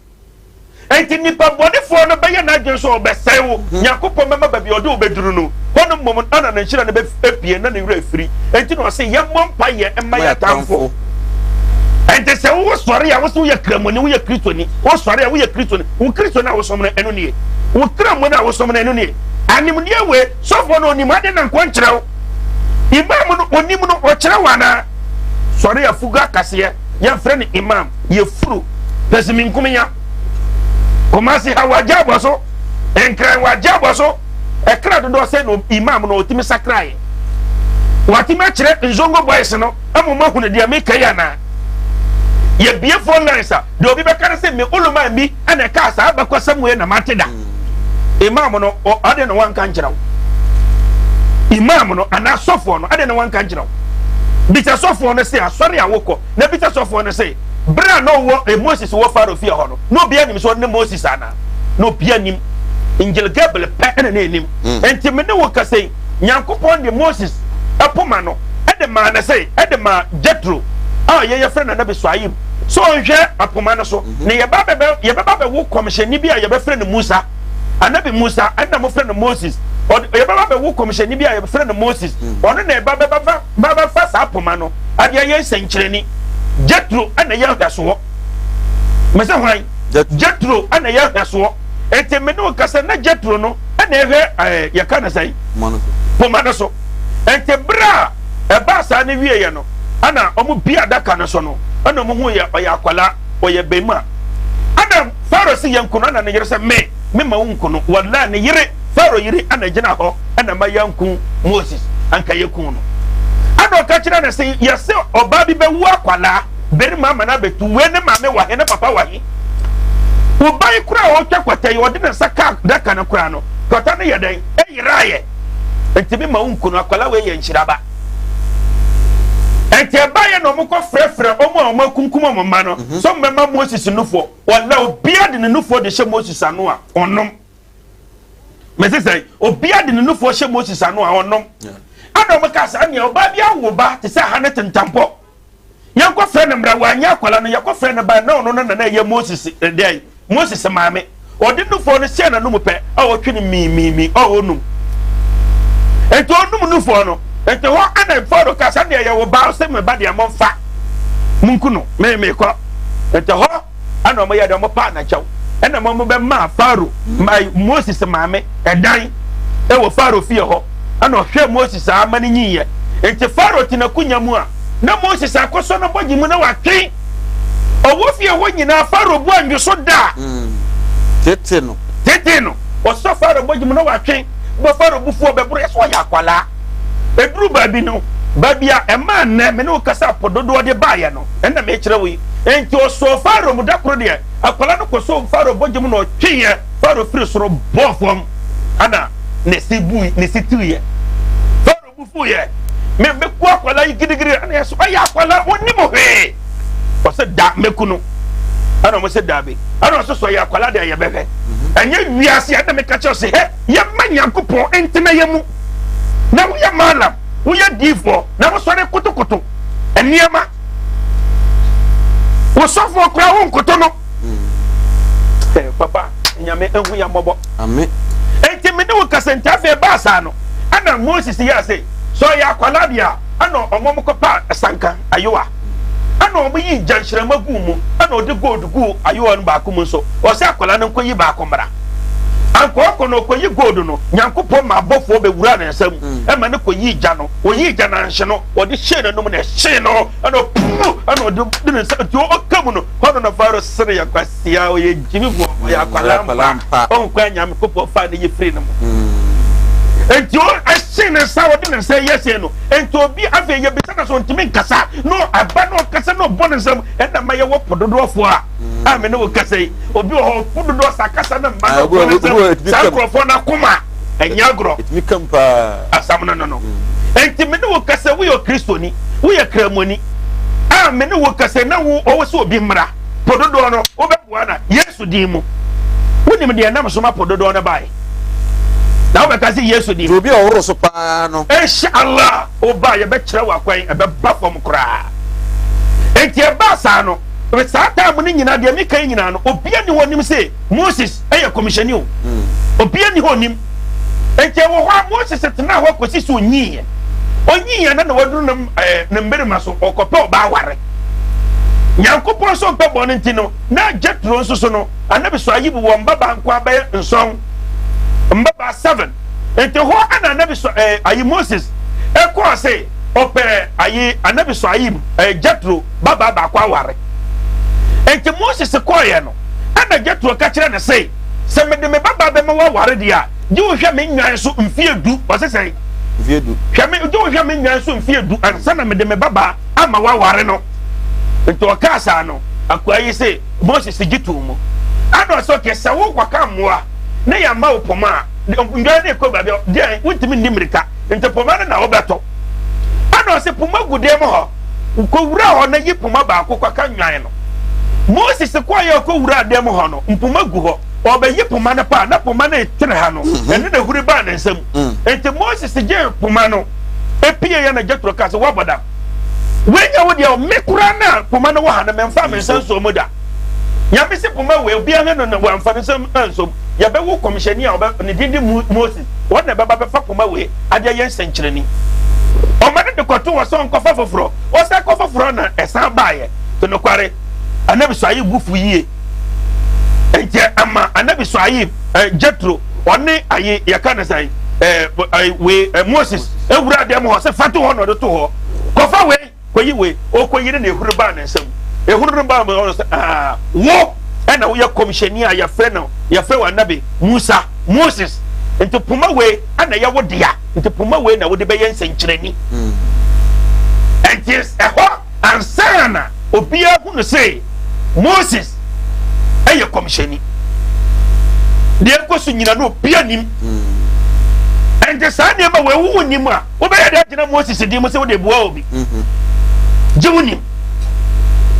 Enti nnipa bɔnefoɔ no bɛyɛ n'adwene sɛ ɔbɛsɛe wo. Mhm. Nyankopɔn bɛma baabi a ɔde wo bɛduru no, hɔ no mmom ana ne nhyira no bɛpie na ne werɛ afiri. Enti na ɔse yɛmmɔ mpaeɛ mma yɛn atamfo. Ɛnti sɛ wo sɔre a wosɛ woyɛ kramoni, woyɛ kristoni, wo sɔre a woyɛ kristoni, wo kristoni a wosom no ɛno nie, wo kramoni a wosom no ɛno nie. Animdeɛ wei sɔfoɔ no onim ade na nkɔ nkyerɛ wo. Imam no onim no ɔkyerɛ wo anaa? Sɔre a fugu akaseɛ yɛmfrɛ no imam, yɛfuru pɛsiminkuminya. Kumasi ha wagye abɔ so, Nkran wagye abɔ so, ɛkra dodoɔ sɛ no imam no ɔtumi sakraeɛ. Watumi akyerɛ Nzongo boys no ama wɔn ahunu deɛ meka yi anaa? Yɛbie phone lines a, deɛ obi bɛka no sɛ me uluma mi ɛna ɛkaa saa abakɔsɛm wei na mate da. Imam no, ɔde na wanka nkyerɛ wo. Imam no anaa sɔfoɔ no, ɔde na wanka nkyerɛ wo. Bisa sɔfoɔ no se asɔre a wokɔ, na bisa sɔfoɔ no se bere a na ɔwɔ eh, Moses wɔ Farao fie hɔ no, na obiara nim sɛ ɔne Moses anaa? Na obiara nim. Angel Gabriel pɛ ɛna na ɛnim. Enti me ne wo kasa yi, Nyankopɔn de Moses poma no de maa no se, de maa Jethro a ɔyɛ yɛfrɛ no Anabi Suaib sɛ ɔnhwɛ apoma no so, mhm. na yɛba bɛbɛ yɛbɛba bɛwo kɔmhyɛni bi a yɛbɛfrɛ no Musa, Anabi Musa, ɛna mofrɛ no Moses. Yɛbɛba bɛwo kɔmhyɛni bi a yɛbɛfrɛ no Moses. Mm. Ɔno na ɛba bɛba bɛfa saa poma no ade ayɛ nsɛnkyerɛnni. Jethro ɛna yɛ nhwɛsoɔ. Mese hwan? Jethro ɛna yɛ nhwɛsoɔ. Enti me ne wo kasa na Jethro no ɛna ɛhwɛ ɛɛ yɛka no sɛn? Poma no so. Enti bere a ɛbaa saa no wieɛ no, ɛna wɔn bie adaka no so no, ɛna wɔn hu yɛ ɔyɛ akwadaa, ɔyɛ bɛrima. Ɛna Farao si yɛn nkono, ɛna ne yere sɛ me, me ma wo nkono. Wɔlaa ne yere, Farao yere ɛna gyina hɔ, ɛna ma yɛn nko Moses, anka yɛ kun no. Ɛna ɔka kyerɛ no sɛ yɛsɛ ɔbaa bi bɛwu akwadaa, bɛrima ama no abɛtu, wei ne maame wɔ he, ne papa wɔ he. Wo ba yi koraa a ɔretwa kwata yi, ɔde ne nsa ka adaka no koraa no, kwata no yɛ dɛn? Ɛyeraeɛ. Nti me ma wo nku no, akwadaa wei yɛ nhyira ba. Nti ɛbaeɛ na wɔkɔ frɛfrɛ wɔn a wɔakunkum wɔn mma no mhm. sɛ wɔbɛma Moses nufoɔ. Wɔla obiara de ne nufoɔ de hyɛ Moses ano a ɔnom. Mese sɛ obiara de ne nufoɔ hyɛ Moses ano a ɔnom. Ɛna wɔn ka sɛ ɛnea ɔbaa bi awo ba te sɛ ha ne tentampɔ. Yɛnkɔfrɛ no mmra, wanyɛ akwadaa no, yɛkɔfrɛ no ba na ɔno no na na ɛyɛ Moses eh, dɛn? Moses maame. Ɔde nufoɔ no hyɛɛ n'anom pɛ a ɔtwe no miimiimi a ɔnum. Nti ɔnum nufoɔ no, nti hɔ ana Farao ka sɛ deɛ yɛ wo ba, ɔsɛ me ba deɛ momfa monku no, me mekɔ. Nti hɔ ɛna wɔn yɛ deɛ wɔn paa n'akyɛw ɛna wɔn bɛ maa Faro Moses maame ɛdan ɛwɔ Faro fie hɔ ɛna ɔhwɛ Moses a ama ne nyinyɛ nti Faro te n'akonya mu a na Moses akɔsɔ no bɔgye mu na watwe ɔwɔ fie hɔ nyinaa Faro bu anwo so da mm. tete no tete no ɔsɔ Faro bɔgye mu na watwe bɔ Faro bufuo bɛboro yɛ sɛ ɔyɛ akwalaa eduru baabi no baabi a ɛmaa nnɛ me ne wo kasa po dodoɔ de baayɛ no Ɛnna mekyerɛ wo yi. Enti ɔsɔɔ Farao mu da koro deɛ, akwadaa no kɔsɔɔ Farao bɔgye mu na ɔtweeɛ Farao firi soro bɔɔ fam, ɛnna ne se bui, ne se tuiɛ. Farao bu fuiɛ. Me mɛku akwadaa yi gidigidi. Ɛnna yɛ so ɔyɛ akwadaa, ɔnnim hwee. Ɔsɛ da mɛku no. Ɛnna wɔn sɛ daabi. Ɛnna ɔsɛ sɛ ɔyɛ akwadaa deɛ yɛbɛhwɛ. Ɛnyɛ wiase ɛnna meka kyerɛ sɛ hɛ yɛma Nyankopɔn ntena yɛ mu. Na woyɛ malam, woyɛ diifoɔ, na wosɔre kotokoto. nneɛma wo sɔfoɔ koraa wo nkoto no hmm. eh, papa nyame ehu ya mmɔbɔ enti me ne wo kasa nti afei baa saa no ɛna moses yɛ ase sɛ ɔyɛ akwadaa deɛ a ɛna ɔmo mo kɔpa sanka ayowa ɛna ɔmo yi gyanhyerɛma guu mu ɛna ɔde gold guu ayowa no baako mu nso ɔsɛ akwadaa no nkɔyi baako mmra anka ɔkɔ no ɔkɔyi gold no nyankopɔn ma abɔfoɔ bɛwura ne nsa mu hmm. ɛma no kɔyi gya no ɔyii gya no anhye no ɔde hyɛɛ n'anum na ɛhyee no ɛna ɔpuu ɛna ɔde de ne nsa nti ɔka mu no hɔ no na Farao sere yɛ kwasia ɔyɛ gyimifoɔ ɔyɛ akwadaa mpa ɔhu kwan nyame kopɔ fa ne yɛ firi no mu mm. nti ɛhyee ne nsa ɔde ne nsa yɛ hyee no nti obi afei yɛbisa na so ntumi nkasa na aba na ɔkasa na ɔbɔ ne nsam ɛna ma yɛwɔ po dodoɔfoɔ a mm. a me ne wo kasa yi obi wɔ hɔ po dodoɔ sa kasa na mma na ɔbɔ ne nsam saa nkurɔfoɔ no akoma ɛnyɛ agorɔ. Ɛtumi kam paa. Asɛm no no no. Enti me ne wo kasa, woyɛ Okristoni, woyɛ Kramoni a me ne wo kasa na wo ɔwɔ sɛ obi mmra po dodoɔ no, wobɛboa na Yesu din mu. Wonim deɛ ɛnam so ma po dodoɔ no bae. Na wobɛka sɛ Yesu din mu. Obi a ɔworo so paa no. Insha Allah, woba a yɛbɛkyerɛ wo akwan, ɛbɛba fam koraa. Enti ɛbaa saa no, saa time no nyinaa deɛ meka yi nyinaa no, obiara ni hɔ nim sɛ Moses yɛ kɔmhyɛni o. Obiara nni hɔ onim. Enti ɛwɔ hɔ a Moses tenaa hɔ kɔsi sɛ onyiiɛ. Onyiiɛ na na waduru ne, eh, ne mmerima so, ɔkɔpɛ ɔbaa aware. Nyankopɔn nso mpɛ bɔne nti no, na Jethro nso so no, Anabi Suaib wɔ mbabaa nkoa bɛyɛ nsɔn, mbabaa seven. Nti hɔ ana Anabi Su eh, ayi Moses ɛkɔɔ se ɔpɛ ayi Anabi Suaib eh, Jethro babaa baako aware. Nti Moses kɔɔyɛ no, ɛna Jethro ka kyerɛ no se, sɛ mede me babaa bɛma wo aware deɛ a, gye wo hwɛ me nnwan so mfie du. Ɔse sɛn? Mfie du. Hwɛ me, gye wo hwɛ me nnwan so mfie du ansa na mede me babaa ama woaware no. Nti ɔkaa saa no, akoa yi se, Moses gye too mu. Ana ɔsɛ ɔkɛ sɛ wokɔka mmoa na yɛama wo poma a, nnwan no rekɔ baabi a, deɛn, wontumi nni mmirika, nti poma no na wobɛtɔ. Ana ɔsɛ poma gu dan mu hɔ, kɔwura hɔ na yi poma baako kɔka nnwan no. Moses kɔeɛ ɔkɔwuraa dan mu hɔ no, mpoma gu hɔ. Ɔbɛyi poma no paa, na poma no retene ha no, ɛno na ehuri baa ne nsam. Nti Moses gyee poma no, epieeɛ na Jethro kaa sɛ, woabɔ dam. Wei nyɛ wo deɛ o, me koraa na poma no wɔ ha no, memfaa me nsa nsɔɔ mu da. Nyame se poma wei, obiara hwɛ no na wamfa ne nsa ansɔ mu. Yɛbɛwo kɔmhyɛni a ɔbɛ, ne din de Moses, ɔno na ɛbɛba bɛfa poma wei ade ayɛ nsɛnkyerɛnni. Ɔma no de kɔto hɔ sɛ ɔnkɔfa foforɔ. Ɔsan kɔ foforɔ na ɛsan baeɛ. To nokware, Anabi Suaib bo fu yie. Nti ama Anabi Suaib, eh, Jethro, ɔne ayi, yɛka ne sɛn, eh, eh, wei, eh, Moses, ewura dɛm hɔ sɛ fa to hɔ na ɔde to hɔ. Kɔfa wei, kɔyi wei, ɔkɔyi no na ehuru baa ne nsam. Ehuru no baa mu ɔno sɛ, ah, wo ɛna woyɛ kɔmhyɛni a yɛfrɛ no, yɛfrɛ wɔ Anabi Musa, Moses. Nti poma wei ɛna ɛyɛ wo dea, nti poma wei na wode bɛyɛ nsɛnkyerɛnni. Nti ɛhɔ ansa na obiara hunu sɛ Moses ɛyɛ kɔmhyɛni. Deɛ ɛkɔ so nyina no obiara nim. Ɛnti saa nneɛma wei wo nim a, wobɛyɛ dɛ agyina Moses din mu sɛ wode boa obi. Gye wo nim.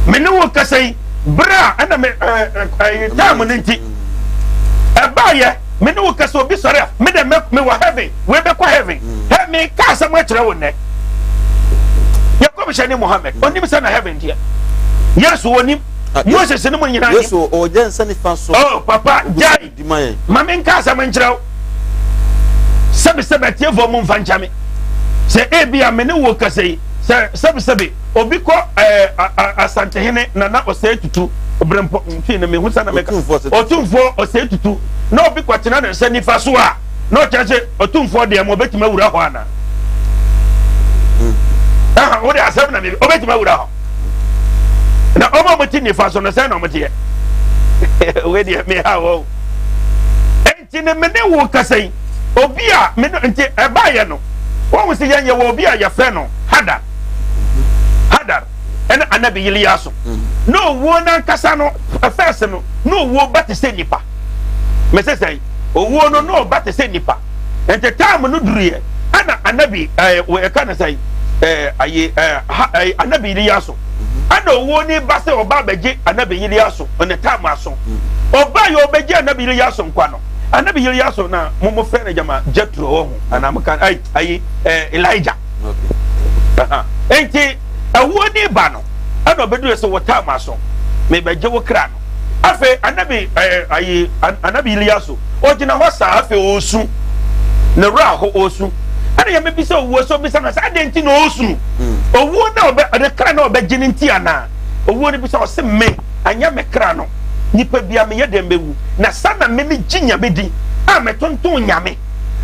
Me ne wo kasa yi, berɛ a ɛna me ɛɛ time no nti, ɛbaayɛ me ne wo kasa obi sɔre a, me dɛ me wɔ heaven, wei bɛkɔ heaven. Hɛ, meka asɛm akyerɛ wo nnɛ. Yɛ kɔmhyɛni Muhammad, onim sɛ na heaven teɛ. Yesu onim. Moses ne mu nyinaa nim. Yesu ɔgya nsa nifa so. Oh, papa, gyae. Ma menka asɛm nkyerɛ wo. Sɛbesɛbe atiefoɔ mo mfa nkyɛ me. Sɛ ebi a me ne wo kasa yi, sɛ sɛbesɛbe obi kɔ ɛɛ Asantehene Nana Osei Tutu Obrempɔ mfii no mehu sɛ na meka Otumfoɔ Osei Tutu na obi kɔtena ne nsa nifa so a, na ɔkyerɛ sɛ Otumfoɔ deɛ mo obetumi awura hɔ ana? Ɛha wode asɛm na me obetumi awura hɔ. Na ɔmo a wɔte nifa so no sɛn na wɔn teɛ? Wei deɛ meha wɔ. Nti ne me ne wo kasa yi, obi a me no nti ɛbaayɛ no, wɔn sɛ yɛn yɛwɔ obi a yɛfrɛ no Hadar. Hadar ɛne Anabi Yiliyaso. Na owuo n'ankasa no, fɛs no, na owuo ba te sɛ nipa. Mese sɛn? Owuo no na ɔba te sɛ nipa. Nti time no duruiɛ, ɛna Anabi ɛɛ ɛka ne sɛn? Ɛɛ ayi ɛɛ ha ɛɛ Anabi Yiliyaso. Ɛna owuo ni ba sɛ ɔba abɛgye Anabi Yiliyaso ne time aso. Ɔba yɛ ɔbɛgye Anabi Yiliyaso nkwa no. Anabi Yiliyaso na mo mo frɛ no gyama Jethro wɔ ho anaa mo ka ayi ayi ɛɛ Elijah. Nti ɛwuo ni ba no ɛna ɔbɛduru sɛ wɔ time aso mebɛgye wo kra no. Afei Anabi ɛɛ ayi Anabi Yiliyaso ɔgyina hɔ saa afei ɔresu ne werɛ aho ɔresu ɛna yɛn bɛbisa owuo sɛ ɔbisa no sɛ adɛn nti na ɔresu owuo na ɔbɛ ɔde kra na ɔbɛgye ne nti anaa owuo no bisa ɔse me anyɛ me kra no nipa bia meyɛ dɛn bɛwu na sa na me megye Nyame di a metonton Nyame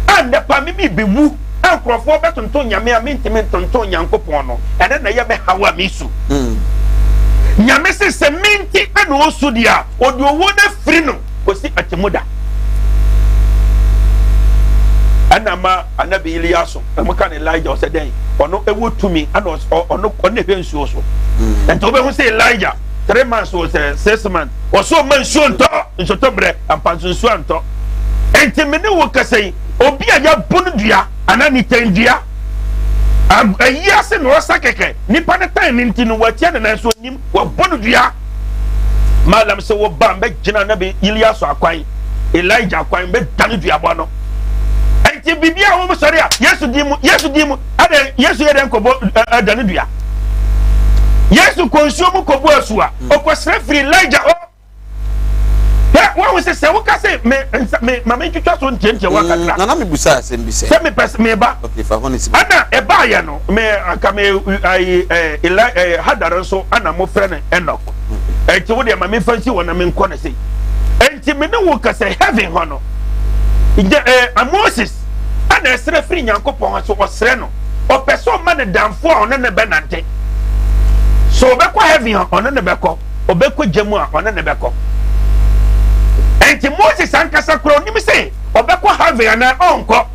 a nnɛ pa me mebewu a nkurɔfoɔ bɛtonton Nyame a mentumi ntonton Nyankopɔn no ɛno na ɛyɛ me haw a mesu Nyame se sɛ me nti ɛna ɔsu deɛ a ɔde owuo no afiri no kɔsi atemmuda. Ɛna ma anabi Iliaso, ɛmo ka no Elijah, ɔsɛ dɛn? Ɔno ɛwɔ tumi, ɛna ɔno ɔno ɛhwɛ nsuo so. Nti wobɛhu sɛ Elijah, 3 months wɔ sɛ 6 months, ɔsɛ ɔma nsuo ntɔ, nsotɔ berɛ, ampa nso nsuo antɔ. Nti me ne wo kasa yi, obi a yɛabu no dua, anaa nitan dua, ayi ase na ɔsa kɛkɛ, nipa no tan ne nti no, watia ne nan so ɔnim. Wɔabɔ no dua. Malam sɛ wɔba mbɛgyina na bɛ Iliasu akwan, Elijah akwan mbɛdane duabɔ no. Ɛnti biribi a wɔn sɔre a Yesu din mu, Yesu din mu, ɛdɛ Yesu yɛ dɛn kɔbɔ ɛdane dua. Yesu kɔ nsuo mu kɔbu asu a, ɔkɔsrɛ firi Elijah hɔ. Hwɛ! Na wahu sɛ sɛ woka sɛ me nsa me ma mentwitwa so ntiantia wa kakra. Nana mebusa asɛm bi sɛ. Sɛ mepɛ sɛ meba. Okay, fa hɔ ne si. Ɛna ɛbaayɛ no me anka me ayi ɛɛ Eli ɛɛ Hadar nso ɛna mo frɛ no Enoch. Ɛnti wo deɛ ma memfa nsi hɔ na menkɔ no sei. Ɛnti me ne wo ka sɛ heaven hɔ no nyɛ ɛɛ Moses ɛna ɛsrɛ firi Nyankopɔn hɔ so ɔsrɛ no ɔpɛ sɛ ɔma ne danfo a ɔne ne bɛnante. So ɔbɛkɔ heaven a ɔne ne bɛkɔ. ɔbɛkɔ gya mu a, ɔne no bɛkɔ. Enti Moses ankasa koraa onim sɛ ɔbɛkɔ heaven anaa ɔnkɔ.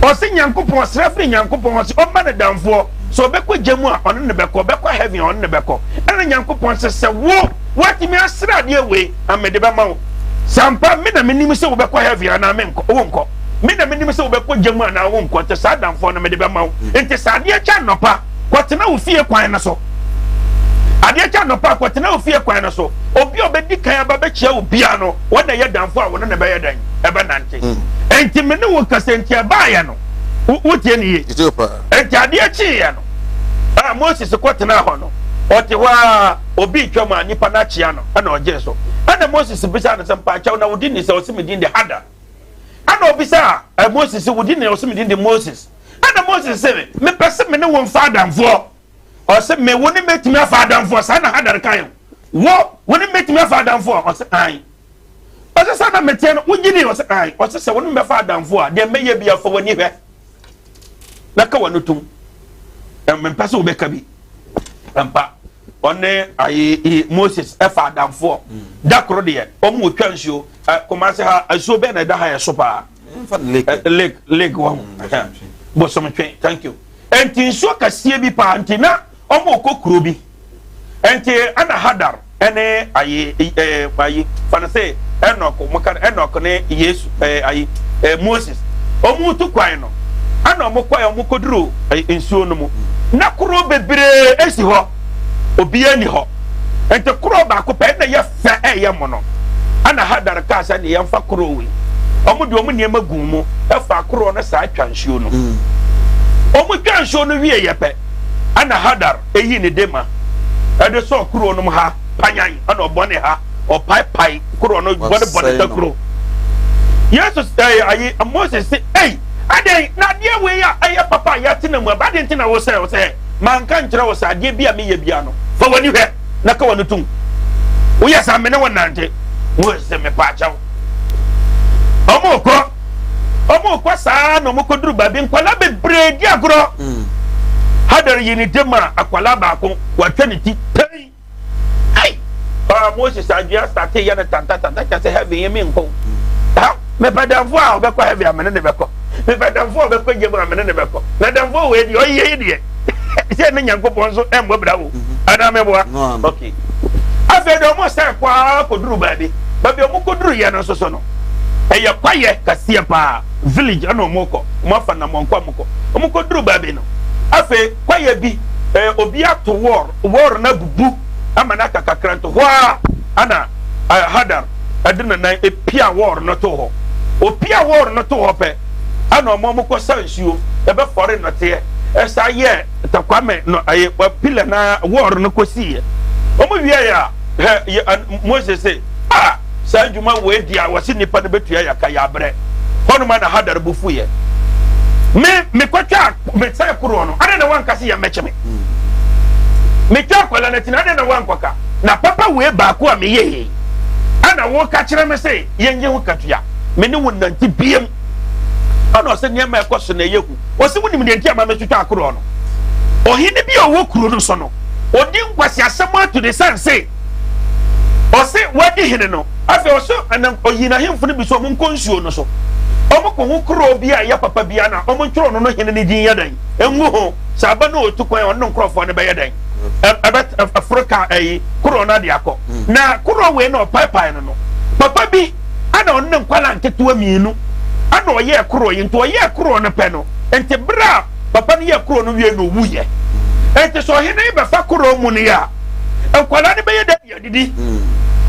Ɔse Nyankopɔn, ɔsrɛ firi Nyankopɔn hɔ sɛ ɔmma no damfoɔ, sɛ ɔbɛkɔ gya mu a, ɔne no bɛkɔ, ɔbɛkɔ heaven a, ɔne no bɛkɔ. Ɛna Nyankopɔn se, sɛ wo, woatumi asrɛ adeɛ wei a, mede bɛma wo. Sɛ ampa me na menim sɛ wobɛkɔ heaven anaa menkɔ, wonkɔ. Me na menim sɛ wobɛkɔ gya mu anaa wonkɔ, nti saa damfoɔ no mede bɛma wo. Nti sɛ adeɛ kye anɔpa, Kɔtena wo fie kwan no so. Adeɛ kye anɔpa a, kɔtena wo fie kwan no so. Obi a ɔbɛdi kan aba bɛkyia wo biara no, wɔn na ɛyɛ damfo a wo ne no bɛyɛ dɛn? Ɛbɛnante. Mm. Enti me ne wo kasa nti ɛbaeɛ no, wotie ne yie. Enti adeɛ kyeeɛ no, a Moses kɔtenaa hɔ no, ɔte hɔ a obi retwam a nipa no akyea no ɛna ɔgyee so. Ɛna Moses bisa no sɛ, mpaakyɛw na wo din ni sɛ? Ɔse me din de Hadar. Ɛna ɔbisa Moses sɛ, wo din ni? Ɔse me din de Moses. Ɛna Moses se, Mepɛ se me ne wo mfa adamfoɔ. Ɔse, Me wo ne mɛtumi afa adamfoɔ? Saa na Hadar kae. Wo, wo ne mɛtumi afa adamfoɔ? Ɔse, Ae. Ɔse, Saa na meteɛ no, wogye di? Ɔse, Ae. Ɔse, Sɛ wo ne mɛfa adamfoɔ a, deɛ mɛyɛ bia fa w'ani hwɛ na ka w'ano tom. Mempɛ sɛ wobɛka bi. Ampa, ɔne ayi Moses ɛfa adamfoɔ. Da koro deɛ, wɔn retwa nsuo. Kumasi ha, nsuo bɛn na ɛda ha ɛso paa? lake lake lake wɔ ho bosomtwe thank you nti nsuo kɛseɛ bi paa nti na wɔn kɔ kuro bi nti ɛna hadar ɛne ayi ɛɛ ayi fana sɛ ɛnɔk mo ka ɛnɔk ne yesu ɛɛ ayi ɛɛ moses wɔn tu kwan no ɛna wɔn kɔ yɛ wɔn kɔduru nsuo no mu na kuro bebree esi hɔ. Obiara nni hɔ. Enti korow baako pɛ na ɛyɛ fɛ a ɛyɛ mono. Ɛnna Hadar kaa sɛ, Ɛnde yɛmfa korow yi. Wɔde wɔn nneɛma guu mu faa korow no saa twaa nsuo no. Wɔtwaa nsuo no wieeɛ pɛ, ɛnna Hadar yii ne dema de sɔɔ korow no mu ha panyan, ɛnna ɔbɔne ha, ɔpaepae korow no, bɔnebɔne takuro. Yesu, ɛɛ, ayi, Moses se, Ei, adɛn na adeɛ wei a ɛyɛ papa a yɛatena mu aba, adɛn nti na wosɛe? Ɔsɛ, Manka nkyerɛ wo sɛ adeɛ bi a meyɛ biara no, fa w'ani hwɛ na ka w'ano tom. Woyɛ saa me ne wo nnante. Moses sɛ mepaakyɛw. Ɔmo kɔ, ɔmo kɔ saa na ɔmo kɔduru baabi nkwadaa bebree di agorɔ. Mm. Hadar yi ne dem a akwadaa baako watwa ne ti pɛn. Ei! Ah, Moses adwene asate yɛ no tantatanta kyɛ sɛ heaven yɛ me nkɔ. Ha, mepɛ damfo a ɔbɛkɔ heaven a mene ne bɛkɔ. Mepɛ damfo a ɔbɛkɔ gyam a mene ne bɛkɔ. Na damfo wei deɛ ɔyɛ yi deɛ sɛ ne Nyankopɔn nso ɛmmɔ bra wo. Mhm. Anaa meboa? Okay. Afei deɛ ɔmo sɛ kɔ ara kɔduru baabi. Baabi ɔmo kɔduru yɛ no nso so no, ɛyɛ kwayɛ kɛseɛ paa. Village ɛna ɔmo kɔ. Ɔmo afa namɔnkɔ ɔmo kɔ. Ɔmo kɔduru baabi no, afei kwayɛ bi, eh, obi ato wɔɔl. Wɔɔl no abubu ama no aka kakra nti hɔ ara ana Hadar de ne nan pia wɔɔl no too hɔ. Ɔpia wɔɔl no too hɔ pɛ ana ɔma ɔmo kɔ sa nsuo ɛbɛfɔre nnɔteɛ ɛsa yɛɛ takwame no ɛyɛ pila na wɔɔl no kɔsiiɛ. Ɔmo wieɛ a hɛ Moses se, Ah! Saa adwuma wei deɛ a wɔse nnipa no bɛtua yɛ ka, yɛabrɛ. Hɔnom ara na Hadar bo fuiɛ. Me, mekɔtwaa, mesɛe koroɔ no, adɛn na woanka se yɛmmɛkye me? Metwaa akwadaa no akyi no, adɛn na woankɔka? Na papa wei baako a meyɛeɛ yi, ɛna woka kyerɛ me se yɛnyɛ ho katua? Me ne wo nnante biam. Ɛna ɔse nneɛma a ɛkɔ so na ɛyɛ hu. Ɔse wonim deɛ nti a ma metwitwaa koroɔ no? Ɔhene bi a ɔwɔ kuro no so no, ɔdi nkwaseasɛm ato ne sane se, Ɔse wadi hene no, afei ɔse ɛna ɔyi n'ahemfo no bi sɛ ɔmo nkɔ nsuo no so. Ɔmo kɔ ho kuro bi a ɛyɛ papa bi a na ɔmo ntwerɛ ɔno no hene no din yɛ dɛn ngu ho. Sɛ aba no ɔtu kwan a ɔno ne nkorɔfoɔ no bɛyɛ dɛn ɛbɛ ɛforo ka ɛyi kuro no ade akɔ. Na kuro wei na ɔpaepae no no, papa bi ɛna ɔno ne nkwadaa nketewa mmienu ɛna ɔyɛɛ kuro yi. Nti ɔyɛɛ kuro no pɛ no, nti berɛ a papa no yɛɛ kuro no wie no ɔwuiɛ. Nti sɛ ɔhene yi bɛfa kuro mu no yɛ a, nkwadaa no bɛyɛ dɛ de adidi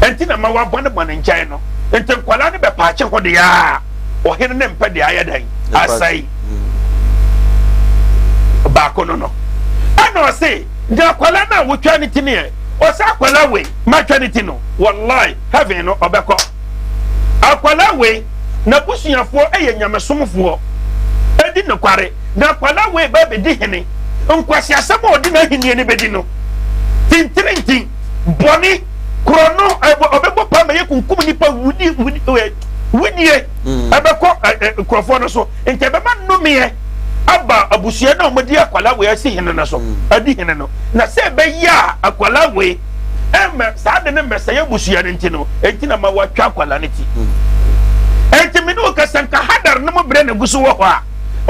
nti na ma wabɔnebɔne nkyɛn no nti nkwadaa no bɛpaakye hɔ deɛ a ɔhene ne mpɛ deɛ ayɛ dɛn asɛe baako no no ɛna ɔse nti akwadaa no a wotwa ne ti neɛ ɔsɛ akwadaa wei matwa ne ti no wallahi heaven no ɔbɛkɔ. Akwadaa wei, n'abusuafoɔ yɛ nyamesomfoɔ, di nokware, na akwadaa wei ba bɛdi hene. Nkwaseasɛm a ɔde n'ahennie no bɛdi no, tintirintin, bɔne, korɔno, ɔbɛbɔ paa ma yɛkunkum nnipa, wudi, wudi, wudie ɛbɛkɔ nkurɔfoɔ no so. Nti ɛbɛma nnomeɛ aba abusua no a wɔde akwadaa wei asi hene no so, adi hene no. Na sɛ ɛbɛyɛ a akwadaa wei ɛmmɛ saa de no mmɛsɛe abusua no nti no, enti na ma wɔatwa akwadaa no ti. Enti me ne wo kasa nka Hadar no mu berɛ na egu so wɔ hɔ a,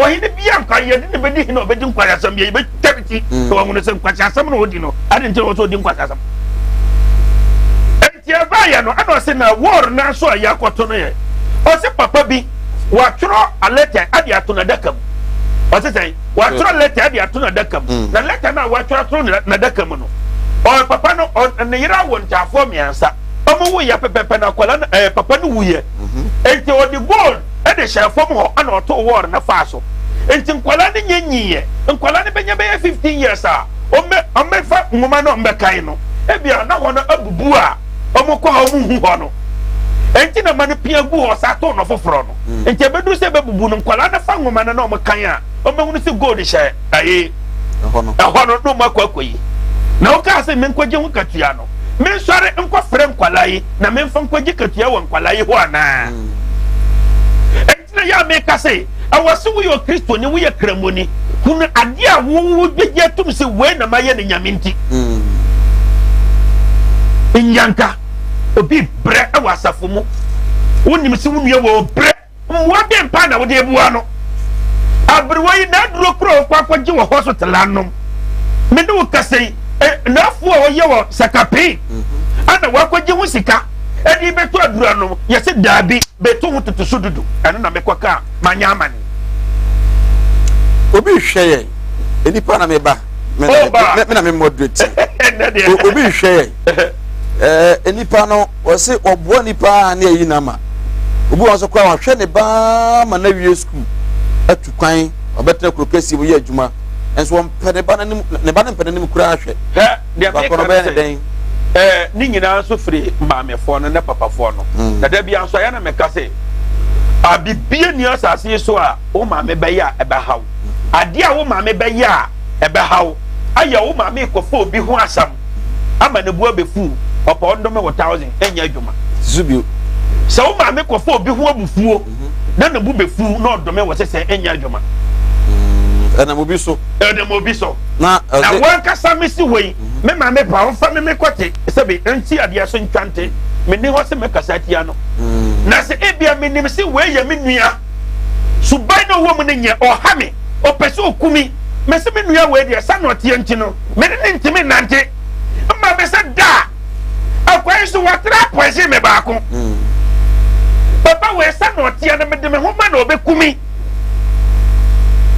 ɔhene bi a nka yɛde ne bɛdi hene a ɔbɛdi nkwaseasɛm bi a yɛbɛtwa ne ti na wɔahunu sɛ nkwaseasɛm na ɔdi no, ade nti na wɔ sɛ ɔdi nkwaseasɛm. Enti ɛbaeɛ no, ɛna ɔse na wɔɔr no nso a yɛakɔto no yɛ, ɔse papa bi watwerɛ a lɛtɛ ade ato n'adaka mu. Ɔse sɛn? Watwerɛ lɛtɛ ade ato n'adaka mu. Na lɛtɛ no a watwerɛ ato n'adaka mu no, ɔyɛ papa no, ne yere awo ntaafoɔ mmiɛnsa. Wɔn wuiɛ pɛpɛpɛ na akwadaa no, ɛɛ papa no wuiɛ. Enti ɔde gold de hyɛɛ fam hɔ ɛna ɔtoo wɔɔr no faa so. Enti nkwadaa no nyɛ nyiiɛ. Nkwadaa no bɛnya bɛyɛ 15 years a, wɔbɛ wɔbɛfa nwoma no a wɔbɛkan no. Ebia na hɔ no abubu a wɔkɔ a wɔnhu hɔ no. Enti na ma no pia gu hɔ saa too no foforɔ no. Nti ɛbɛduru sɛ ɛbɛbubu no, nkwadaa no fa nwoma no na wɔkan a, wɔbɛhunu sɛ gold hyɛ ayi Ɛhɔ no. ɛhɔ no na wɔakɔ akɔyi. Na wokaa sɛ menkɔgye ho katua no, mensɔre nkɔfrɛ nkwadaa yi na memfa nkɔgye katua wɔ nkwadaa yi hɔ anaa? Enti na yɛ a meka se, ɛwɔ se woyɛ Okristoni, woyɛ Kramoni, hunu adeɛ a wo wobɛgye atum se wei na mayɛ no Nyame nti. Nyanka, obi brɛ wɔ asafo mu, wonim se wo nua wɔ brɛ, mmoa bɛn paa na wode aboa no? Aberewa yi, n'aduro koro a ɔkɔ akɔgye wɔ hospital anom, me ne wo kasa yi, n'afuo a ɔyɛ wɔ Sakapee, ɛna wakɔgye ho sika ɛde bɛtɔ aduro anom, yɛse daabi. Meto ho toto so dudu, ɛno na mekɔ ka a, manyɛ amane. Obi rehwɛ yɛn, nnipa na meba, me na me na me moderate. Obi rehwɛ yɛn, ɛɛ nnipa no wɔsi wɔboa nnipa a ne ayi n'ama. Obi wɔn nso koraa wɔhwɛ ne ba ma na wie sukuu, atu kwan, ɔbɛtena kuro kɛseɛ mu yɛ adwuma, nso wɔmpɛ ne ba n'anim, ne ba no mpɛ n'anim koraa hwɛ. Deɛ meka ne sɛ, ɛɛ ne nyinaa nso firi maamefoɔ no ne papafoɔ no. Hmm. Na da bia nso ayɛ na meka sɛ, abibie ni asase yi so a wo maame bɛyɛ a ɛbɛhaw. Adeɛ a wo maame bɛyɛ a ɛbɛhaw ayɛ wo maame kɔfa obi ho asɛm ama ne bu abɛfu ɔpɛ ɔndome wo thousand ɛnyɛ adwuma. Zubio. Sɛ wo maame kɔfa obi ho abufuo mhm. na ne bu bɛfu na ɔdome wɔ sɛ sɛ ɛnyɛ adwuma. Hmm, ɛnam obi so. Ɛnam obi so. Na Na wankasa mesi hɔ yi, me maame pa ɔmfa me mekɔte sɛbe nti adeɛ so ntwante, menni hɔ sɛ mɛkasa atia no. Na sɛ ebia menim sɛ wei yɛ me nua, suban na ɔwɔ mu no nyɛ, ɔha me, ɔpɛ sɛ ɔku me, mese me nua wei deɛ sɛ na ɔteɛ nti no, me ne no ntumi nnante. Mma me sɛ da a, ɛkwan so watra poison me baako. Papa wei sɛ na ɔteɛ no, mede me ho ma na ɔbɛku me.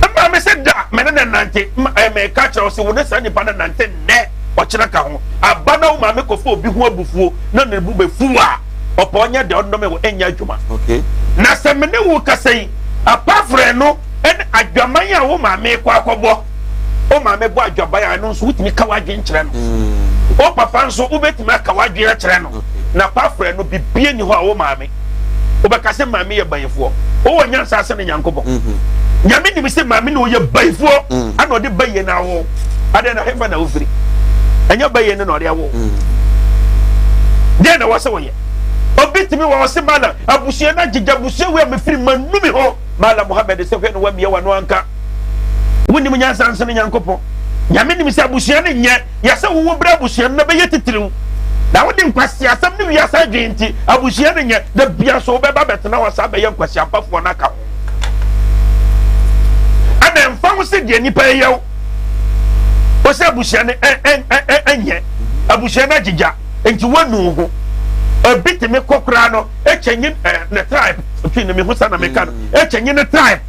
Mma me sɛ da me ne no nante meka kyerɛ wo sɛ wo ne saa nipa no nante nnɛ ɔkyena ka ho aba na wo maame kɔfa obi ho abufuo na ne bu bɛfu a ɔpɛ ɔnyɛ deɛ ɔnnome wo ɛnyɛ adwuma. Okay. Na sɛ me ne wo kasa yi apafrɛ no ɛne adwaman a wo maame kɔ akɔbɔ wo maame bɔ adwaban a ɛno nso wotumi ka w'adwene kyerɛ no mm. wo papa nso wobɛtumi aka w'adwene akyerɛ no na pafrɛ no bibie ni hɔ a wo maame Wobɛka sɛ maame yɛ bayifoɔ. Wowɔ nyansa sene Nyankopɔn. Mhm. Nyame nim sɛ maame na ɔyɛ bayifoɔ mm. ana ɔde bayie no awo. Adɛn na hefa na wofiri? Ɛnyɛ bayie no na ɔde awo. Mm. Deɛ na wɔ sɛ wɔyɛ. Obi tumi wɔ ɔse mala abusua no agyegya abusua wei a mefiri manumi hɔ. Mala Muhammad sɛ hwɛ no wamia wano anka. Wonim nyansa nsene Nyankopɔn. Nyame nim sɛ abusua no nyɛ Yɛ sɛ wowɔ berɛ abusua no na bɛyɛ titiriw. Na wode nkwaseasɛm ne wiase adwene nti, abusua no nyɛ. Da bia nso wobɛba bɛtena hɔ saa bɛyɛ nkwasiampafoɔ no aka ho. Ɛna ɛmfa ho sɛ deɛ nnipa yɛ wo, wo sɛ abusua no ɛnyɛ, abusua no agyigya, nti woanu wo ho. Ebi tumi kɔ koraa no, ɛkyɛ nye ne tribe, twi no mehu sa na meka no, ɛkyɛ nye ne tribe.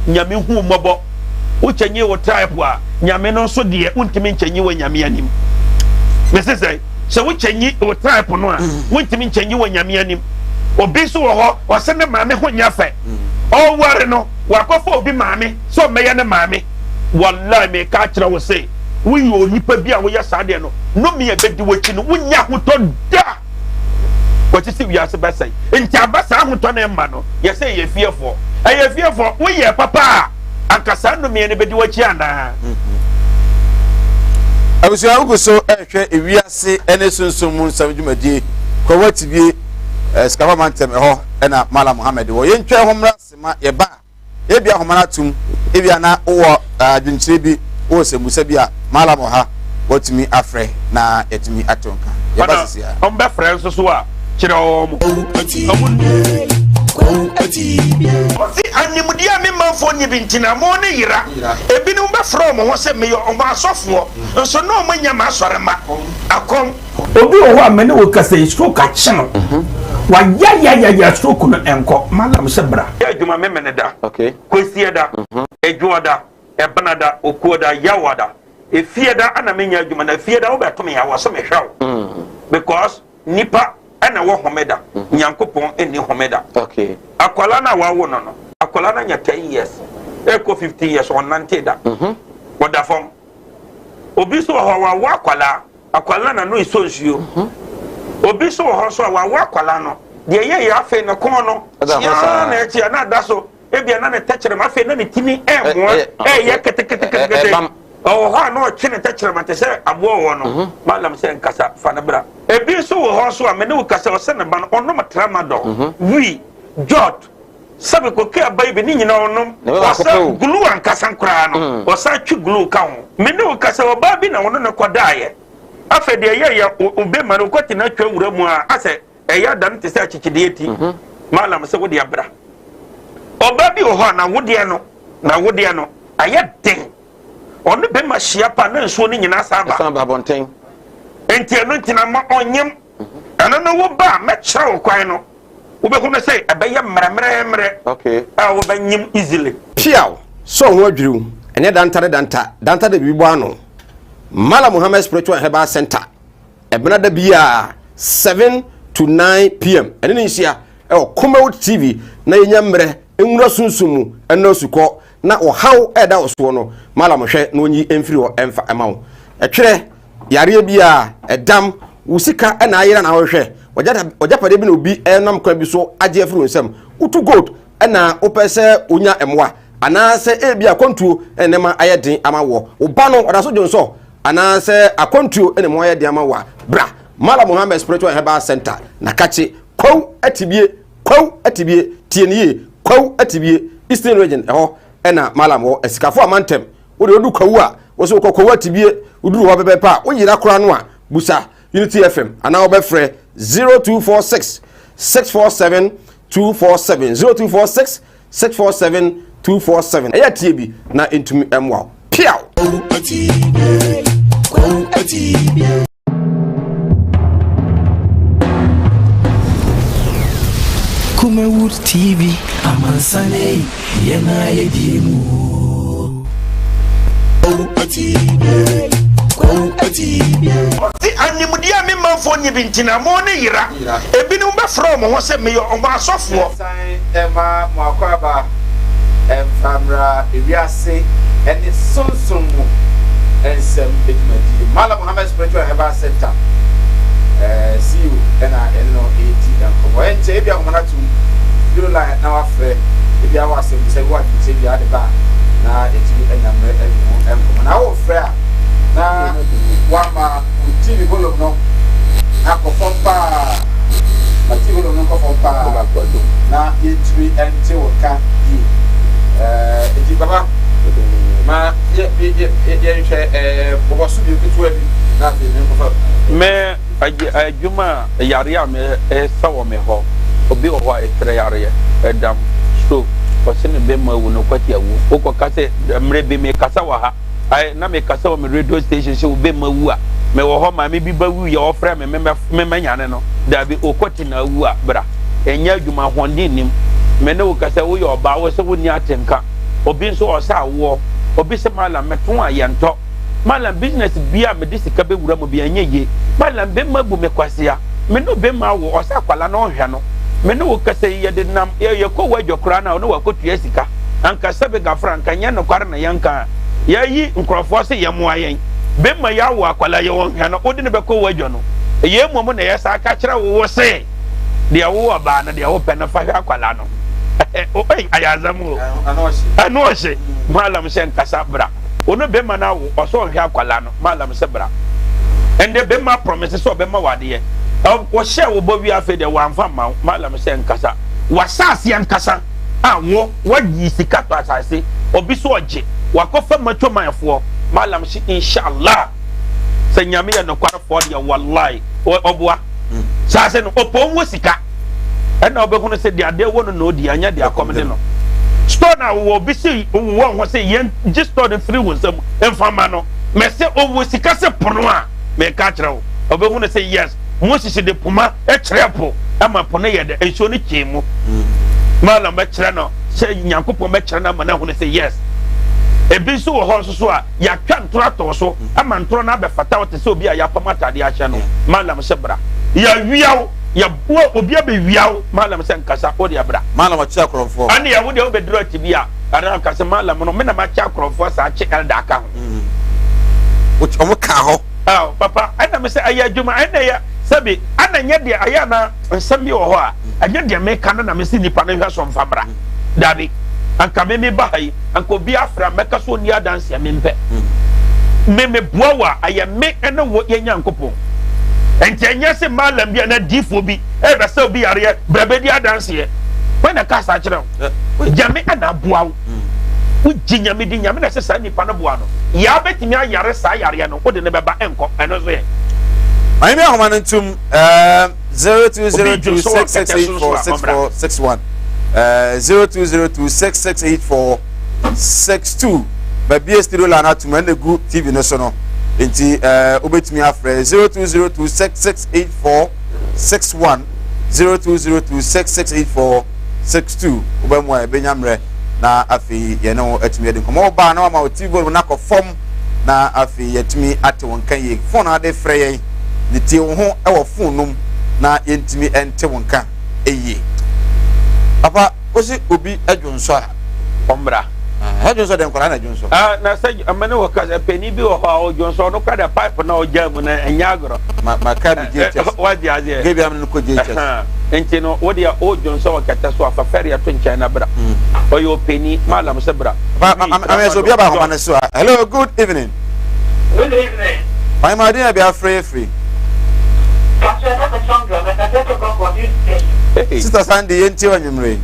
Nyame hu wo mmɔbɔ. Wo kyɛnye wo tribe a, Nyame no nso deɛ wontumi nkyɛnye wɔ Nyame anim. Mese sɛ, sɛ wo kyɛnye wo tribe no a, wontumi nkyɛnye wɔ Nyame anim. Obi nso wɔ hɔ, ɔsɛ ne maame ho nyɛ fɛ. Ɔware no, wakɔfa obi maame sɛ ɔmmɛyɛ ne maame. Wallahi meka akyerɛ wo se, woyɛ onipa bi a woyɛ saa deɛ no, nnome a ɛbɛdi w'akyi no, wonnya ahotɔ da. Kɔsi sɛ wiase bɛsɛe. Nti aba saa ahotɔ no mma no, yɛ sɛ ɛyɛ fiefoɔ. Ɛyɛ fiefoɔ, woyɛɛ papa a, anka saa nnomeɛ no bɛdi w'akyi anaa? Abusua wogu so rehwɛ ewiase ne sunsum mu nsɛm dwumadie Kwawu Atibie eh, Sikafa Mantam ɛhɔ ɛna Mallam Mohammed wɔ. Yɛntwa ho mmra sema yɛba a Ebia nhoma no atom, ebia na wowɔ adwenkyerɛ bi, wowɔ sɛmbusa bi a, Mallam wɔ ha, watumi afrɛ na yɛatumi ato nka. Yɛba sisi a. Wɔn bɛfrɛ nso so a, kyerɛ wɔn. Ɔse animdeɛ a me manfoɔ nni bi nti na mo ne yera. Ebinom bɛfrɛ wɔn ho sɛ meyɛ wɔn asɔfoɔ, nso na wɔn nyɛ m'asɔremma. Akɔm. Obi wɔ hɔ a me ne wo kasa yi stroke akye no. Wayayayaya stroke no ɛnkɔ. Malam sɛ bra. Yɛ adwuma Memeneda, Kwasiada, Adwoada, Ɛbenada, Okuoda, Yawada, Efiada ana menyɛ adwuma na Efiada wobɛto me a wɔ sɛ mehwɛ wo because nipa ɛna wɔ homeda Nyankopɔn ɛnni homeda. Akwalaa no a wawo no no akwalaa no anya 10 years ɛkɔ 15 years ɔnnante da ɔda fam. Obi nso wɔ hɔ a wawo akwadaa, akwadaa no n'ano resɔ nsuo. Mhm. Obi nso wɔ hɔ nso a wawo akwadaa no, deɛ ɛyɛ yɛ afei ne kɔn no kyeaa na ɛkyea na ada so, ebia na ne tɛkyerɛma afei na ne tini ɛɛmoa ɛɛyɛ keteketekete. Ɔwɔ hɔ a na ɔtwe ne tɛkyerɛma te sɛ aboa wɔ no. Mhm. Malam sɛ nkasa fa no bra. Ebi nso wɔ hɔ nso a me ne wo kasa ɔsɛ ne ba no ɔnom tramadol, mhm. wii, jot, Sɛbe koke aba yi bi ne nyina ɔnom, ɔsa glue ankasa koraa no, mm. ɔsan twe glue ka ho. Me ne wo kasa ɔbaa bi na ɔno ne kɔdaeɛ. Afei deɛ ɛyɛ yɛ obema no kɔte no atwa wura mu a asɛ ɛyɛ ada no te sɛ akyekyedeɛ ti. Mhm. Malam sɛ wode abra. Ɔbaa bi wɔ hɔ a n'awodeɛ no n'awodeɛ no ayɛ den. Ɔne bɛma hyia pa na nsuo no nyinaa san ba. San ba abɔnten. Nti ɛno nti na ma ɔnyem. Mhm. Ɛno no wo ba a mɛkyerɛ wo kwan no. Wobɛhu no sɛ ɛbɛyɛ mmerɛmmerɛmmerɛ a wobɛnyem easily. Piaw! Sɛ wo ho adwiriw, ɛnyɛ danta ne danta, danta de biribi bɔ ano. Mallam Muhammad Spiritual and Herbal Center, Ɛbena da biara 7 to 9 pm, ɛne ne nhyia ɛwɔ Kumawood TV na yɛnya mmerɛ nwura sunsum mu ɛnɔ asukɔ na ɔhaw ɛda wo soɔ no, Mallam hwɛ na ɔnyi mfiri hɔ ɛmfa ɛma wo. Ɛtwerɛ Yareɛ biara, ɛdam, wo sika na ayera na wohwehwɛ, w'agyapadeɛ bi na obi nam kwan bi so agye afiri wo nsam, wotu gold na wopɛ sɛ wonya mmoa, anaasɛ ebi akwantuo na nneɛma ayɛ den ama woɔ, wo ba no ɔda so dwonsɔ, anaasɛ akwantuo na mu ayɛ den ama wo a, bra Mallam Muhammad Spiritual and Herbal Center, Nakakye, Kwawu Atibie, Kwawu Atibie, tie no yie, Kwawu Atibie, Eastern Region, ɛhɔ na Mallam wɔ, Asikafo Amantam. Wo deɛ wodu Kwawu a, wo sɛ wokɔ Kwawu Atibie, woduru hɔ pɛpɛɛpɛ a, woyera koraa no a, busa Unity FM anaa wobɛfrɛ 0246 647 247 0246 647 247. Ɛyɛ tie bi na ɛntumi mmoa wo. Piaw! Kwawu Atibie, Kwawu Atibie. Kumawood TV, amansane yɛn a yɛdie mu. Ɔse animdeɛ a me manfoɔ nni bi nti na mo ne yera. Ebinom bɛfrɛ wɔn ho sɛ meyɛ wɔn asɔfoɔ. Yɛnsan mma mo akwaaba mfa mmra ewiase ne sunsum mu nsɛm dwumadie. Mallam Muhammad Spiritual and Herbal Center CEO na yɛne no redi nkɔmmɔ. Ɛnkyɛ ebia ahoma no atom, zero line na wafrɛ, ebia wɔ asɛmmisa bi wɔ adwenkyerɛ bi a de ba a na yɛatumi anya mmerɛ adi ho nkɔmmɔ. Na wofrɛ a na wama wo TV volume no akɔ fam paa. Ma TV volume no nkɔ fam paa na yɛntumi nte wo nka yie. Ɛɛ eti papa ma yɛ yɛ yɛnhwɛ ɛɛ bɔbɔ so bio ketewa bi na afei me nkɔfa. Me adwuma a yareɛ a mesa wɔ me hɔ obi wɔ hɔ a ɛtwerɛ yareɛ ɛdam stroke ɔse ne bɛma awu no kwati awu wokɔka sɛ mmerɛ bi mekasa wɔ ha Ae na me kasa wɔ me radio station sɛ obe ma wu a me wɔ hɔ maame bi ba wu yɛ ɔfrɛ me me mɛ nyane no dabi okɔ te na awu a bra ɛnyɛ adwuma ahoɔden nim me ne wo kasa wo yɛ ɔbaa wo sɛ wo ni atenka obi nso ɔsɛ awoɔ obi sɛ malam me ton a yɛntɔ malam business bi a me de sika bɛ wura mu bi ɛnyɛ ye malam bɛ ma bu me kwasea me ne obe ma awo ɔsɛ akwala na ɔhwɛ no me ne wo kasa yi yɛde nam yɛ kɔ wɔ adwa koraa na ɔne wakɔtua sika anka sɛbe gafra anka nyɛ nokware na yɛnka a, yɛayi nkurɔfoɔ se yɛmmoa yɛn. Bɛma yɛawo akwadaa yɛ wɔn hwɛ no, wode no bɛkɔ w'adwa no. Yei mmom na yɛsan ka kyerɛ wo wo se, Deɛ wowɔ ɔbaa no deɛ wopɛ no fa hwɛ akwadaa no. Ei, ayɛ asɛm o. Ɛno ɔhye. Malam sɛ nkasa bra. Ono bɛma no awo, ɔsɛ ɔhwɛ akwadaa no. Malam sɛ bra. Ɛnde bɛma promise sɛ ɔbɛma wo adeɛ. Ɔhyɛ wo bɔ wie afei deɛ wamfa mma wo. Malam sɛ nkasa. W'asaase ankasa a wo wayi sika tɔ asase, obi so ɔgye. Wakɔfa macho man foɔ. Malam sɛ inshallah sɛ Nyame yɛ nokwarefoɔ deɛ wallahi ɔboa. Saase no ɔpɔ wɔ sika. Ɛna wobɛhunu sɛ deɛ adeɛ wɔ no na ɔdi anyɛ deɛ akɔm de no. Store no a wowɔ obi se wowɔ ho sɛ yɛn gye store no firi wo nsam mfa ma no. Mɛsɛ ɔwɔ sika sɛ pono a meka kyerɛ wo ɔbɛhunu sɛ yes Moses de poma kyerɛ po ma po no yɛ dɛ nsuo no kyee mu. Malam bɛkyerɛ no sɛ Nyankopɔn bɛkyerɛ no ama no ahunu sɛ yes. Ebi nso wɔ hɔ nso so a yɛatwa ntorɔ atɔ so ama ntorɔ no abɛfata wo te sɛ obi a yɛapam ataadeɛ ahyɛ no. Malam sɛ bra. Yɛawia wo, yɛboa obi abɛwia wo. Malam sɛ nkasa, wo deɛ bra. Malam ɔkye akorɔmfoɔ. Ɛne wo deɛ wobɛduru ati bi a, ɛna ɔka sɛ malam no me na makye akorɔmfoɔ saa kye elder aka ho. Wɔn ka hɔ. Aw, papa, ɛna me sɛ ɛyɛ adwuma, ɛna ɛyɛ sɛbi, ɛna nyɛ deɛ ayɛ na nsɛm bi wɔ hɔ a, ɛnyɛ deɛ meka no na me si nipa no hwɛ so mfa mmra. Dabi, anka me me ba ha yi, anka obi afra mɛka so ɔnni adanseɛ mempɛ. Me me boa wo a, ɛyɛ me ɛne wo yɛ Nyankopɔn. Nti ɛnyɛ sɛ malam bi anaa diifoɔ bi ɛbɛsɛ obi yareɛ, brɛ bɛdi adanseɛ. Hwan na ɛka saa kyerɛ wo? Nyame ɛna aboa wo. Wogye Nyame di, Nyame na ɛsɛ saa nipa no boa no. Yaa bɛtumi ayare saa yareɛ no, wode no bɛba ɛnkɔ, ɛno nso yɛ. Maame mi ahoma no ntum 020266846461 0202668462 baabi studio line atum ɛna egu TV no so no nti wobɛtumi afrɛ 0202668461 02026684 62 wobɛmu a ɛbɛnya mmerɛ na afei yɛne wo atumi adi nkɔmmɔ. Wo baa na wama wo TV volume no akɔ fam na afei yɛatumi ate wo nka yie. Phone a wode frɛ yɛn ne tie wo ho wɔ phone no mu na yɛntumi nte wo nka yie. Papa, wosi obi dwonsɔ a? Ɔmmra. Ɛdwonsɔ deɛ nkwadaa na ɛdwonsɔ. Ah, na sɛ ɛmɛ ne wɔ kasa panyin bi wɔ hɔ a ɔdwonsɔ ɔno kora deɛ pipe na ɔgya mu na ɛnyɛ agorɔ. Ma ma ka bi JHS. Wagye aseɛ. Gebi am no kɔ JHS. Nti no wo deɛ o dwonsɔ wɔ kɛtɛ so a fa fɛreɛ to nkyɛn na bra. Ɔyɛ ɔpanin malam sɛ bra. Pa amɛ so obi aba ahoma no so a. Hello, good evening. Good evening. Ɔyɛ ma ɔdin na bi afrɛ yɛ firi. Pastor ɛfɛ mi Sandra mɛ kasa fɛ kɔkɔ news station. Sister Sandy yɛn ti ɔnwumire yi.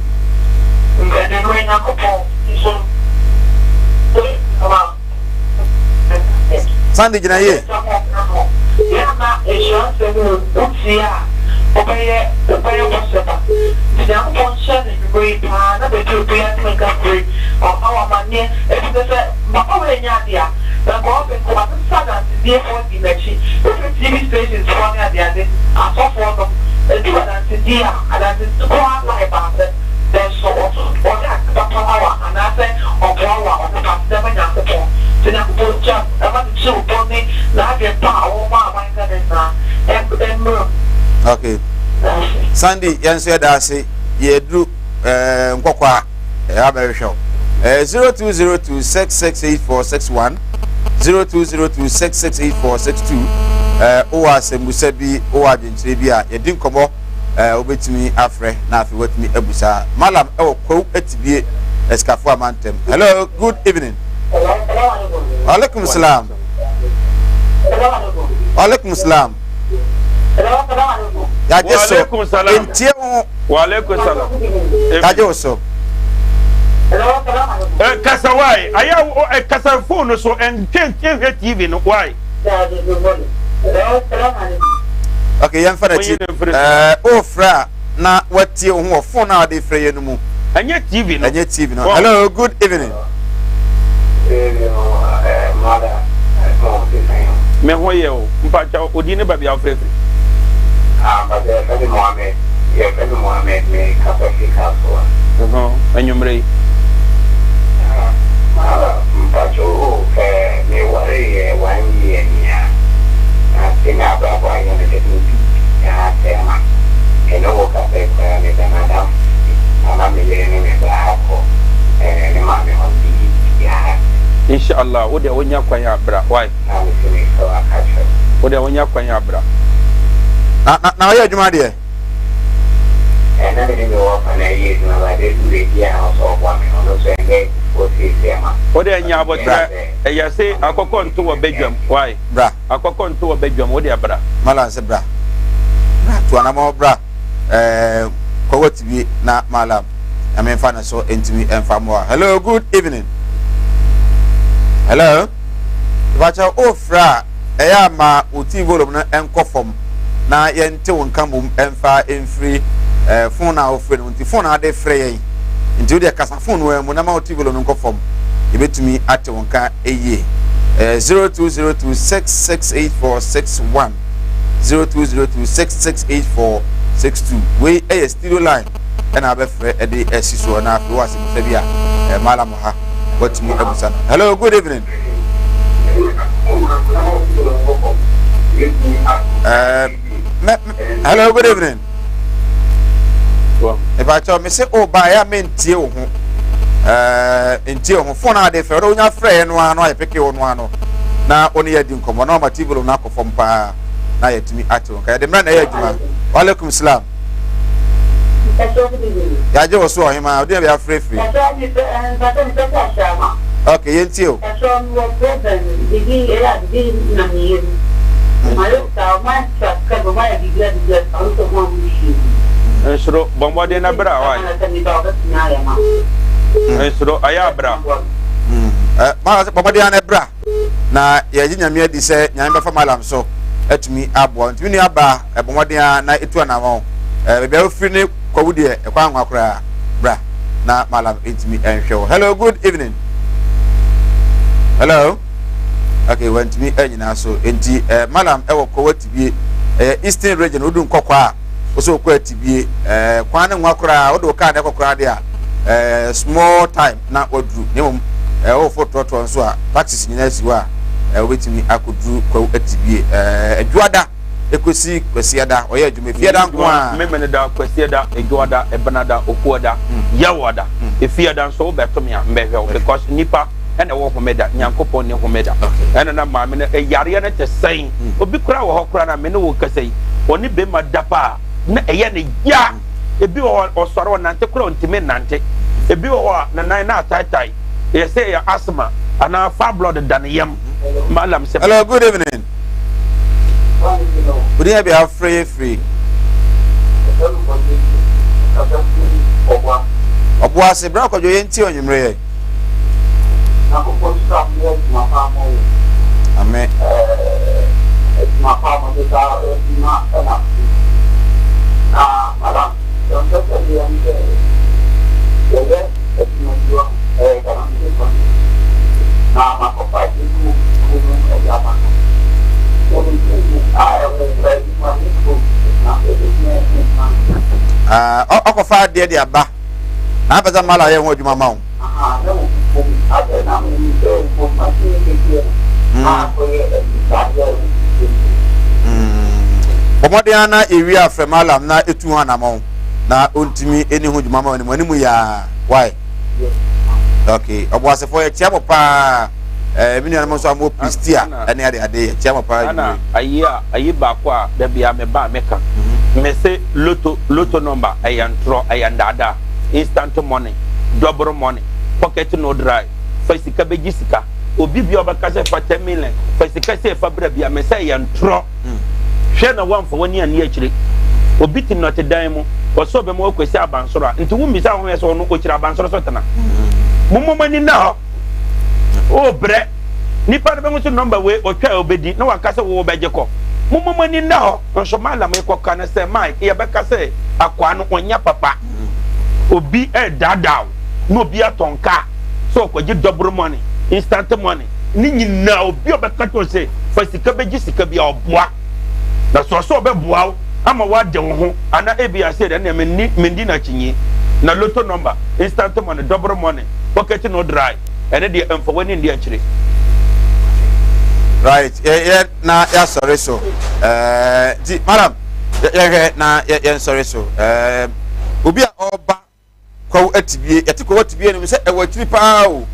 Ɛnwumire Nyankopɔn nso. Sandy gyina yie. Nyankopɔn. Sɛ Nyankopɔn gya mu ma ne kyerɛwbɔ ne n'adwen pa a ɔwɔ ma aman Ghana nyinaa mmra mu. Okay. Sandy, yɛn nso yɛda ase. Yɛduru eh, nkɔkɔ a eh, abɛhwehwɛ wo. Eh, 0202668461 0202668462 eh, wowɔ asɛmbusa bi, wowɔ adwenkyerɛ bi a yɛdi nkɔmmɔ eh, wobɛtumi afrɛ na afei woatumi abusa malam ɛwɔ kwawu atibie asikafo amantam. Hello, good evening. Alaikum salam. Alaikum salam. Yagye so. Ntie ho. Walaikum salam. Yagye wo so. Eh, kasa why? Ayɛ eh, kasa phone so ɛntwe nhwɛ TV no why? Okay, yɛmfa n'akyi. Ɛɛ, wofrɛ a na watie wo ho wɔ phone a wɔde frɛ yɛn no mu. Ɛnyɛ TV no. Ɛnyɛ TV no. Hello, good evening. Me ho yɛ o. Mpakyɛw, odi ne baabi a wofrɛ firi. Ah, mpakyɛw yɛfrɛ me Mohammed. Yɛfrɛ me Mohammed, me kasa firi Kasoa. Anwummerɛ yi. Ah, mpakyɛw o, eh, me ware yɛ one year ni a, na sɛnea abrabɔ ayɛ no kyerɛ sɛ me biribiara asɛe ama me. Ɛne wo kasa yi koraa meda m'adamfo fie, ama me yere ne me ba akɔ eh, ne maame hɔ no, me biribiara asɛe. Inshallah, wo deɛ wonya kwan a bra, why? Na me se mefrɛ wo aka kyerɛ wo. Wo deɛ wonya kwan a bra. Na, na, na ɔyɛ adwuma deɛ? Ɛɛ na me ne me wɔfa na ɛyɛ adwuma but ɛduru baabi a ɔsɛ ɔboa me no ɔno nso ɛnyɛ abufuo seesei ama. Wo deɛ nya aboterɛ ɛyɛ se akɔkɔ nto wɔ badwam why Bra. Akɔkɔ nto wɔ badwam wo deɛ bra. Malam se bra. Bra tu anamɔ bra ɛɛ kɔwɔ tibie na malam nyame nfa ne so ntumi nfa mmoa. Hello good evening. Hello. Ìbàkyɛ o frɛ a ɛyɛ a ma wo TV volume no nkɔ fam na yɛnte wo nka mmom mfa mfiri eh, phone a wofrɛ no nti phone a ade frɛ yɛn nti wodeɛ kasa phone no mu na ma wo TV volume no nkɔ fam yɛbɛtumi ate wo nka yie eh, 0202 668461 0202 668462 wei ɛyɛ studio line ɛna abɛfrɛ ɛde asi soɔ na afei wɔ asɛmmusa bi a eh, malam ha watumi abusa no. Hello, good evening. Me, hello, good evening. Ìbàkyɛw mi sɛ o ba ya mi ntie wo ho ɛɛ ntie wo ho fon a de fɛ ɔdɔ onya frɛ yɛ no ano ayɛ peke wo no ano na ɔne yɛ di nkɔmɔ na ɔma tv no akɔ fam paa na yɛtumi ate wo nka yɛde mmerɛ na ɛyɛ adwuma. Waalaikum salam. Yɛagye wo so ɔhema ɔde na bi afrɛfiri. Ok, yɛntie o. Nsuro, bɔ mmɔden na bra wae. Nsuro, ayɛ abra. Bɔ mmɔden na bra. Na yɛgye Nyame adi sɛ Nyame bɛfa Malam so atumi aboa. Nti me nua baa, bɔ mmɔden ara na etu anamɔn. Baabi a wofiri ne kwawu deɛ, ɛkwan anwa koraa. Bra na Malam ntumi nhwɛ wo. Hello, good evening. Hello. Okay, wantumi anyina so. Nti eh, Malam ɛwɔ kwawu atibie. Ɛyɛ Eastern Region, wodu nkɔkɔ a, wosɛ wokɔ atibie. Eh, kwan ne nwa koraa, wode wo kaa na ɛkɔ koraa deɛ a, eh, small time. na waduru na mmom wofo trɔtrɔ nso a taxis nyinaa si hɔ a wobɛtumi akɔduru Kwawu Atibie Adwoada ɛkɔsi Kwasiada ɔyɛ adwuma Efiada nko a. Memeneda, Kwasiada, Adwoada, Ɛbenada, Okuada, Yawoada, Efiada nso wobɛto me a mbɛhwɛ wo because nipa ɛna ɛwɔ homeda Nyankopɔn ni homeda ɛna na maame no yareɛ no te sɛn obi koraa wɔ hɔ koraa na me ne wo kasa yi ɔne bɛma da paa na ɛyɛ ne ya. Ebi wɔ hɔ a, ɔsɔre ɔnante koraa ɔntumi nnante. Ebi wɔ hɔ a, ne nan na ataetae. Ɛyɛ sɛ ɛyɛ asthma anaa fibroid da ne yam. Malam sɛ. Hello, good evening. Wodi yɛ bi afrɛ yɛ firi. Ɔboase bra kɔdwo yɛ nti ɔnwumere yɛ. Amen. Ɔkɔfa adeɛ de aba na apɛ sɛ mala yɛ ho adwuma ma wo. Bɔ mmɔden ara na yɛwie a frɛ Mallam na ɛtu ho anamɔn na ɔntumi ɛni ho dwuma ma anim anim yaa why okay ɔboasefoɔ yɛkyia mo paa ɛɛ me nuanom nso a mo pistia ɛne ade ade yɛkyia mo paa ɛna ayi a ayi baako a dabi a me ba meka me se loto loto number ɛyɛ ntorɔ ɛyɛ ndaadaa instant money, double money, pocket no dry, fa sika bɛgye sika. Obi bia ɔbɛka sɛ fa 10 million, fa sika sei fa bra bia, me sɛ yɛ ntorɔ. Hwɛ na woamfa w'ani anni akyire. Obi te nnɔte dan mu, ɔsɛ ɔbɛma woakɔsi abansoro a, nti wommisa wo ho sɛ ɔno ɔkyiri abansoro so tena? Mommɔ mo ani nna hɔ. Wobrɛ. Nipa no bɛhu sɛ nɔmba wei ɔtwa a ɔbɛdi na waka sɛ wo wobɛgye kɔ. Mommɔ mo ani nna hɔ. Nso Mallam kɔka no sɛ Mike yɛbɛka sɛ akwaa no ɔnyɛ papa. Obi redaadaa wo na obi atɔn kaa sɛ ɔkɔgye double money, instant money ne nyinaa obi a ɔbɛka kyerɛ wo sɛ fa sika bɛgye sika bi a ɔboa. Na sɛ ɔsɛ ɔbɛboa wo ama woade wo ho anaa ebi a sɛ ɛnna menni mendi n'akyinnye. Na lotto number, instant money, double money, pocket no dry ɛne deɛ mfa w'ani ndi akyire. Right, yɛ na yɛasɔre so. Ɛɛ nti madam yɛhwɛ na yɛnsɔre so. Ɛɛ obi a ɔreba kwawu atibie yɛte kwawu atibie no sɛ ɛwɔ akyiri paa o.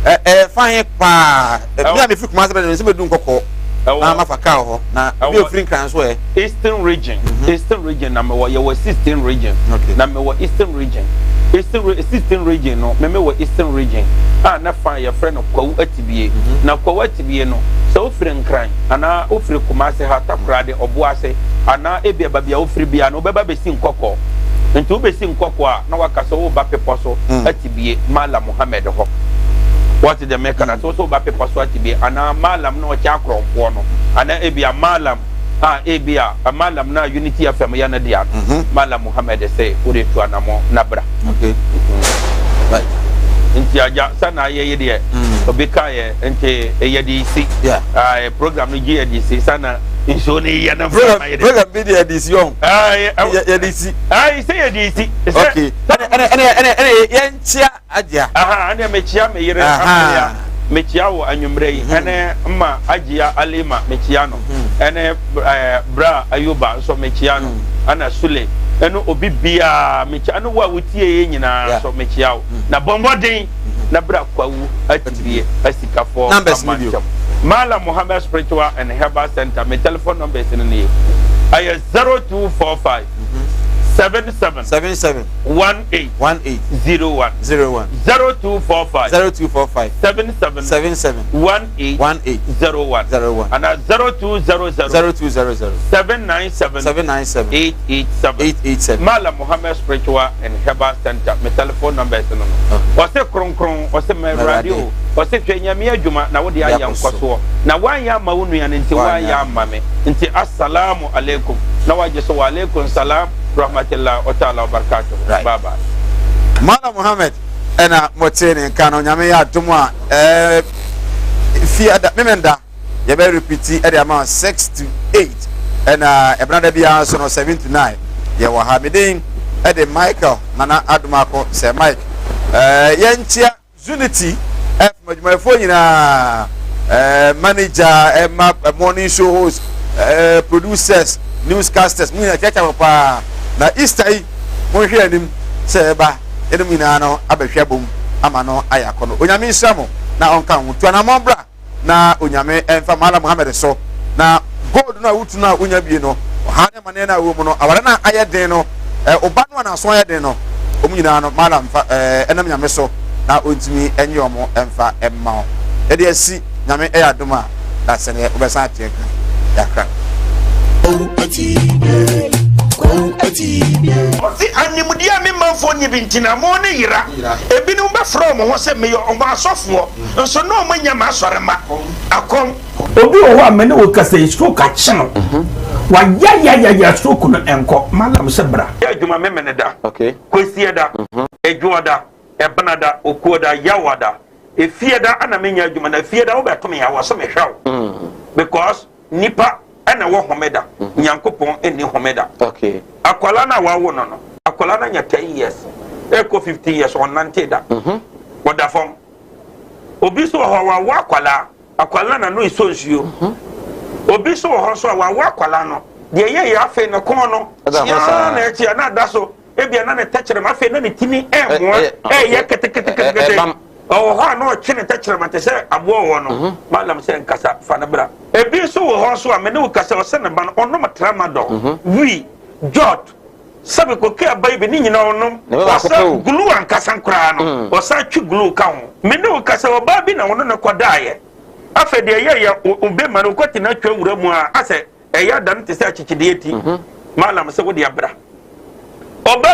Ɛɛ fa he paa. Ɛmi a mefiri Kumasi bɛ no sɛ mɛdu nkɔkɔ. Na mafa kaa wɔ hɔ na obi ofiri Nkran nso ɛ. Eastern Region, Eastern Region na mewɔ, yɛwɔ 16 regions. Na mewɔ Eastern Region. Eastern Re 16 region no, me mewɔ Eastern Region a ne fa yɛfrɛ no Kwawu Atibie. Na Kwawu Atibie no, sɛ wofiri Nkran anaa wofiri Kumase ha, Takoradi, Ɔboase anaa ebia baabi a wofiri biara no, wobɛba bɛsi Nkɔkɔɔ. Nti wobɛsi Nkɔkɔɔ a, na waka sɛ woreba bepɔ so Atibie, Mallam Mohammed hɔ. Wɔte deɛ meka no ase? Wo sɛ woba bepɔ so Atibie anaa Mallam na ɔkyɛ akorɔmfoɔ no anaa ebia Mallam a ebia Mallam no a Unity FM yɛ ne dea no, Mallam Mohammed se wode tu anamɔ na bra. Okay. Right. Nti agya sɛ na ayɛ yi deɛ obi ka yɛ nti yɛ de si. Yeah. Ah, program no gye yɛ de si sɛ na nsuo no yɛ no mframa yɛ de. Program bi de yɛ de si ɔn. Ah, yɛ de si. Ah, sɛ yɛ de si. Okay. Ɛnɛ ɛnɛ ɛnɛ ɛnɛ yɛn kyia. Agyia. Aha, ɛnna mekyia me yere Amelia, mekyia wo anwummerɛ yi, ɛne mma Agyia Alima, mekyia no, ɛne ɛɛ Bra Ayuba nso mekyia no, ɛna Sule, ɛne obi biara mekyia, ɛne wo a wotie yɛ nyinaa nso mekyia wo. Na bɔ mmɔden na bra Kwawu Atibie Asikafoɔ Amantam. Malam Mohammed Spiritual and Herbal Center, me telephone numbers no nie, ɛyɛ 0245 77 77 18 18 01 01 0245 0245 77 77 18 18 01 01 ana 0200 0200 797 797 887 887. Malam Mohammed Spiritual and Herbal Center, me telephone numbers no no. Ɔse kronkron, ɔse ma Awurade o, ɔse hwɛ Nyame adwuma na wode ayɛ nkɔsoɔ, na woanyɛ amma wo nua no nti woanyɛ amma me nti, Assalamu alaikum, na wagye so wa alaikum salam. Rahmatullahi wa ta'ala wa barakatuhu. Right. Bye bye. Malam Muhammad ɛna mɔtee ne nka no. Nyame yɛ adom a, fiada memenda yɛbɛ repeat ɛde ama 6 to 8, ɛna ɛbenada biara nso no 7 to 9 yɛwɔ ha. Medin ɛde Michael Nana Adomako sɛ Mike. Yɛnkyia Zunity FM adwumayɛfoɔ nyinaa, manager, ɛma morning show host, producers, newscasters, mo nyinaa kyerɛkyerɛ mo paa. Na Easter yi, monhwɛ anim sɛ ɛba yɛne mo nyinaa no abɛhwɛ abom ama no ayɛ akɔnɔ. Onyame nhyira mo na ɔnka ho. Tu anammɔn bra na Onyame ɛmfa Malam Muhammad so na gold no a wotu no a wonya bie no, ɔhaw ne amanneɛ no a ɛwɔ mu no, aware no a ayɛ den no, ɔba no a n'aso ayɛ den no, wɔn nyinaa no Malam mfa ɛnam Nyame so na ɔntumi ɛnye wɔn ɛmfa ɛmma wo. Yɛde asi Nyame ɛyɛ adom a na sɛdeɛ wobɛsan ateɛ nka yɛakra. Ɔse animdeɛ a me manfoɔ nni bi nti na mo ne yera. Ebinom bɛfrɛ wɔn ho sɛ meyɛ wɔn asɔfoɔ, nso na wɔn nyɛ m'asɔremma. Akɔm. Obi wɔ hɔ a me ne wo kasa yi, stroke akye no. Wayayayaya, stroke no nkɔ. Malam sɛ bra. Yɛ adwuma Memeneda, Kwasiada, Adwoada, Ɛbenada, Okuoda, Yawada, Efiada ana menyɛ adwuma, na Efiada wobɛto me a wɔ sɛ mehwɛ wo because nipa ɛna ɛwɔ homeda, Nyankopɔn ɛnni homeda. Akwadaa no a wawo no, akwadaa no anya 10 years ɛkɔ 15 years, ɔnnante da, ɔda fam. Obi nso wɔ hɔ, wawo akwadaa, akwadaa no n'ano esɔ nsuo. Obi nso wɔ hɔ nso a wawo akwadaa no, deɛ ɛyɛ yɛ afei ne kɔn no kyiaa na ɛkyia na ada so, ebia na ne tɛkyerɛma afei na ne tini ɛmoa ɛyɛ keteketekete. Ɔwɔ hɔ a na ɔtwe ne tɛkyerɛma te sɛ aboa wɔ no. Malam sɛ nkasa, fa no bra. Ebi nso wɔ hɔ nso a me ne wo kasa, ɔsɛ ne ba no ɔnom tramadol, wii, jot, sɛbi koke aba yi bi ne nyinaa ɔnom. Ɔsɛ glue ankasa koraa no, ɔsan twe glue ka ho. Me ne wo kasa, ɔbaa bi na ɔno ne kɔdaeɛ. Afei deɛ ɛyɛ yɛ obema no ɔkɔte no atwa wura mu a asɛ ɛyɛ ada no te sɛ akyekyedeɛ ti. Malam sɛ wo deɛ bra. Ɔbaa.